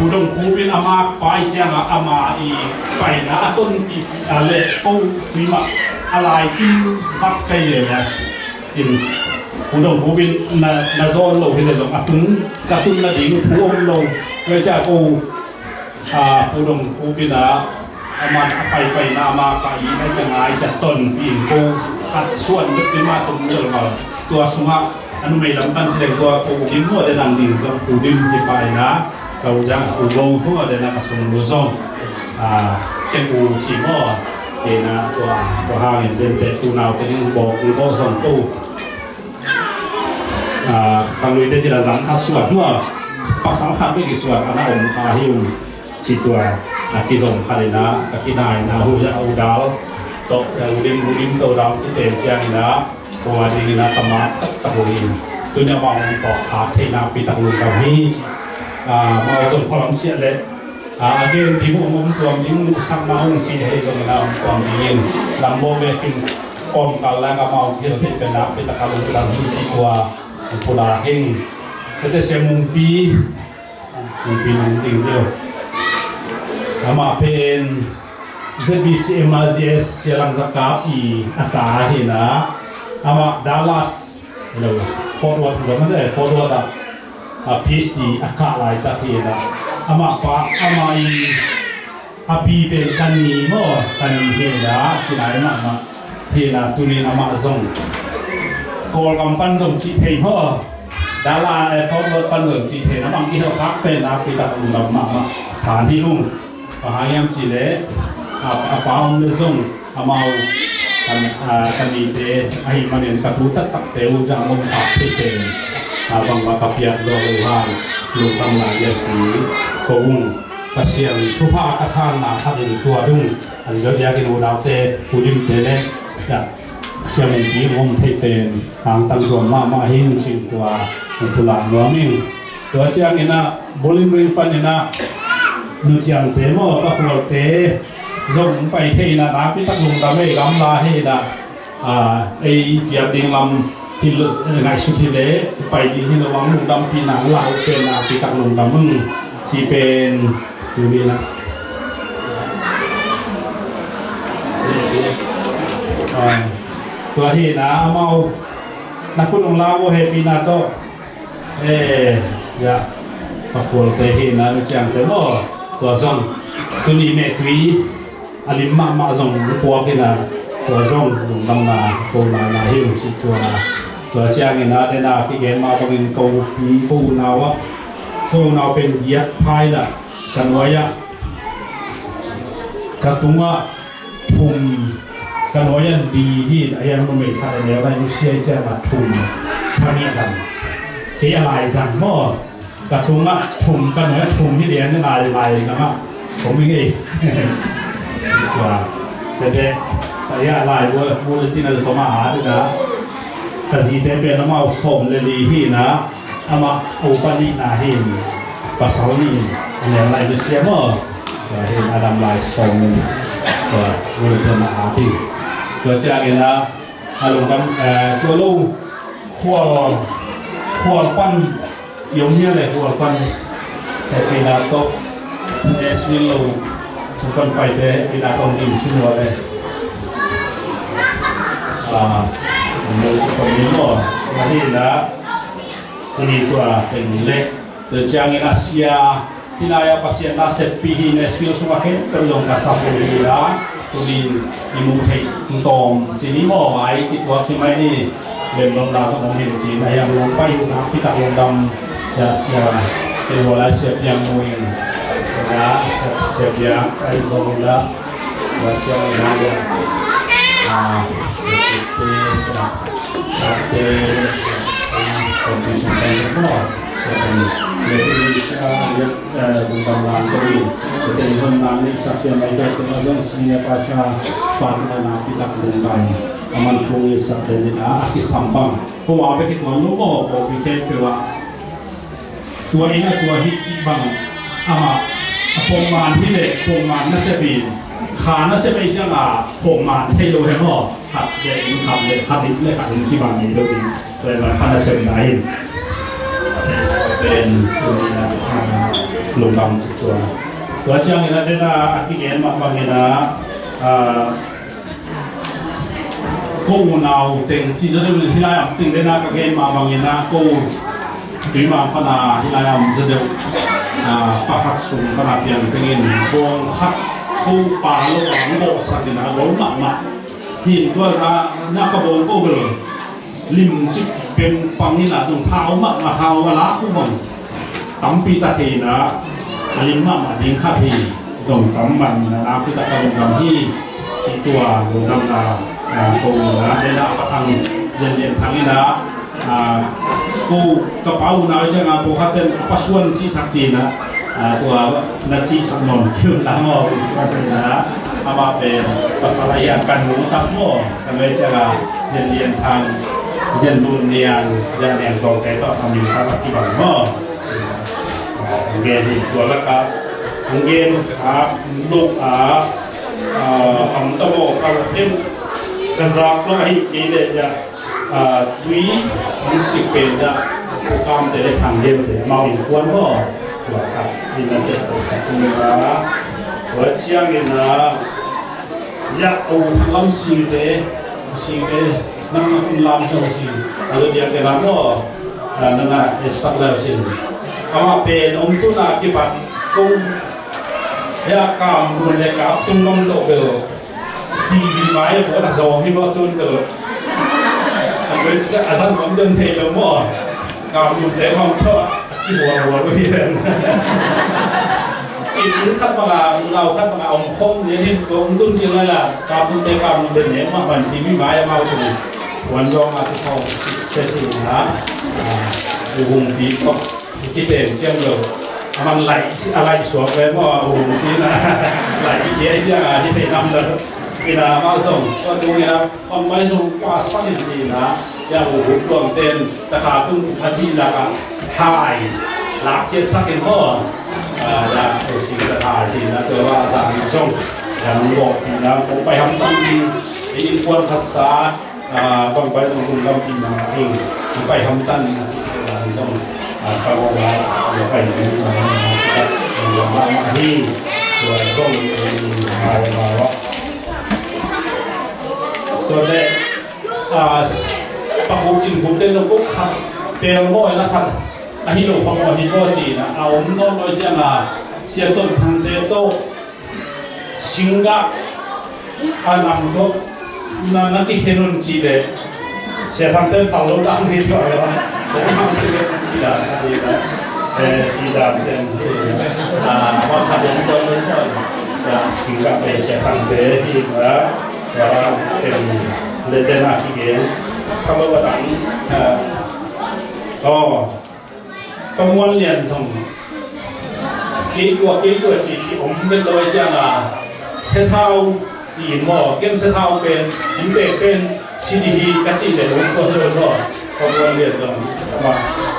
Pu Dong Khup in ama pai ciangin ama i paina a ton i a le ko tui mah a lai kim vak kai le na. In Pu Dong Khup in na, na zawn lo hi le zong a tung, ka tun na ding thu om lo. Wei ca ko, a, Pu Dong Khup in a, aman a pai paina ama pai i na ka ngai ca ton pi in ko khat suan bek ti ma tum lo ma. Tua sungah a numei lam pan ci leng tua ko dim maw de nang ding zong ko dim hi pai na. Kau jang ko go ko de nang a sung lu zong. A, ken u ci maw. Kei na tua, tua hangin den te ko nau te ning bawk ko zong ko. A, ka lui te ci la zang kha suat maw. Pasal khat bek i suat a na om kha hi ung. Ci tua a kizom khat in a, a kinaina hu ya U Dau tawh, ya U Dim, U Dim tawh U Dau kiten ciangin a, kua dingin a tama taktak uh hi. Tuni a amau hong tawk kha theihna pi tak lungdam hi. A, amau zong khualam ciah le, a, a gen ding uh hong om tuam ding, muhsak mah hong ci hei zongin a om tuam dingin lam bawl vekin kawmkal lai amau thil theih pen a pi tak a lungdam hi ci tua. Pula hing tete sia Mungpi. Mungpi nang ding deuh. Amah pen Z B C M R G S Sia Lang Za Kap i a ta hi na. Amah Dallas, hello, Fort Worth, Fort Worth ah, a P H D a kah laitak hi na. Amah pa, amah i a pi pen ka ni maw, ka ni hi na, kinai mahmah hi na, tuni in amah zong Kawlgam pan zong cih thei maw, Dala, eh, Fort Worth pan zong cih thei na, bang i hel khak pen a pi tak lungdam mahmah san hi ung. Bang hang hiam cih leh a, a pa om le zong amau kan, a, ka nite ahih manin ka tu taktakte uh zang om khak thei pen, a, bangmah ka piak zaw uh hang lungdam lai hi a pi ko ung. Pasian thupha ka sanna khat in tua dong a, zodiakin unaute, ulimte le, ya, siamin pi ngom thei pen hangtang tuam mahmah hi cin tua pulak nuam ing. Tua ciangin ah, bulim ring panin ah, nuciangte maw, ka khualte zong pai thei in ah, nakpi tak lungdam ei, gamla hi in ah, a, ei piak ding lam hi lo, ngaihsut hi leh pai ding hi lo, ang lungdampihna la uh pen nakpi tak lungdam ung ci pen tuni na. A, tua hi na, amau na khut ung la uh, hehpihna tawh. E, ya, ka khualte hi na, nuciangte maw, tua zong tuni mehtui a lim mahmah zong puak hi na, tua zong lungdamna ko na na hi uh ci tua. Tua ciangin ah, den a kigen mah bangin ko pi, ko unau ah, ko unau pen giat pha in ah, ka nuai ah, ka tungah thum, ka nuai ah li hi, a hiang numei khat a neu lai nusia i ciang a thum, sangih lam. Kei a lai zang maw. Ka tungah thum, ka nuai ah thum hi lian, na lai lai zang ah. Kong mi ngei. Wa. Tete. Ka ya lai bu, bu le tina toma a, tina. Ka zite pen amau sawm le li hi na. Amah a upa nihna hi in, pasal nih in, a neu lai nusia maw. Tua hi in a dam lai sawm in, tua, tua, tua na a ti. Tua ciangin ah, a lungdam, eh, tua lo, khual, khual pan, i om hia le khual pan, hehpihna tawh, eh, Nashville lo, sung pan paite, hehpihna tawh ding sin ua le. Ah, lo sung pan ni maw, na hi na, Suni tua teng ni le. Tua ciangin a sia, hih lai-ah Pasian na seppih hi, Nashville sungah khempeuh zong ka sap uh hi a, tuni i muh theih tawm ci ni maw, ai kituak ci mai ni. Lemlomna zong om hi ci na, hiam lawng pai uh nakpi tak lungdam. Sia, sia, kei hua lai sia piang mu in. Sia, sia piang, ai zong in la. Tua ciang in la. Ah, sia, sia, sia. Tua in a tua hi cih bang amah a pongman hi leh pongman nasep in, kha nasep ei ciang a pongman thei lo hi maw. Khat le in khat le khat in le khat in kibang ngei lo ding. Tua in a kha nasepna in pen tuni in a lungdam ci tua. Tua ciangin a den a a kigen mah bangin a, a, ko unau teng ci zaw deuh in hih lai-ah om teng den a ka gen mah bangin a ko Tuimang pan a hih lai-ah om zaw deuh, a, pakhat sung pan a piang tengin bawng khat ko pa lo a ngawhsak in a lo mahmah. Hin tua za na ka bawng ko bel limcik peng pang in a tung thau mahmah, thau a lak uh bang tampi ta thei in a, a lim mahmah ding khat hi. Zong tam man in a, nakpi tak ka lungdam hi. Cih tua lungdamna, a, ko in a, den a Pa Thang, Zen Lian Thang in a, a, ko ka pa unau ciang a, ko khat ten a Pa Suan cihsak ci in a, a, tua na cihsak nawn kei un la maw, ko Suan in a, amah pen pasal a hiang kan mu tak maw, kan ve ciang a, Zen Lian Thang, Zen Lun Niang, Zen Lian Tawng te tawh a min khat a kibang maw. Ngen hi tua lakah, ngen kha luk a, a, am ta maw, ka luk in ka zak lo ahi kei leh, ya, a, tui, an sik pen, ya, Pu Kam te le Thang Lian te, mau in kuan maw, tua kha, in a cet ta sak ni a, tua ciangin a, ya, a u Thang Lam Sing te, Sing te, nang na kun lam sa u Sing, a lo dia ke lam maw, a, na na, e sak la u Sing. Amah pen, om tu na kipat, ko, ya, kam mun le kap tung lam to bel, T V mai a buat a zawng hi maw tun ka lo. A buat a zan om den thei lo maw. Ka mun te khawng thaw a kihual hual uh hi ven. Inn khat bang a, unau khat bang a om khawm ni hin tua om tun cil lai a, ka mun te ka mun den ne mah man T V mai a mau tun. Huan zawng a tu khawng set hi na. U hung pi khawng. Kiten ciang lo. A man laih, a laih suak ve maw, a um ina, laih khia i ciang a hi thei nam lo. Ina mah zong, tua tung ina, pangmai zong kua sang in ci ina, ya u huk tuang ten, takha tung a ci ina ka, hai, lak khia sak in maw. A, ya, u sing ka hai, ci ina, tua wa zang in zong, ya, nungok, ci ina, kong pai hamtang ding, i innkuan khat sa, a, bang pai zong lungdam kik mah ding. Pai hamtang ding a cih tua zong, a, sa lo lai, a, pai ding a, a, a, a, hi. Tua zong, a, a, a, tua leh, a, pakhup cin khupte zong khat, pelmawhna khat, a hi lo phamawh hi maw ci ina, a om nawn lo ciang a, Sia Ton Thangte tawh, Singgah a nam tawh na, na kikhen un cih leh, Sia Thangte phal lo dan hi tua lo. Sia Thang Singgah cih dan hi tua. Eh, cih dan ten hi. Ah, bang khat yang tua lo tua. Ya, Singgah pe Sia Thangte hi tua. Ya, ten le ten a kigen. Kha lo ba dang. Ah. Oh. Ka Muan Lian zong kei tua, kei tua ci ci om vet lo a ciang a, Sia Thau ci in maw, ken Sia Thau pen, in tek pen, si di hi ka ci le om tua lo maw. Ka Muan Lian zong, ama,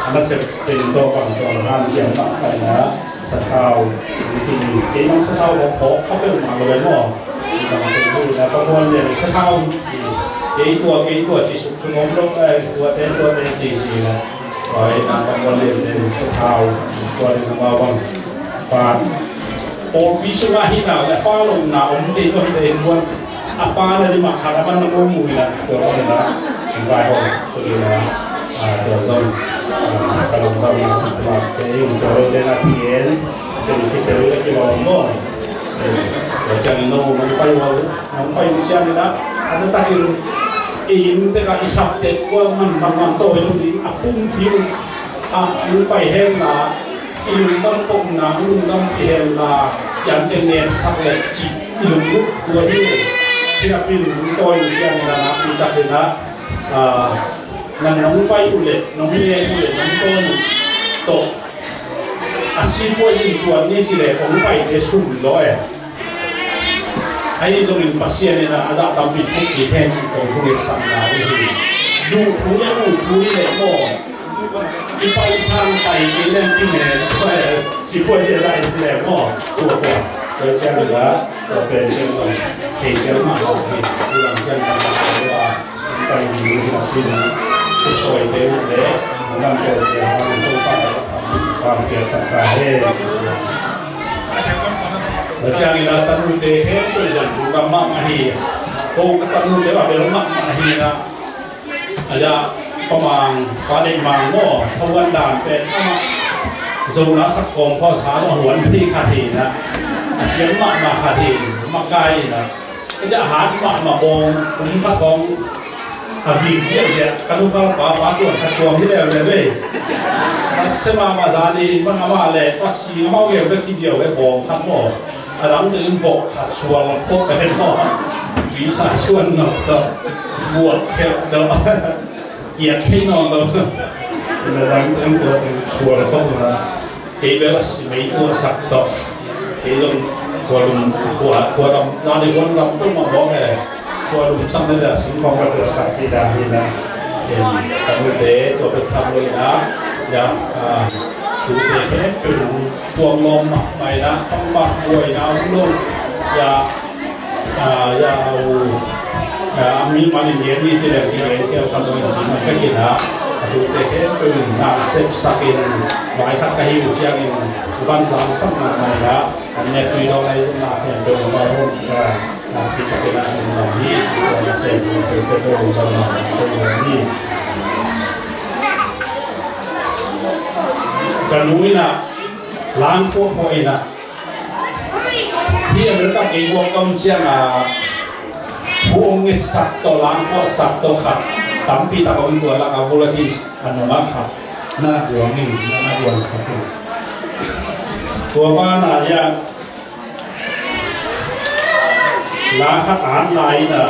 a nasep pen tawh bang tawh han ciang mah ka ina, Sia Thau, in kei nang Sia Thau hawk hawk kha peuhmah lo maw. Ci bang pen hi na, Ka Muan Lian, Sia Thau ci, kei tua, kei tua ci suk suk om lo, eh, tua te, tua te ci ci na. Tua hi na, Ka Muan Lian te Sia Thau, tua hi na, ma bang. Pa, pawlpi sungah hi na, le pa lomna om kei tua hi te kuan. A pa na di mak khat a man na mu mu hi na, tua hi na. Vai hong, su hi na. A, tua zong. A, ka lomna, tua hi na, tua hi na, tua hi na. Tua hi na, tua hi na. Tua ciang no, no pai wal. Nong pai uh ciangin ah, a taktakin i inn tek ah i sap tek kua man man man tawi lo ding a pumpi uh. A, nong pai hen la, i lungdam kohna, lungdam pi hen la, i an tek nek sak leh cih i lungdam tua hi. Hi napi nong tawi uh ciangin ah, a taktakin ah, a, nang nong pai uh leh, nong nek uh leh, nong tawi uh tawh a sipuai in tuan ni ci leh kong paite sum zaw e. Ahi zongin Pasian in a zah tampi thuk kik hen cih kong thungetsak na uh hi. Duh thu ia uh thu i leh maw? I pai sang pai kei leng ti me zaw e. Sipuai sia zah in ci leh maw? Tua tua. Tua ciang in a tua pen ciang zong thei sial mah lo hi. I lam ciang kan tua. Pai ding hi napi na, tawi te uh le, nam tawi te hang, Topa ka sak, ka piaksak ka he. Tua ciangin a tanute khempeuh zong lungdam mahmah hi. Ko ka tanute a bel mahmah hi na. A ya, Pa Mang, Pa Neih Mang maw, sahuan dan pen amah Zo la sak kawm khaw sa a huan thei khat hi na. A siam mahmah khat hi, makai hi na. Ka ciah hat mahmah bawng, kum khat khawng a vik ziahziah, ka nupa pa, pa tuan khat tuang hi leuleu ei. Ka sia mahmah zani, bang amah le, ka si amau geu bek hi ziau ei bawng khat maw. A dang tengin vok khat sual khop ei maw. Tuisa suan nawk tawh, buat khelh tawh, kiat thei nawn lo. A dang tengin tua teng sual khop na. Kei bel a si mei tuahsak tawh. Kei zong khua lum, khua, khua lam, na ni huan lam tung ma bawng e. Khua lum sang ni la sing khawng ka tuahsak ci dan hi na. Em, ka nute, tua pek tham lo hi na. Ya, a, tute khempeuh nong tuam lawm mahmah hi na, pangmah buai na om lo. Ya, a, ya, a, u, a, mi man in gen ni ci leng ci leng ci a kha zong in ci man ka kina. A tute khempeuh in na sepsak in, vai khat ka hi uh ciangin van zangsak mahmah hi na. An nek tui dawn ahi zong na khempeuh in vai hawm ka, na pi ka kina in na hi ci tua na sem khempeuh khempeuh in zong na khempeuh in hi. Ka nu in a lang phuahphuah in a Hih America kei guak ka om ciang a, thu hong ngetsak tawh, lang phuahsak tawh khat tampi tak om, tua lak a bulletin a nungah khat na guang in, na guangsak in. Tua banah hiah la khat an lai in a,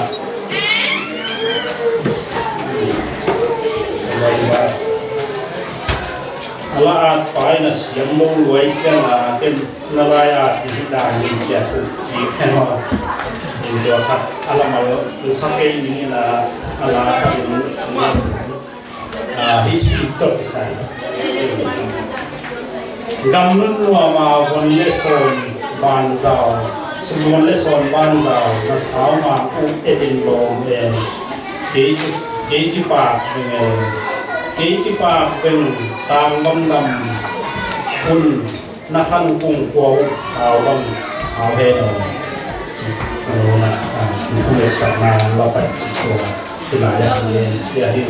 a La at pai na siam lo luai ciang a ken na lai at ding hi dan hi cia thu ki khen ma. In tua khat a la mal sa kei ning in a la khat in a hi si tok i sai. Gamlun nuam a von le sawn banzau, sumon le sawn banzau na sau ma ku edin lawm e. Kei kei kipak veng e. Kei kipak veng tang bang dam un na khan kung khua uh khau bang sau he no. Ci no na a thu le sa na la pai ci ko. Ina ya hi ya hi.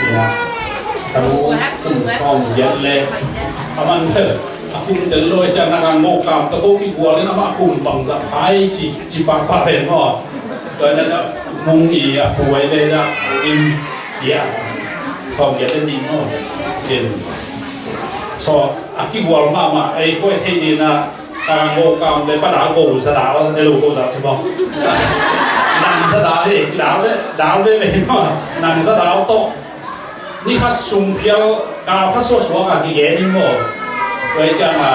Ina tamu kum sawm giat le aman a kum tel lo e ciang na rang go kam ta ko ki gual in ama kum bang za pai ci ci pa pa ve mo. Ko na na mung i a puai le ya in ya sawm giat le ni mo. Ken so a ki gual ma ma ai ko e thei ni na. Ka ngo kam le pa dal go sa dal ne lo go sa chimo. Nang sa dal he ki dal ve dal ve ve mo. Nang sa dal to. Ni khat sung phial ka kha so so ka ki ge ni mo. Wei cha ma.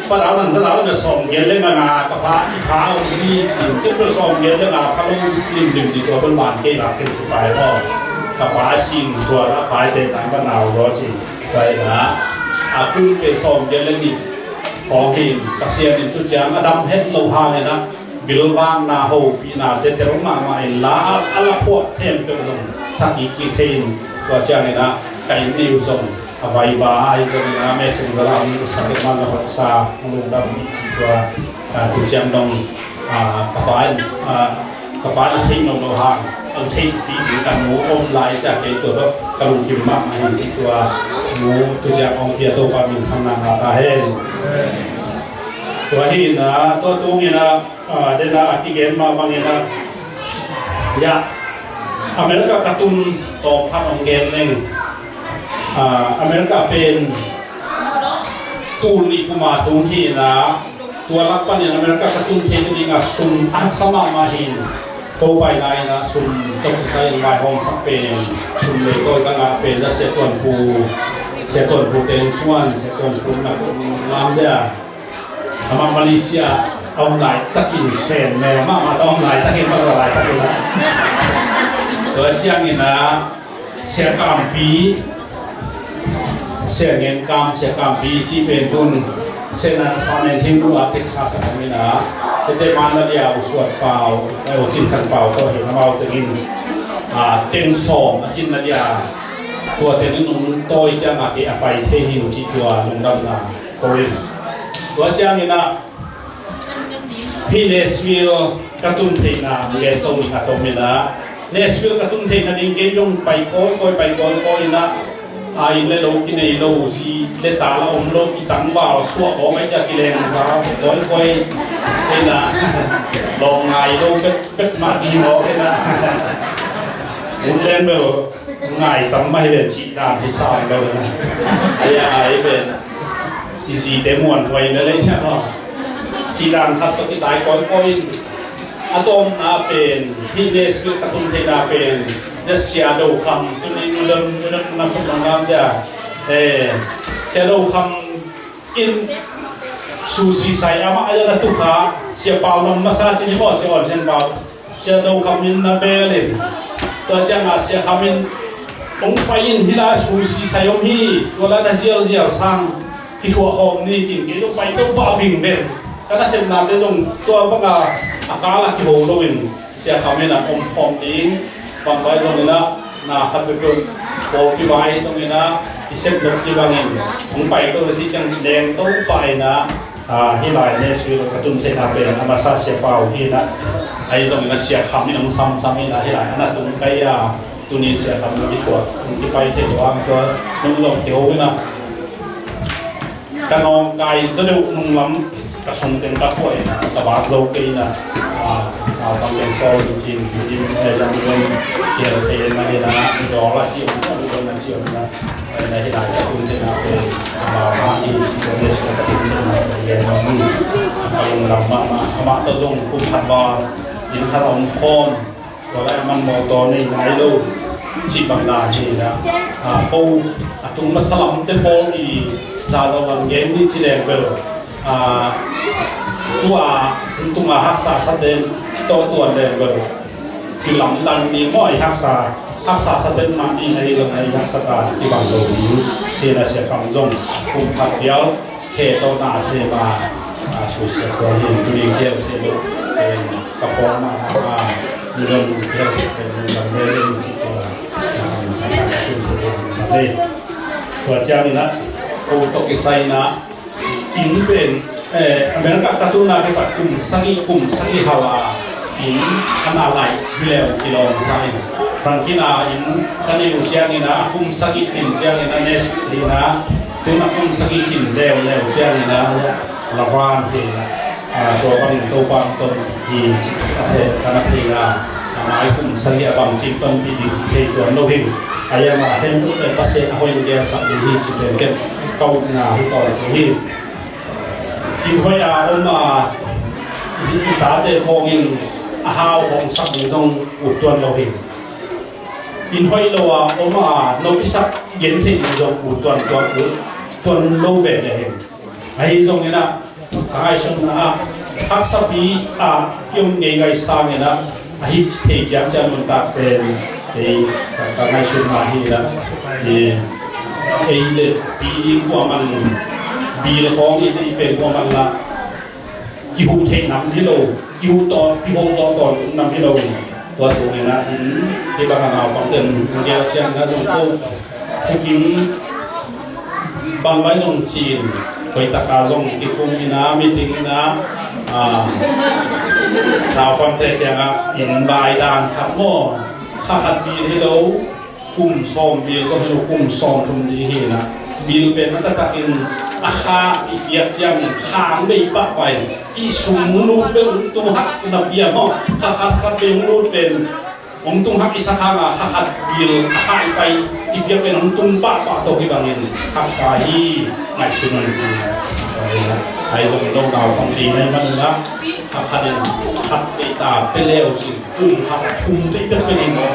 Pa dal nang sa dal ve sawm giat le nga nga ka pa i pa ong si si. Ke pe sawm giat le nga pa lo lim lim di to bel man ke la ke si pai mo. Ka pa sing so la pai te tang pa nau so si. Pai na. A kun pe sawm giat le ni. Khawng hi in Pasian in tu ciang a dam het lo hang in a bilvangna hopihna te tel mahmah in la a la phuah them peuh zong sak kik kik thei in tua ciang in a ka inn nei uh zong a vaiva ahi zong in a messenger a hong sak in man a hong sa hong lungdam dih cih tua tu ciang dong ka pa in ka pa na theih nono hang a theih pi ding ka nu om lai ca kei tua dok ka lungkim mahmah hin cih tua nu tu ciang ong pia Topa min thang nang a ta hen. Tua hi na tua tung ina dena a kigen mah bang ina ya America ka tun tawm khat ong gen leng America pen tul nih puma tung hi na tua lak panin America ka tun thei nadinga sum a haksa mahmah hin ko paina ina sum tawh kisai in vaihawmsak pen sum lei tawi ka ngah pen na sia tuanpu sia tuanpu teng puan sia tuanpu na lam dia ama Malaysia a om lai takin sen me ama ama ta om lai takin ma lai takin a tua ciang ina sia kampi Sia ngen kam sia kampi ci pen tun sia na sa men thim dua tek sa sa kami na tete man na dia u suat pau u cin kan pau to hi na mau tengin a teng som a cin na dia tua tengin um toi ciang a ke a pai thei hin ci tua lungdam na ko in tua ciang ina Hih Nashville ka tun theihna ngen to ning a tom ina Nashville ka tun theihna ding kei dong pai kawikawi pai kawikawi ina a inn le lo kinei lo zi le ta la om lo kitangval suah kawng ai cia kileng za kawikawi ina lawng ngai lo pek pek mah kihing awk ina Woodland bel ngai tam mah hi le cih dan hi sa lo ina ai ai pen i zite muanhuai na lei sia maw? Cidan khat tawh kitai kawikawi in a tawmna pen hih Nashville ka tun theihna pen na sia do kham tuni nudam nudam na khut nang lam dia sia do kham in susi sai amah a na tukha sia pau nam masa cini maw sia on sen pau Sia Do Kham in na bel in tua ciangah Sia Kham in hong pai in hih lai susi sai om hi tua lai na zialzial sang kithuah khawm ni cin kei zong pai to pah vingveng ka nasepnate zong tua banga a kala kiho loin Sia Kham in a om khawm ding bangbai zong inah na khat peuhpeuh pawlpi vai zong inah i sepdok ci bangin hong pai to na ci ciang leng to pah inah Hih lai Nashville ka tun theihna pen a masa Sia Pau hi na ahi zongin a Sia Kham in hong samsam hi na hih lai a na tung kai a tuni Sia Kham na kithuah hong kipai thei tua ang tua nung zong kiho hi na ka nawngkai zaw deuh nung lam ka sung teng ka khuah in ka vak zo kei in a naupang teng sawl in cin dim lam kiel thei in a hi na i dawl a ci om a ci om na Pai na hih lai ka tun theihna pen amau mah hi cih ka Jesuh ka tun theihna pen gen nuam hi. Ka lungdam mahmah amah tawh zong kum khat val inn khat a om khawm tua lai a man mawtaw nei nai lo. Cih bang dan hi na, a, ko a tung masa lamte pawl i zazawan gen ni ci leng bel, a, tua hong tunga haksa sate tawh tuan leng bel kilamdang ni maw, i haksa, haksa sate mah ni na hi zong na i haksa ta kibang lo ni. Hi na Sia Kham zong kum khat vial khe tawh na sem a, a, susia kua hi. Tuni khe khe lo, eh, ka pawng mah na, a, mi lon khe khe lo, mi lon khe lo, ci kua, a, a, a, a, a, a, tua ciangin a, ko tawh kisai na, inn pen, eh, America ka tuna kipat kum sagih, kum sagih hal a, inn a na lai hi leu kilawm sa in. Frankie na inn ka nei uh ciangin a, kum sagih cin ciangin a, nes hi na, tuna kum sagih cin leuleu ciangin a, Lavan hi na, a, tua bangin Topa hong tonpih hi ci a thei, ka na thei a, a mai kum sagih a bangci tonpih ding ci thei tuan lo hi. A, ia ma hen tu pen Pasian a hoih na gelsak ding hi ci pen ken ka upna hi tawn hi. Inn hoih a om a, i, i tate khawngin a hau khawng sak ding zong ut tuan lo hi. Inn hoih lo a om a, nopisak i gen theih ding zong ut tuan, tuan, ut tuan lo ve le hen. Ahi zongin a, ka ngaihsutna a, haksapi a i om ngeingai sangin a, ahi thei ciangciang nuntak pen, ei, ka, ka ngaihsutna hi la, ei, ei le pi ding kua man, bil khawng i nei pen kua man la, kihuh theih nam hi lo, kihuh tawn, kihuh zawh tawn nam hi lo. Tua tungin a, in, hi bang a naupang ten, ngial ciang na zong ko, thukim, bang vai zong cin, hoih taka zong kikum in a, meeting in a, a, naupangte kiangah, in vai dan khat maw, kha khat bil hi lo, kum sawm bil zong hi lo, kum sawm thum ding hi na. Bil pen a taktakin a kha i piak ciangin khang bei pahpah in i sum lut bel hong tung hak na pia maw. Kha khat khat bei hong lut pen hong tung hak i sak hang a, kha khat bil a kha i pai i piak pen hong tung pahpah tawh hi bangin haksa hi. Ngaihsun un ci. Ahi zong i lo naupang ding na i man un a, kha khat in khat bei ta pia leu cin. Kum khat a thum vei pek pek in maw.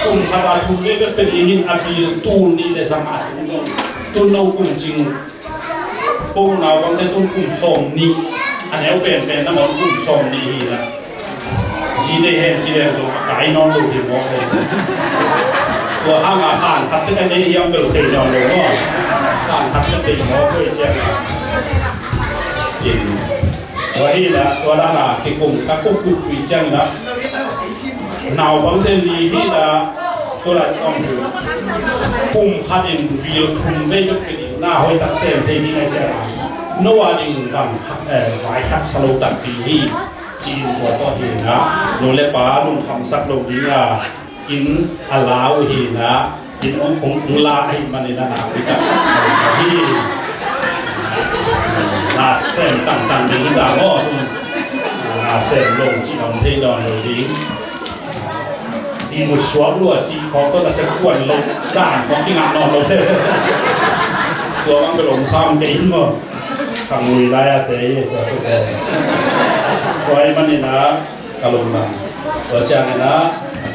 Kum khat a thum vei pek pek in hin a bil tul nih le zang a tung zong. Tun no kum cing. Ko naupangte tun kum sawm nih. A neu penpen na maw kum sawm nih hi la. Zi dei hen ci leng zong a kai nawn lo hi maw. Tua hang a khan khat tek a nei hiam bel thei nawn lo maw. Khan khat tek thei maw ko i ciang a. In. Tua hi la, tua dan a kikum ka kup kup tui ciang la. Naupangte ni hi la, tua la om hi. Kum khat in bil thum vei bek pe ding na hoih tak sem thei ding a ciang a. No a ding van, eh, vai haksa lo takpi hi. Ci-in tua tawh hi na. Nu le pa lungkhamsak lo ding a. Inn a la uh hi na, inn hong, hong, hong la ahih manin a na uh hi ta. Hi. Na sem tangtang ding hi ta maw. Na sem lo cih om thei nawn lo ding. I ut suak lua cih khawng tawh na sem kuan lo. Dan khawng kingah nawn lo. Tua bang ka lom sam kei in maw. Ka ngui lai a te hi, tua tu te. Tua ahih manin a, ka lungdam. Tua ciangin a,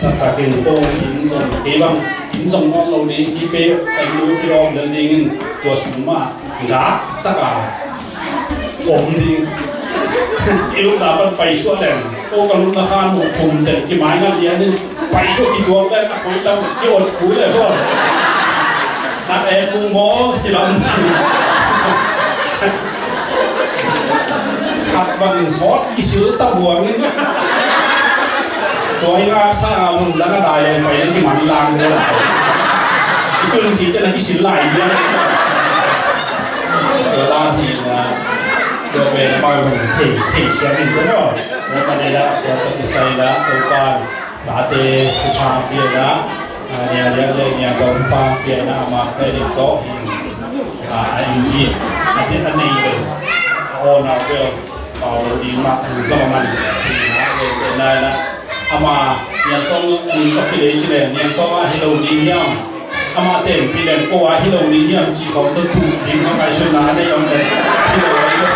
taktakin ko inn zong, kei bang, inn zong nawn lo ding, i pe, ka inn lo i pe awk lel dingin, tua sum mah, gak taka om ding. I lupna pan paisuah leng, ko ka lupna khan uh thum tel, kimai ngat lian in, paisuah kituak leng, a koi tam, ki ot ku leng, ko. Na e ku maw, kilam cin. Khat bangin sawt kisil ta buangin. Tua hi ngak sa a mun dang a dai leng pai leng kiman lang zia lai. I tun kik ciang a kisil lai dia. Tua dan hi na. Tua pen a bang zong thei, thei siam in tua maw. Tua pan hi la, tua tua kisai la, tua pan. Tate, thupha pia na, a, nia, nia, le, nia, tawh thupha pia na, ama credit tawh hi, a, a, in hi, a, a nei lo, a aw na bel, pau lo ding mah, zong man, na, le, le, na, na, ama, nia tawh, ni, tawh pi le, ci le, nia tawh, a, hi lo ding hiam, ama tem pi le, ko, a, hi lo ding hiam, ci, ko, tawh tu, ding, ma, kai, sun, na, a nei, om, le, hi lo, hi lo,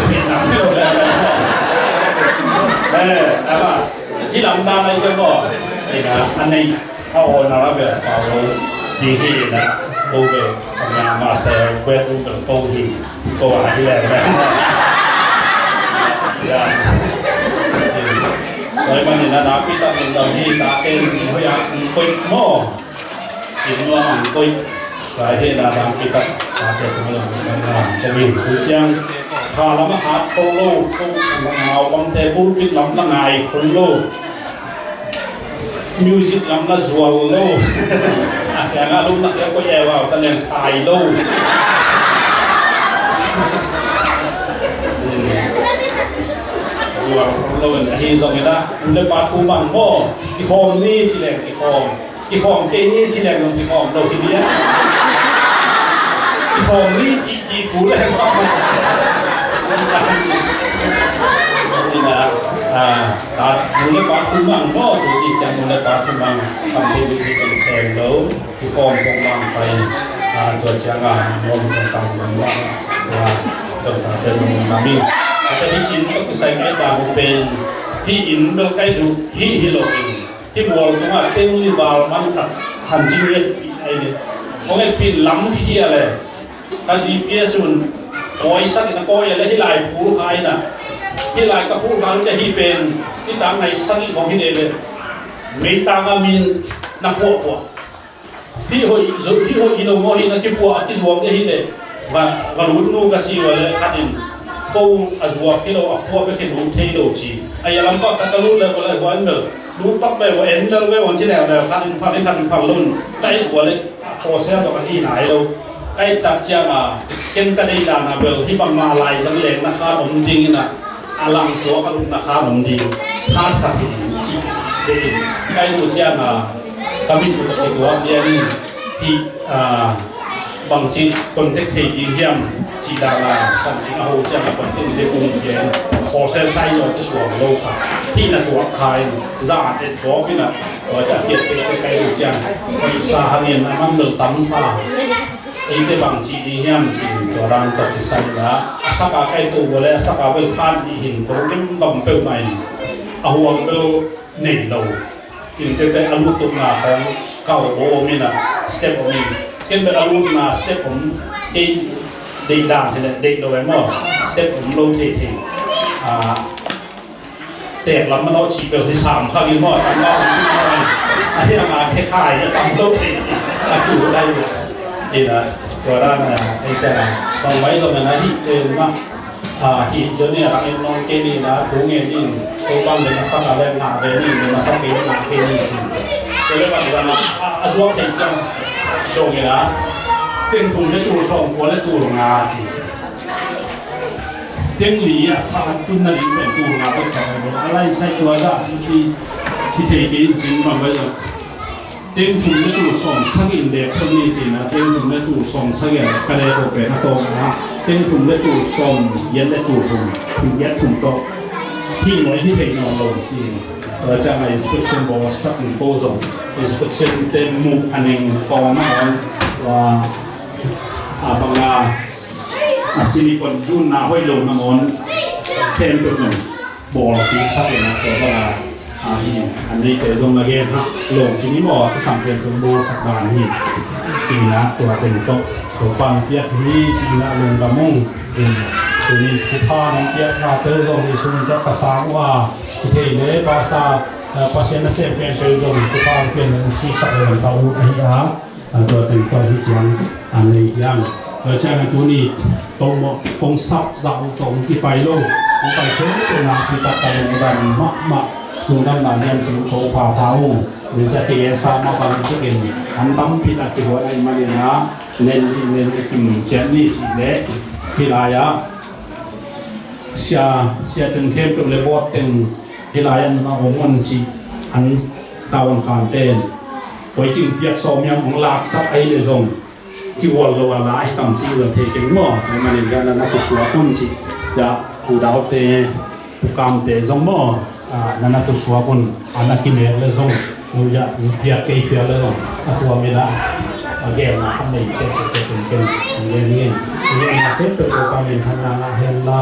hi lo, le, le, le, eh, ama, Hi Lamdang ai ke maw? Ina a nei a aw na ra bel pau lo di hi na. Ko bel a mya master bel ko bel ko hi. Ko a hi le le. Ya. Oi, man ina na pi ta min dam hi ta ten hoi a koi maw. Inn nuam ang koih. Lai hi na dang kitak tate tung lam lam lam koih. Tu ciang kha lam a hat khol lo, ko naupangte pulpit lam na ngai khol lo. Music lam na zual lo. A kiang a lum na kia koih e vau ta leng sai lo. Zual khol lo in ahi zong in a, nu le pa thu mang maw. Kikhawm ni ci leng kikhawm. Kikhawm kei ni ci leng zong kikhawm lo hi ni a. Kikhawm ni ci ci ku leng zong. Ina, a, ta, nu le pa thu mang maw, tu ci ciang nu le pa thu mang, kam thei ni ci ciang sem lo, kikhawm kong mang pai, a, tua ciang a, nuam kong tang nuam mang, tua, tua ta te nuam mang mi. Tua hi in, tua kisai ngai ta mu pen, hi in, bel kai du, hi hi lo in. Hih mual tungah teng li val man khat khan cing ngetpih ai le. Hong ngetpih lamkhia le. Ka G P S un kawisak in a kawi a le hih lai phul kha in a. Hih lai ka phul kha un cia hih pen hih tak nai sagih hong hi ne le. Meitang a min na puahpuah. Hih hoih, hih hoih hi lo maw, hih na kipuah a kizuak deh hih leh. Va, va lut nu ka ci ua leh khat in ko a zuak hi lo, a puah bek hi lut thei lo ci. A ia lampak khat ka lut leh ua leh hua en bel lut pak bel ua en bel bel ua ci leh leh khat in phal, khat in phal lo in. Ka et ua leh khawsia tawh ka hi nai lo. Ka et tak ciang a ken ka deih dan a bel hih bangmah lai zang leng na khan om ding in a. A lang tua ka lupna kha nong ding tha khat hi ding cih ding in kai nu ciang a ka mit uh ka kituak lian in hih bangci contact thei ding hiam cih dan a sancing a ho ciang a contact ding um lian in kholsel sai zaw kisuang lo kha hih na tuak kha in za an et bawk in a tua ciang kiat thei te kai nu ciang pawisa hangin a man bel tam sa. Eite bang ci ding hiam ci tua dan tawh kisai la a saka kai tu bole a saka bel than ni hin ko lim bam peuh mai a huang bel nei lo. In tete a lut tukna khong kau bo om in a step om in ken bel a lutna step om kei deih dan hi le deih lo em aw step om lo thei thei. Tek lam manawh cih bel hi sam kha gil maw a tam lo a hiang a khe khai a tam lo thei a kiu dai lo. Ina tua dan a ei chan a bang mai zong a na hih te mah a hih zon ni a rak in nong ke ni na thu nge ni in ko bang le na sak a le ngah ve ni in le na sak ke ngah ke ni sin. Ko le bang zan a a zuak thei cang zong ina teng thum le tul sawm kua le tul nga ci. Teng li a pha tunna ding pen tul nga pek sa pai bawk a lai sai tua zah hi hi thei kei in cin bang bai zong teng thum le tul sawm sagih in dek phot ni cin a teng thum le tul sawm sagih a ka dek ko pen a tawng a teng thum le tul sawm giat le tul thum thum giat thum tawh hi noi hi thei nawn lo cin. Tua ciang a inspection bawl sak in ko zong inspection te muh a ning kawng a on tua a bang a a silicon zunna hoih lo nangawn khempeuh zong bawl kik sak in a tua bang a a hi a neite zong na gen hah lawm cin i maw a kisam khempeuh bawl sak dan hi. Cina tua teng tawh tua pan piak hi cina lungdam ung. Tuni thupha nong piak na tel zong hi sung ka ka sang uh a i thei le pasa Pasian a sem khempeuh zong thupha nong piak nong kik sak le ka uh ahi a. A tua teng tawh hi ciang a nei hiang tua ciang a tuni kong mawh kong sap zah uh tawh hong kipai lo hong pai khempeuh na pi tak ka lungdam mahmah lungdam na niam tung ko pha tha ung. Min ca kei sa mah bang cikin an tampi tak kihuan ai manin a nen ni nen ni kim cian ni si le hi lai a sia sia teng khempeuh le bawt teng hi lai an na om on ci an tawh an khan ten. Koi cing piak sawm yang hong laksak ahi le zong kiual lo a la ahi tam ci lo thei keng maw? Ai manin gana na kusuak un ci. Ya, kudaute, kukamte zong maw? Na na kusuak un a na kimek le zong nu ya nu piak kei piak le zong a tua mina a gen na khan nei cek cek cek ken ken ken ken ken na ken pe ko kamin khan na na hen la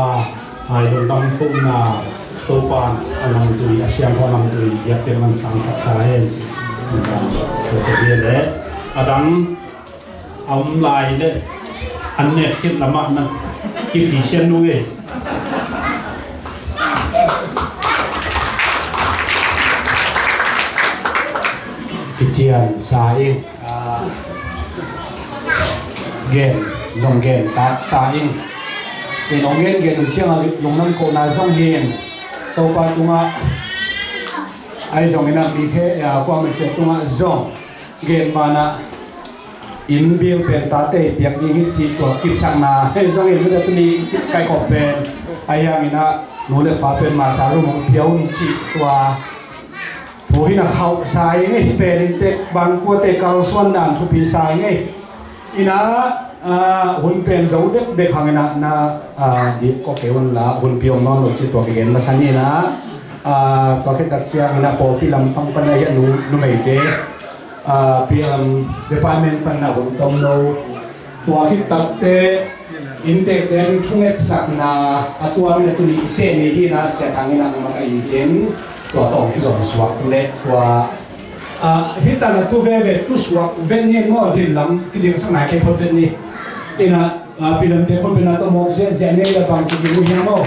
ai lo tam tung na Topa in a lamdang, a siangtho lamdang biakte man sangsak ta hen. Tua te hi leh a dang a om lai leh an nek khit lamah na kiphi sian nung ei. Kician sa ing. Ah, gen zong gen tak sa ing. Kei nong gen gen ciang a lungdam kohna zong hi in. Topa tungah ahi zongin a mi khe, ah, kua mi se tungah zong gen banah inn bill pen tate piak ding hi cih tua kipsakna zong in, mi tate ni kaikhop pen ahi hangin a nu le pa pen masa rum hong pia un cih tua thu hi na khauh sa ing ei. Hih pen in tek bang kuate kalsuan dan thupi sa ing ei. Ina, ah, hun pen zo dekdek hangin a na, ah, dik kawk kei un la, hun pi om nawn lo ci tua kigen masa ni na, ah, tua khit tak ciangin a pawlpi lampang pan a hi a nu, numeite, ah, pi, um, department pan a hun tom lo. Tua khit takte inntekte in thungetsakna a tuamin a tuni i seh ni hi na, Sia Thang in a maka in cin tua tawng kizom suak leh tua, ah, hi tan a tu veve tu suak ven ni maw, din lam kidingsakna kei phot ven ni. Ina, ah, pi lamte khut pen a tawh mawk ziahziah ni le bang kiding uh hiam maw?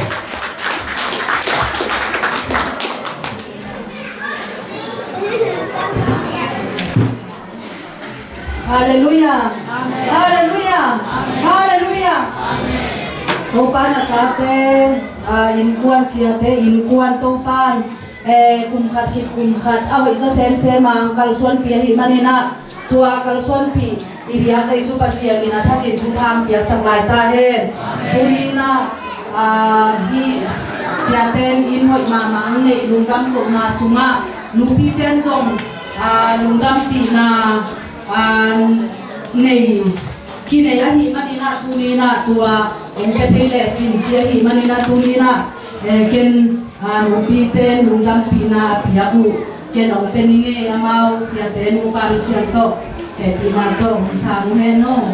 Halleluiah. Amen. Halleluiah. Amen. Halleluiah. Amen. Topa na tate, ah, innkuan siate, innkuan Topa in, eh, kum khat khit kum khat a hoih zaw semsem a kalsuanpih ahih manin a tua kalsuanpih i biak Jesu Pasian in a thakin thupha piaksak lai ta hen. Amen. Tuni in a, ah, hih siate in inn hoih mahmah ang neih lungdam kohna sungah nupite in zong, ah, lungdampihna, ah, nei, kinei ahih manin a tuni in a tua hong pia thei lecin ci ahih manin a tuni in a, eh, ken, ah, nupite in lungdampihna a piak uh ken hong pia ning ei. Amau siate nupa misiang tawh hehpihna tawh hong sang uh hen aw.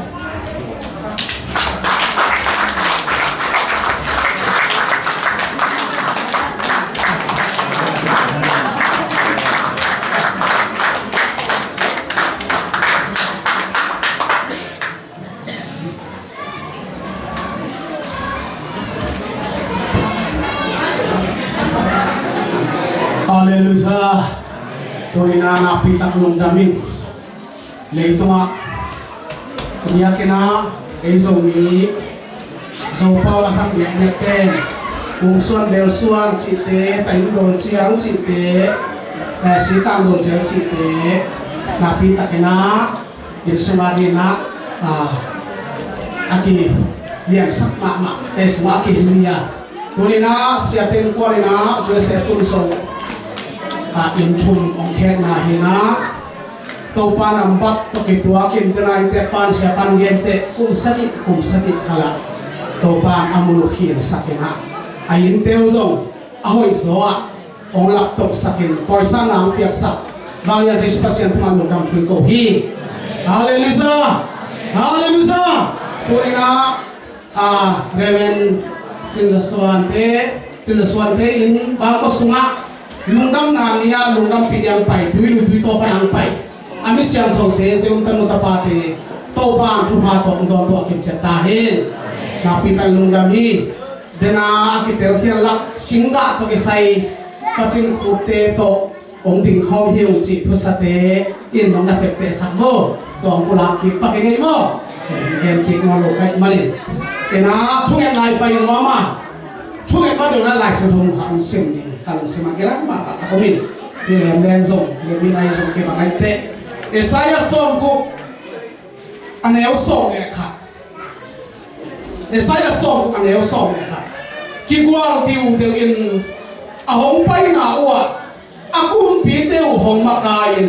Halleluiah. Tuni in a nakpi tak lungdam ing. Leitungah biakinn ah ei Zomi, Zopau a sang biakbiak pen, Kungsuan Belsuan cihte, Taim Dol Ciang cihte, eh, Sitang Dol Ciang cihte, nakpi takin a inn sungah dingin a, ah, a kiliansak mahmah, ei sungah a kihilh hi a. Tuni in a siate innkuan in a U S A tun so, ah, inn thum hong khekna hi in a, Topa nambat tawh kituakin, tena innte pan, sia pan gente kum sagih, kum sagih khalah Topa in a mun uh khinsak in a, a innte uh zong a hoih zaw ah hong laptohsak in, pawisana hong piaksak Vanglian Jesu Pasian tungah lungdam thu ko hi. Halleluiah. Halleluiah. Tuni in a, ah, Reverend Cin Za Suan te, Cin Za Suan te in bangkua sungah lungdamna ni-a lungdampih ding hong pai, tui lui tui taw pan hong pai. A mi siangthote, Zia um tanu tapate, Topa in thupha tawh hong dawn tawh a kim ciat ta hen. Nakpi takin lungdam hi. Dena a kitelkhial lak singgah tawh kisai pacin khupte tawh hong dingkhawm hi ung cih thusate in nong na ceptehsak maw? Tua hong pulak kik pak hi ngei maw? Gen kik nawn lo ka hih manin. Ina thunget lai pai nuam a, thunget ma dona Lai Siangtho kha hong sim ni, ka lungsim ah kilang mah ka om in. Hi lemlem zong, hi mi lai zong kibang ai teh. Isaiah sawmguk a neu sawm le khat. Isaiah sawmguk a neu sawm le khat. Kigual diudeu in a hong paina uh ah a kumpite uh hong makai in,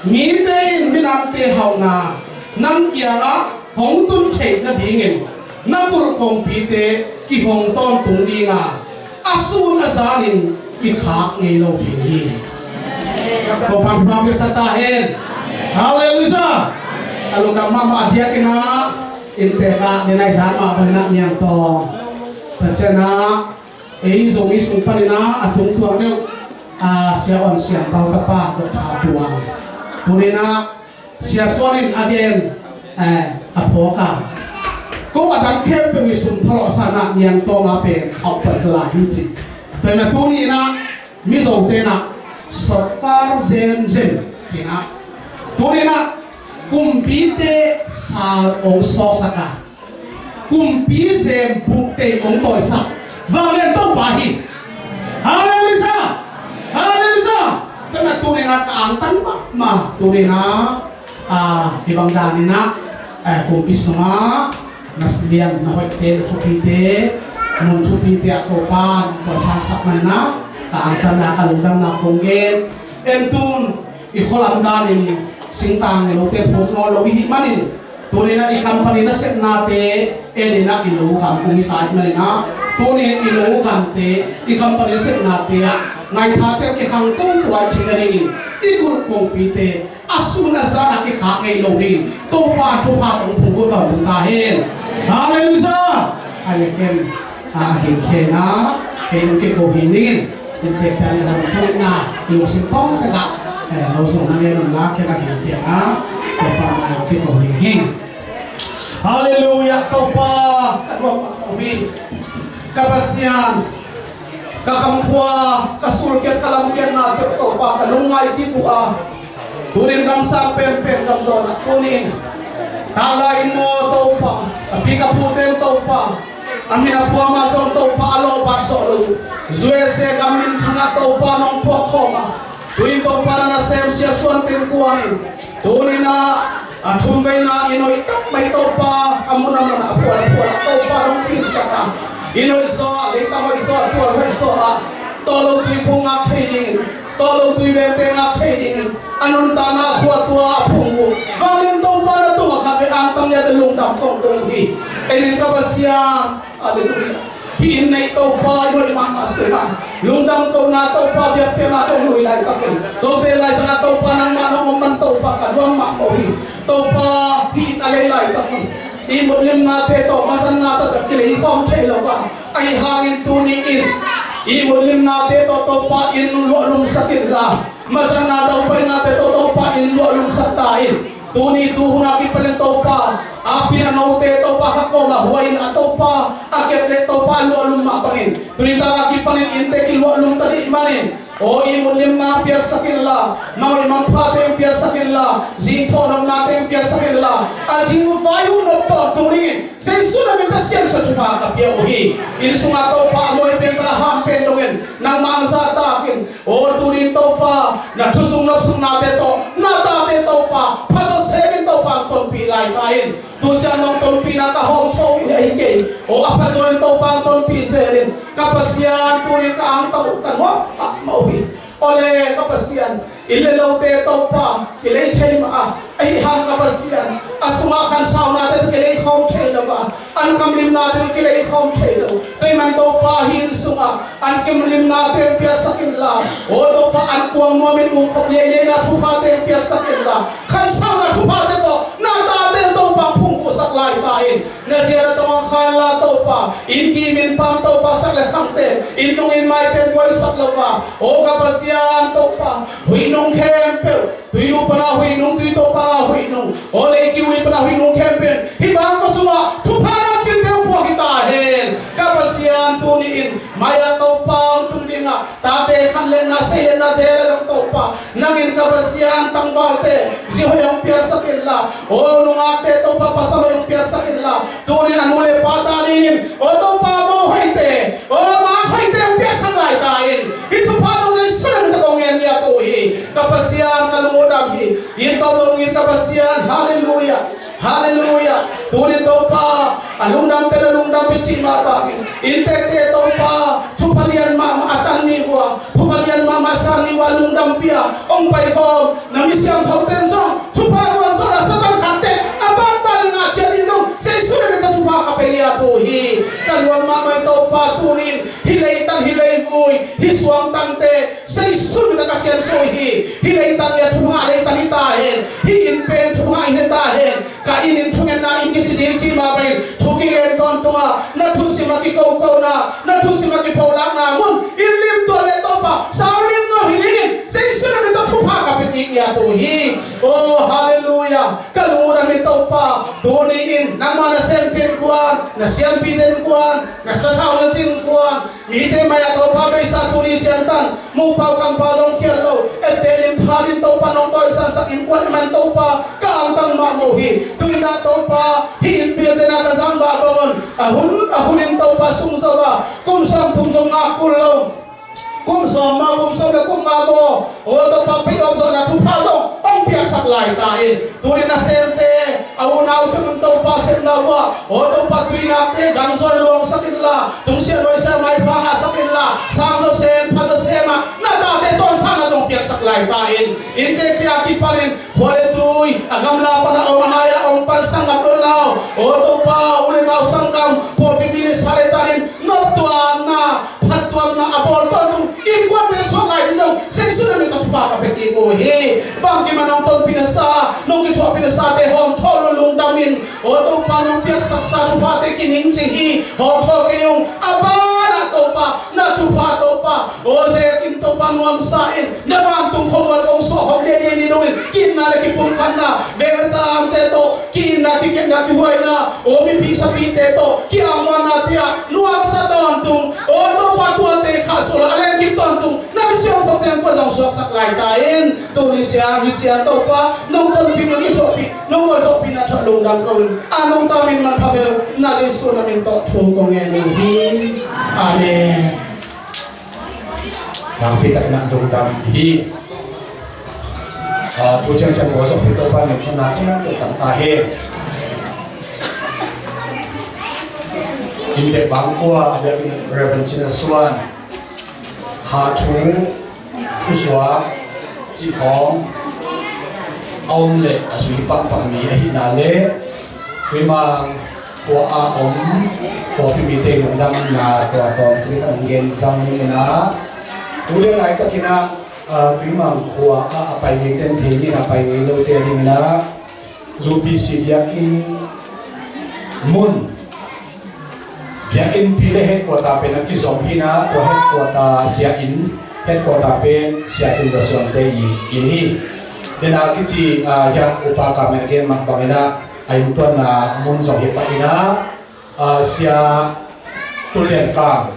mite in minamte hauhna nang kiangah hong tun theih nadingin na kulh kongpite kihong tawntung ding a, a sun a zanin kikhak ngei lo ding hi. Topa in thupha piaksak ta hen. Halleluiah. A lungdam mahmah a biakinn ah inntek ah denai zan mah bang in a niang tawh Pasian ah Ei Zomi sung panin ah a tungtuang deuh, a, Sia Awn Siang Pau tapa Dr. Tuang. Tuni-in ah Sia Suan in a gen, eh, a phawk a, ko a dang khempeuh i sum phalawhsakna niangtawng a pen khauh pai zaw lai hi ci. Tua ahih manin tuni-in ah Mizote in ah sotkar zenzen ci-in ah, tuni-in ah kumpite sal hong sawksak a, kumpi zem buh tei hong tawisak vanglian Topa hi. Halleluiah! Halleluiah! Tua ahih manin tuni-in ah ka angtan mahmah, tuni-in ah, ah, hih bang danin ah, eh, kumpi sungah na lian na hoihte, na thupite, mun thupite ah Topa hong tawisaksak manin ah ka angtanna, ka lungdamna kong gen. En tun i khua lam danin singtang lote phawk nawn lo i hih manin, tuni-in ah i company nasepnate en in ah i lo gam hong hi ta ahih manin ah, tuni-in i lo gamte, i company nasepnate ah ngaihthate kikhang toto ahih theihna dingin, i gulh kongpite a sun a zan ah kikhak ngei lo dingin Topa thupha tawh hong phungvuh tawntung ta hen. Halleluiah! Ai le ken, a, a gingkhia in ah, kei hong kiko hi ning in, inntekte in ah hong thungetna i lungsim tawng tak ah, eh, lo zong na ngen un la, ken a gingkhia in ah, Topa mai hong kiko hi ning. Halleluiah, Topa, ka nuam mahmah uh hi. Ka Pasian, ka khamkhua, ka sulkhiat, ka lamkhiatna tawh Topa ka lungngai kik uh a, tuni-in gam sang penpen gam dawnah tuni-in, tak lai-in maw Topa, a pi ka pute in Topa, a min a phuak mah zong Topa a lawhbat zawh lo, U S A gam minthang ah Topa nong puak khawm a, tuni-in Topa na nasem Sia Suan Tin Kuang in, tuni-in ah, a thumveina i hoih tak mai Topa, a mun a mun ah, a phual a phual ah Topa nong khinsak a, i hoih zaw ah, leitang hoih zaw ah, tual hoih zaw ah, tawlolo tuiphung ngak thei dingin, tawlolo tuivengte ngak thei dingin, a nuntakna khua tua a phungvuh vanglian Topa na tungah khatvei angtang lian lungdam kong ko uh hi. En in ka Pasian, Halleluiah. Hih inn neih Topa, i hoih mahmah sungah lungdam kohna Topa biakpiakna tawh hong lui laitak un, kote laizang ah Topa nangmah nong om man Topa ka nuam mahmah uh hi. Topa, hih inn a lei laitak un ihmut limnate tawh, mazanna tawh kilei khawm thei lo a, ahih hangin tuni-in ihmut limnate tawh Topa inn luahlumsak inla, mazanna daupainate tawh Topa inn luahlumsak ta in. Tuni tuhun a kipanin Topa, a pi a note Topa kha kawm a huai in a Topa a kep leh Topa luahlum mah bangin, tuni tak a kipanin innte kiluahlum ta dih manin, aw ihmut limna piaksak inla, mawh manphate piaksak inla, zing thawhnopnate piaksak inla, a zing vai uh nop tawntung dingin Jesu na min tawh siangtho thupha ka pia uh hi. Inn sungah Topa a mawi pen, a ham pen dongin nangmah hong zahtak in. Aw tuni-in Topa, na thu sung nopsaknate tawh na tate Topa phazaw sem in Topa hong tonpih lai ta in. Tu ciang nong tonpihna ka hawm tho uh hi kei. Aw a phazaw in Topa hong tonpih zel in. Ka Pasian, tuni-in ka angtang uh, ka nuam mahmah uh hi. Aw le ka Pasian, inn le lote Topa kilei thei mah a, ahih hang ka Pasian, a sungah khansaunate tawh kilei khawm thei lo a, an kam limnate tawh kilei khawm thei lo. Tua ahih man Topa hih inn sungah an kam limnate piaksak inla, aw Topa an kuang nuamin umkhop liailiaina thuphate piaksak inla, khansauna thuphate tawh na tate Topa phungvuhsak lai ta in. Na zia na tawh a khainla Topa, inn kimin pam Topa, sak le khangte, inn nung inn maite buaisak lo a, aw ka Pasian Topa, huih nung khempeuh, tui lu pana huih nung, tui to pana huih nung, aw lei kiu li pana huih nung khempeuh in hih bang kua sungah thupha nang cinte uh puak hi ta hen. Ka Pasian, tuni-in mai-ah Topa hong tung dingah tate khanletna, seiletna, delelok Topa, nangin ka Pasian tangvalte zi hoih hong piaksak inla, aw nungakte Topa pasal hoih hong piaksak inla, tuni-in a nu le pate adingin aw Topa mo hoihte, aw ma hoihte hong piaksak lai ta in. Hih thupha tawh Jesu na min tawh kong ngen ngiat uh hi. Ka Pasian, ka lung uh dam hi. Inn tawh lungin ka Pasian, halleluiah, halleluiah. Tuni-in Topa, a lungdamte na lungdampih cih mah bangin, inntekte Topa thupha lian mahmah a tan ni uh a, thupha lian mahmah a san ni uh a, lungdampih a hong paikhawm na mi siangthote in zong thupha ruangzawnna Satan khatte a banbanin ngah ciat dingin zong Jesu na min tawh thupha ka pia ngiat uh hi. Ka nuam mahmah uh hi Topa, tuni-in hih leitang, hih leivui, hih suangtangte Jesu min tawh ka siansuah uh hi. Hih leitang hi a thupha ngah leitang hi ta hen. Hih inn pen thupha ngah inn hi ta hen. Ka inn in thungetna inn kici ding cih mah bangin thu kigen tawntung a, na thusim a kikokona, na thusim a i pholakna mun in lim tuan le Topa, sau lim nuam hi dingin Jesu na min tawh thupha ka pia kik hi a tu hi. Oh, halleluiah. Ka lungdam hi Topa. Tuni in nangmah na sem tin kuan, na siampi tin kuan, na sathau na tin kuan, mite mai-ah Topa beisa tuni ciangtan mupau kampau zong khial lo, ette lim pha din Topa nong tawisansak innkuan i man Topa ka angtang mahmah uh hi. Tu-in ah Topa hih innpilte na ka zang mah bangun a hun a hun in Topa sung zo a kum sawm thum zong ngak kul lo, kum sawm maw, kum sawm le kum nga maw, aw Topa pei om zawhna thupha zong hong piaksak lai ta in. Tuni nasemte a unau tungin Topa sepna uh ah, aw Topa tuinakte gamzuan luangsak inla, tungsiah nuaisiah maipha ngahsak inla, sang zawsem pha zawsem ah na tate tawisakna zong piaksak lai ta in. Inntekte a kipanin khua le tui a gamla pan a om a nai a om pan sanggam lo nau, aw Topa u le nau sanggam pawlpi mi le sa le tanin noptuahna phattuamna a bawl tawntung innkuante suak lai ding dong Jesu na min tawh thupha ka pia kik uh hi. Bangkim a nong tonpih na sa, nong kithuahpih na sate hawmthawn lo lungdam in, aw Topa nong piaksaksa thuphate kiningcing hi. Hawmthawn kei ung. A banah Topa na thupha Topa, aw zekin Topa nuamsa in na vantung khuamual kong suah hawm lianlian ni dongin ki-itna le kipumkhatna, vengtamte tawh ki-itna, kikepna, kihuaina, aw mipi sapite tawh ki-angmuanna tiah nuamsa tawntung, aw Topa tuate khahsuah a lengkip tawntung na misiangthote innkuan zong suaksak lai ta in. Tuni ciang hih ciang Topa nong tonpih, nong kithuahpih, nong gualzawhpihna tawh lungdam ko in, a nungta min manpha bel na Jesu na min tawh thu kong ngen uh hi. Amen. Nakpi takin ah lungdam hi. Ah, tu ciangciang gualzawhpih Topa min thang na khin ah tuah tam ta hi. Inntek Bangkua a biakinn Reverend Cin Za Suan kha thu, thusuak cih khawng a om le a zui pahpah mi ahihna le Tuimang khua a om pawlpi mite lungdamna tua tawm cih kan gen zang ning in ah, tu le laitakin ah, ah, Tuimang khua ah a pai ngei ten thei ning in ah, pai ngei lote ning in ah, U P C biakinn mun, biakinnpi le headquarter pen a kizom hi in ah, tua headquarter sia inn, headquarter pen Sia Cin Za Suante i inn hi. Den a kici, ah, hiah upa Kamen a gen mah bangin ah, a inntuanna mun zong hi pah in ah, ah, Sia Tul Lian Kang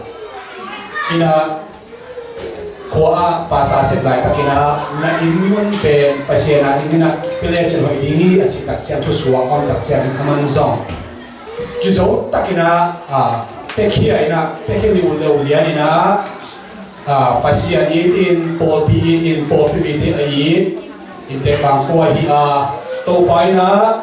in ah, khua ah pastor sep laitakin ah, na inn mun pen Pasian a dingin ah pia lecin hoih ding hi a cih tak ciang, thusuak a om tak ciangin aman zong kizo takin ah, ah, piakhia in ah, piakhia liuleu lian in ah, ah, Pasian it in, pawlpi it in, pawlpi mite a it, Inntek Bangkua hi a, Topa in ah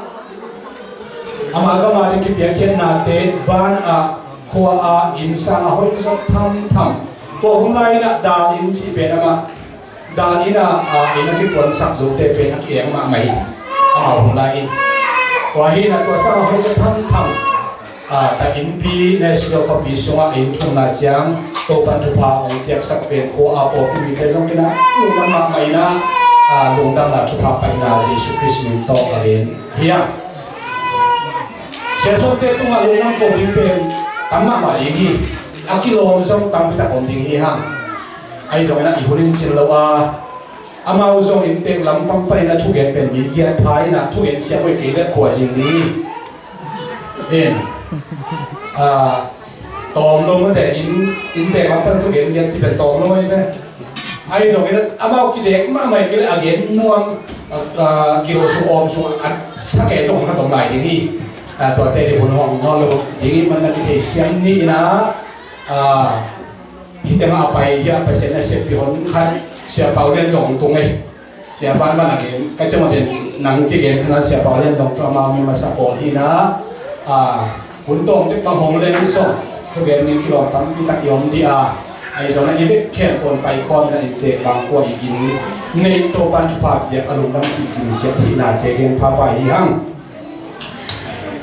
ama gam a ding kipiakkhiatnate ban ah, khua ah innsang a hoih zaw thamtham. Tua hun lai in ah dal inn cih pen amah, dal inn ah, ah, inn a kipuansak zote pen a ki-eng mahmah hi. Amau hun lai in tua hi in ah tua sang a hoih zaw thamtham. Ah, ta innpi Nashville khuapi sungah inn thumna ciang Topan thupha hong piaksak pen khua a pawlpi mite zong in ah lungdam mahmah in ah, ah, lungdamna thupha paina Jesu Khrist min tawh a gen hi a. Siasuante tungah lungdam ko ding pen tam mahmah ding hi. A kilawm zong tampi tak om ding hi hang. Ahi zongin ah i hun in cin lo a, amau zong inntek lampang panin a thugen pen mi giat pha in ah thugen siam uh hi kei leh khua zing ding hi. In, ah, tawm lo mate, in, inntek lampang thugen giat ci pen tawm lo mate. Ahi zongin amau kidek mahmah kei leh a gen nuam, ah, ah, gil sung awm sung a sa kei zong ka tawm lai ding hi. Ah, tuate ding hun hong nawn lo ding hi man na kithei siam ni in ah, ah, hih tengah a pai hiah Pasian a seppi hon khat Sia Pau Lian zong tung ei. Sia Pau Lian a gen ka cem a den nang kigen khanat Sia Pau Lian zong tua amau mi masa pawl hi na. A, hun tawm tek bang hong leng zong thugen min kilawm tampi tak i om dih a. Ahi zongin i vek khempeuh pai khawm na inntek Bangkua i gin neih Topan thupha piak a lungdam kik kim ciat hihna te gen pha pah hi hang.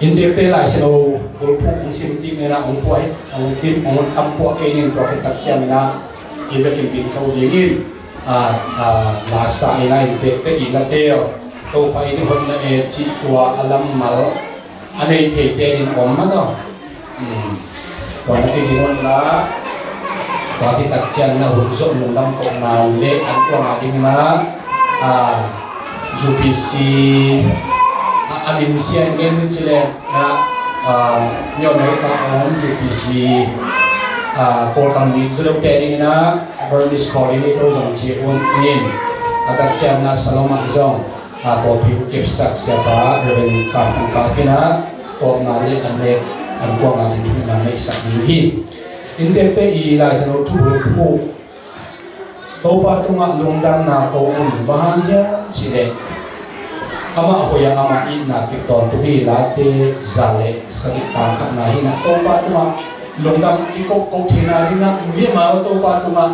Inntekte Lai Siangtho bulphuh hong sim kik nena hong puah hi, hong tim, hong tam puah kei ning tua khit tak ciangin ah i vekin bing ko dingin, ah, ah, masa in ah inntekte i la teel Topa in i hoihna e cih tua a lammal a nei theite in om mah tawh. Hmm. Tua na kiging on la. Tua khit tak ciangin ah hun zawh lungdam kohna le an kuang a dingin ah, a, U P C, a, a min sia in gen ding ci leng ah, a, New America om U P C, a, Kawlgam mi zu deuhte dingin ah Burmese coordinator zong ci un in, a tak ciangin ah Salom ah zong, a, pawlpi kipsak siapa Reverend Kam Tang Kap in ah tawpna le an nek an kuang a ding thu in ah neihsak ding hi. Inntekte i Lai Siangtho thubul phuh Topa tungah lungdamna ko un, bang hang hiam cih leh amah hoih a, amah itna kip tawntung hi. Late za le sagih tang khatna hi in ah Topa tungah lungdam i ko, ko theihna dingin ah mimal Topa tungah,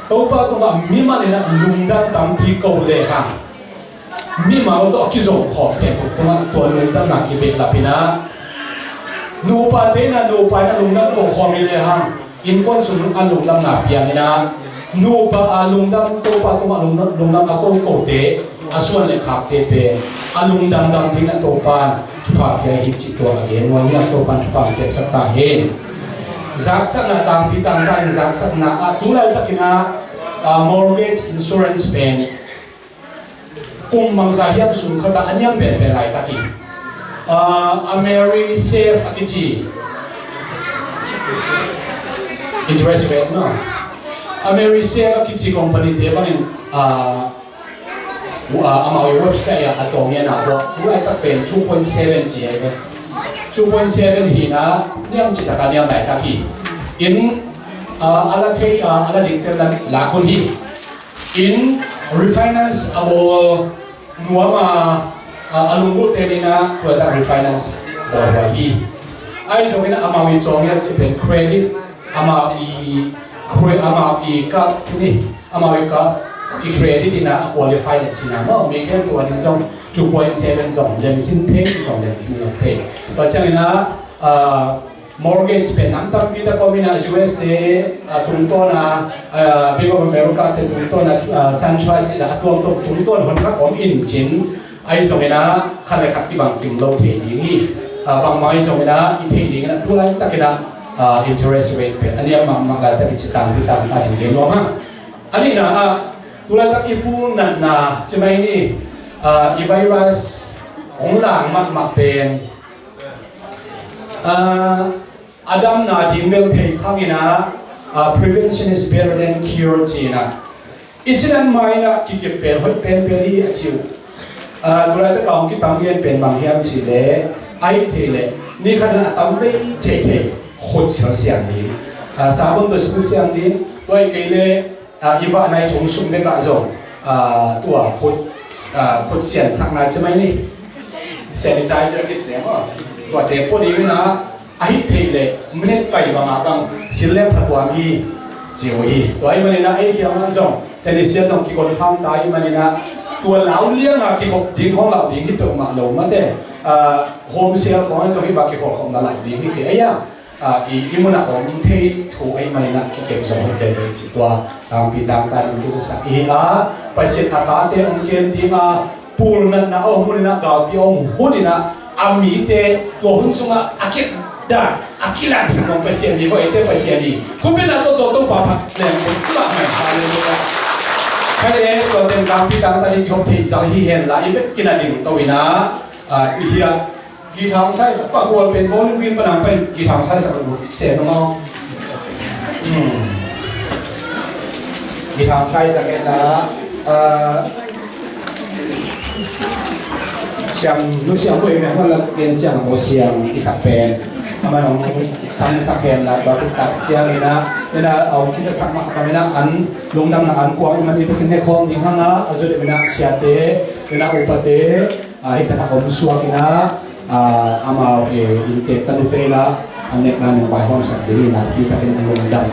Topa tungah mimal in ah lungdam tampi ko lehang mimal tawh a kizom khawm khempeuh tungah tua lungdamna kibehlap in ah, nupate in ah nupa in ah lungdam ko khawm hi lehang innkuan sung a lungdamna piang in ah, nupa a lungdam, Topa tungah lungdam, lungdam a ko kote, a suan le khakte pen a lungdam dam dingin ah Topa'n thupha pia hi cih tua a gen nuam hi. Topa'n thupha piaksak ta hen. Zaksakna, tangpi tangtanin zaksakna ah tu laitakin ah, a, mortgage insurance pen kum bangzah hiam sung khat ah a niam penpen laitak hi. A, Amerisafe a kici, interest rate, no? Amerisafe a kici company te bangin, a, a, amau i website ah a cawng hian ah tua tu laitak pen two point seven ci ahi ve. Two point seven hi in ah niam cih tak a niam laitak hi. In, a, a la thei, a, a la dingte la, la khun hi. In refinance a bawl nuam a, a, a lunggulhte in ah tua tak refinance bawl huai hi. Ahi zongin ah amau i cawng hian cih pen credit, amau i cre-, amau i ka, ni, amau i ka, i credit in ah a qualify le cihna maw, mi khempeuh a ding zong two point seven zong lem khin thei, zong lem khin lo thei. Tua ciangin ah, a, mortgage pen nam tampi tak om in ah, U S te, a, tungtawn a, a, Bank of America te tungtawn a, a, SunTrust in ah a tuamtuam tungtawn hon khat om in cin, ahi zongin ah khat le khat kibang kim lo thei ding hi. A, bangbang ahi zongin ah i theih dingin ah tu laitakin ah, a, interest rate pen a niam mahmah laitak i ci tangpi tangtanin gen nuam hang. A nihna ah tu laitak i pulnatna ci mai ni, a, i virus hong lang mahmah pen, a, a damna ding bel thei khang in ah, a, prevention is better than cure ci in ah. I cih dan mah in ah kikip pen hoih penpen hi a ci uh. A, tu laitak a hong kitam gen pen bang hiam cih leh, ahih theih leh ni khat in ah a tam vei thei thei khut sialsial ding, a, sabun tawh sialsial ding, tua ahih kei leh, a, i vah nai thum sung bek ah zong, a, tua khut, a, khut siansakna ci mai ni, sanitizer kici leng aw, tuate pua ding in ah, ahih theih leh minute pai bang ah bang sil leng phatuam hi ci uh hi. Tua ahih manin ah ei kiang ah zong tennis sial zong kiconfirm ta ahih manin ah tua lau liang a kikhop ding khawng lau ding hi peuhmah lo mate, a, home sial khawng ah zong hih bang kikhop khopna lau ding hi kei ei a. A, i, i mun a om thei thu ahih manin ah kikem zong hun veve cih tua tangpi tangtan in kizasak i hi a, Pasian a tate hong kem ding a, pulnatna a om hun in ah, galpi a om hun in ah, a mite tua hun sungah a kep dan a kilangsak zong Pasian hi, vo eite Pasian hi. Khupina tawh tawh Topa phat leng pun kulak mai. Halleluiah. Khai le tua teng tangpi tangtan in kihop theih zal hi hen la, i vekin a ding to in ah, a, i hiat Guitar hong saisak pa khual pen bawlung vin panang pen guitar hong saisak lo se no maw? Hmm. Guitar hong saisak hen la, ah, siam nu siam boi men hong la gen siam ko siam i sak pen. Ama hong sam sak hen la ba kut tak siam ina ina au kisa sak ma ka ina an lungdam na an kuang i man i tukin ne khom ding hang a a zut ina siate ina upate. Ah, hih takah om suak in ah, ah, amau, eh, inntek tanute in ah, an nekna nong vaihawmsak ding in ah, pi takin an lungdam.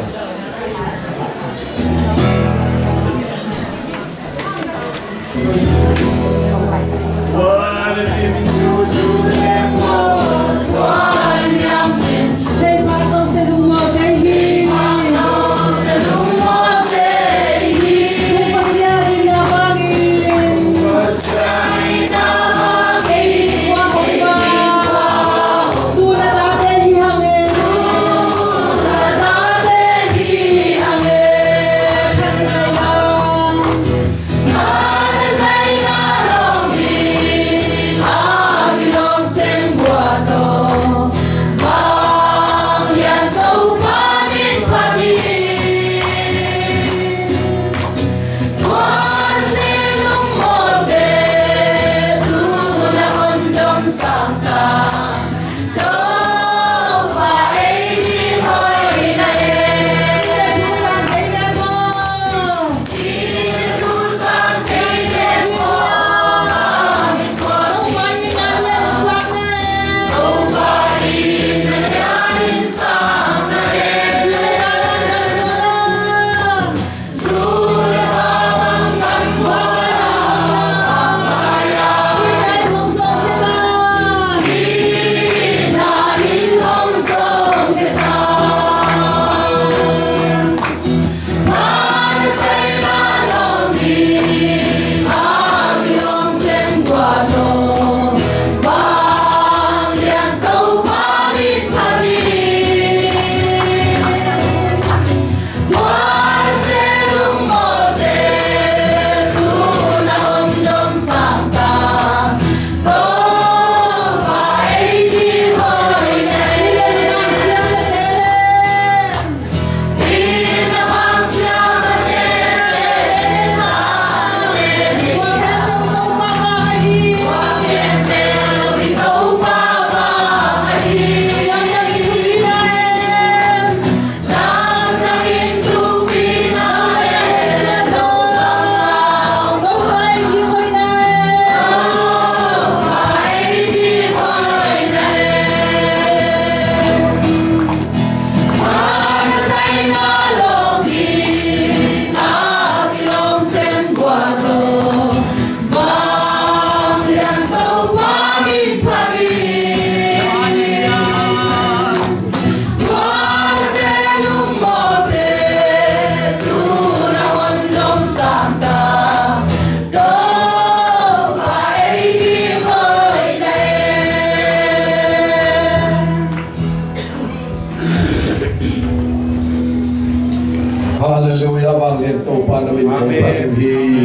Halleluiah, vanglian Topa na min kong phat uh hi.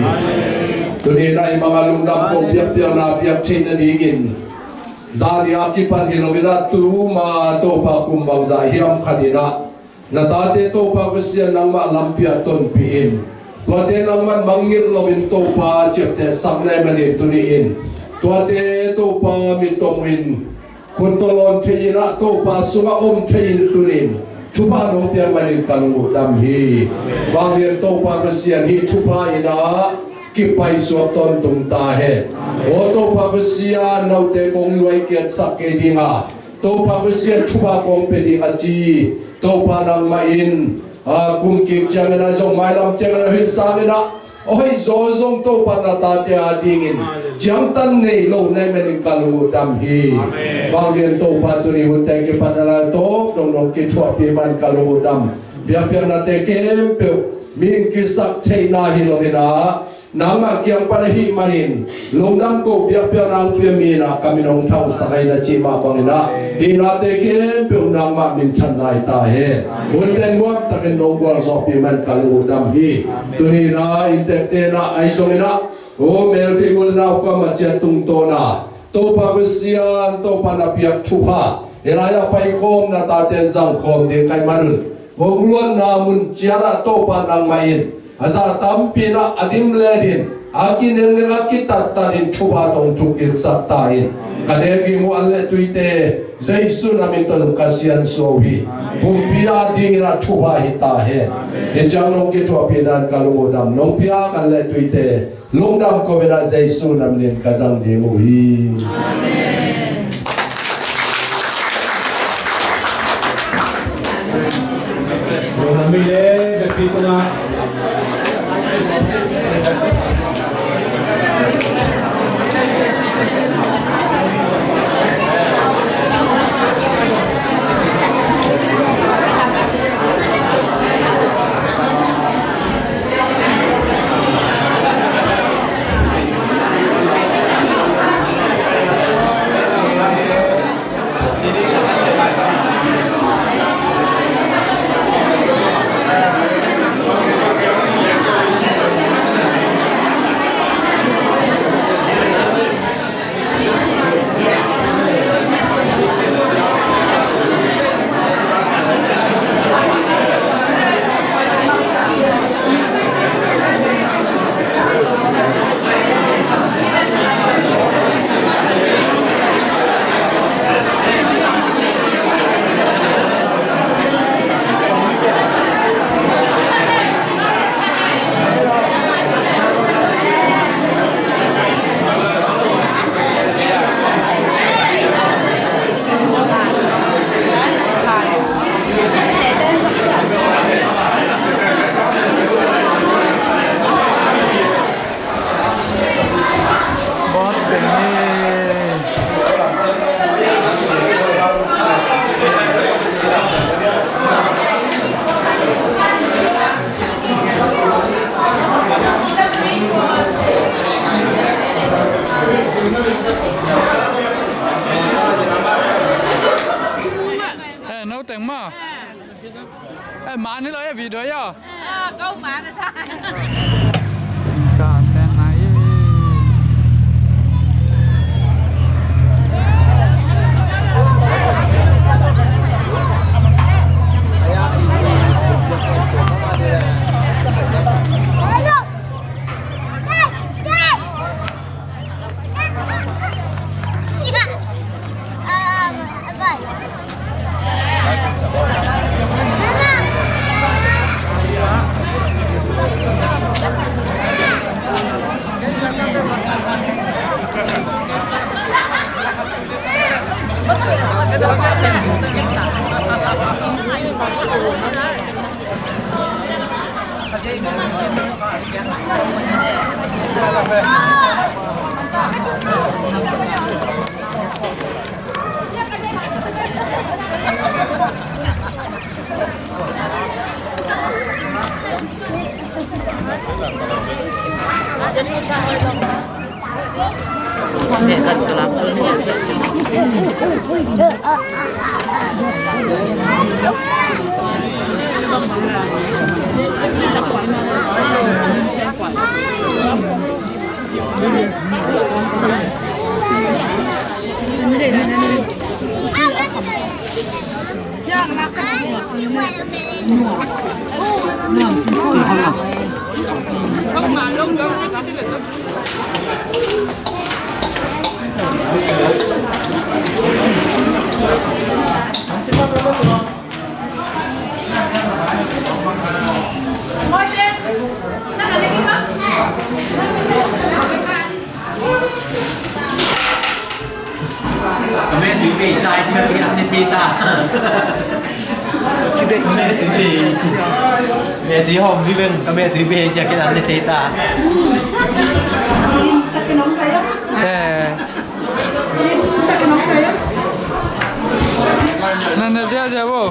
Tuni in ah i mangah lungdam ko biakpiakna biak theih nadingin zani a kipan hi loin ah tuma Topa kum bangzah hiam khat in ah na tate Topa Pasian nangmah lampi ah tonpih in, tuate nangmah mangngilh loin Topa ciaptehsak na hih manin tuni in tuate Topa min tawm in khut tawh lawn thei in ah Topa sungah om thei in tuni in thupha nong piak manin ka lung uh dam hi. Vanglian Topa Pasian, hih thupha in ah kipaisuak tawntung ta hen. Aw Topa Pasian, note kong nuai kiatsak kei ding a, Topa Pasian thupha kong pia ding a ci Topa nangmah in, a, kum kik ciangin ah zong mailam ciangin ah hih sangin ah a hoih zaw zong Topa na tate a dingin ciangtan nei lo na hih manin ka lung uh dam hi. Amen. Vanglian Topa, tuni hunte kipan a lai tawp dong nong kithuahpih man ka lung uh dam. Biakpiaknate khempeuh mi in kisak theihna hi loin ah nangmah kiang pan ahih manin lungdam ko, biakpiakna hong pia mi in ah ka min hong thangsak ahi na cih mah bangin ah hihnate khempeuh nangmah minthanna hi ta hen. Hunte nuamtakin nong gualzawhpih man ka lung uh dam hi. Tuni in ah inntekte in ah ahi zongin ah, aw Meltheih ulnau kuamah ciat tungtawn a Topa Pasian, Topa na piak thupha hih lai-ah paikhawm na taten zangkhawm ding ka hih manun hong luanna mun ciat ah Topa nangmah in a zah tampi in ah a dimlet in, a kinengneng, a kitattatin thupha tawh hong thuk gilsak ta in. Ka nek ding uh an le tuite Jesu na min tawh ka siansuah uh hi. Pumpi a dingin ah thupha hi ta hen. Hih ciang nong kithuahpihna in ka lung uh dam, nong piak an le tuite lungdam ko in ah Jesu na minin ka zang ding uh hi. Amen. Lungdam hi le, vekpi tungah. Eh, no teng ma. Eh, mah ni lo eh, video ya. Ah, kau mana sa? Ka teng na i. Ka me tui bei ta, i tia kei an ne thei ta. Ka me tui bei. Me tui hawm hi veng, ka me tui bei, i tia kei an ne thei ta. Eh. Nan na ziahziah bo.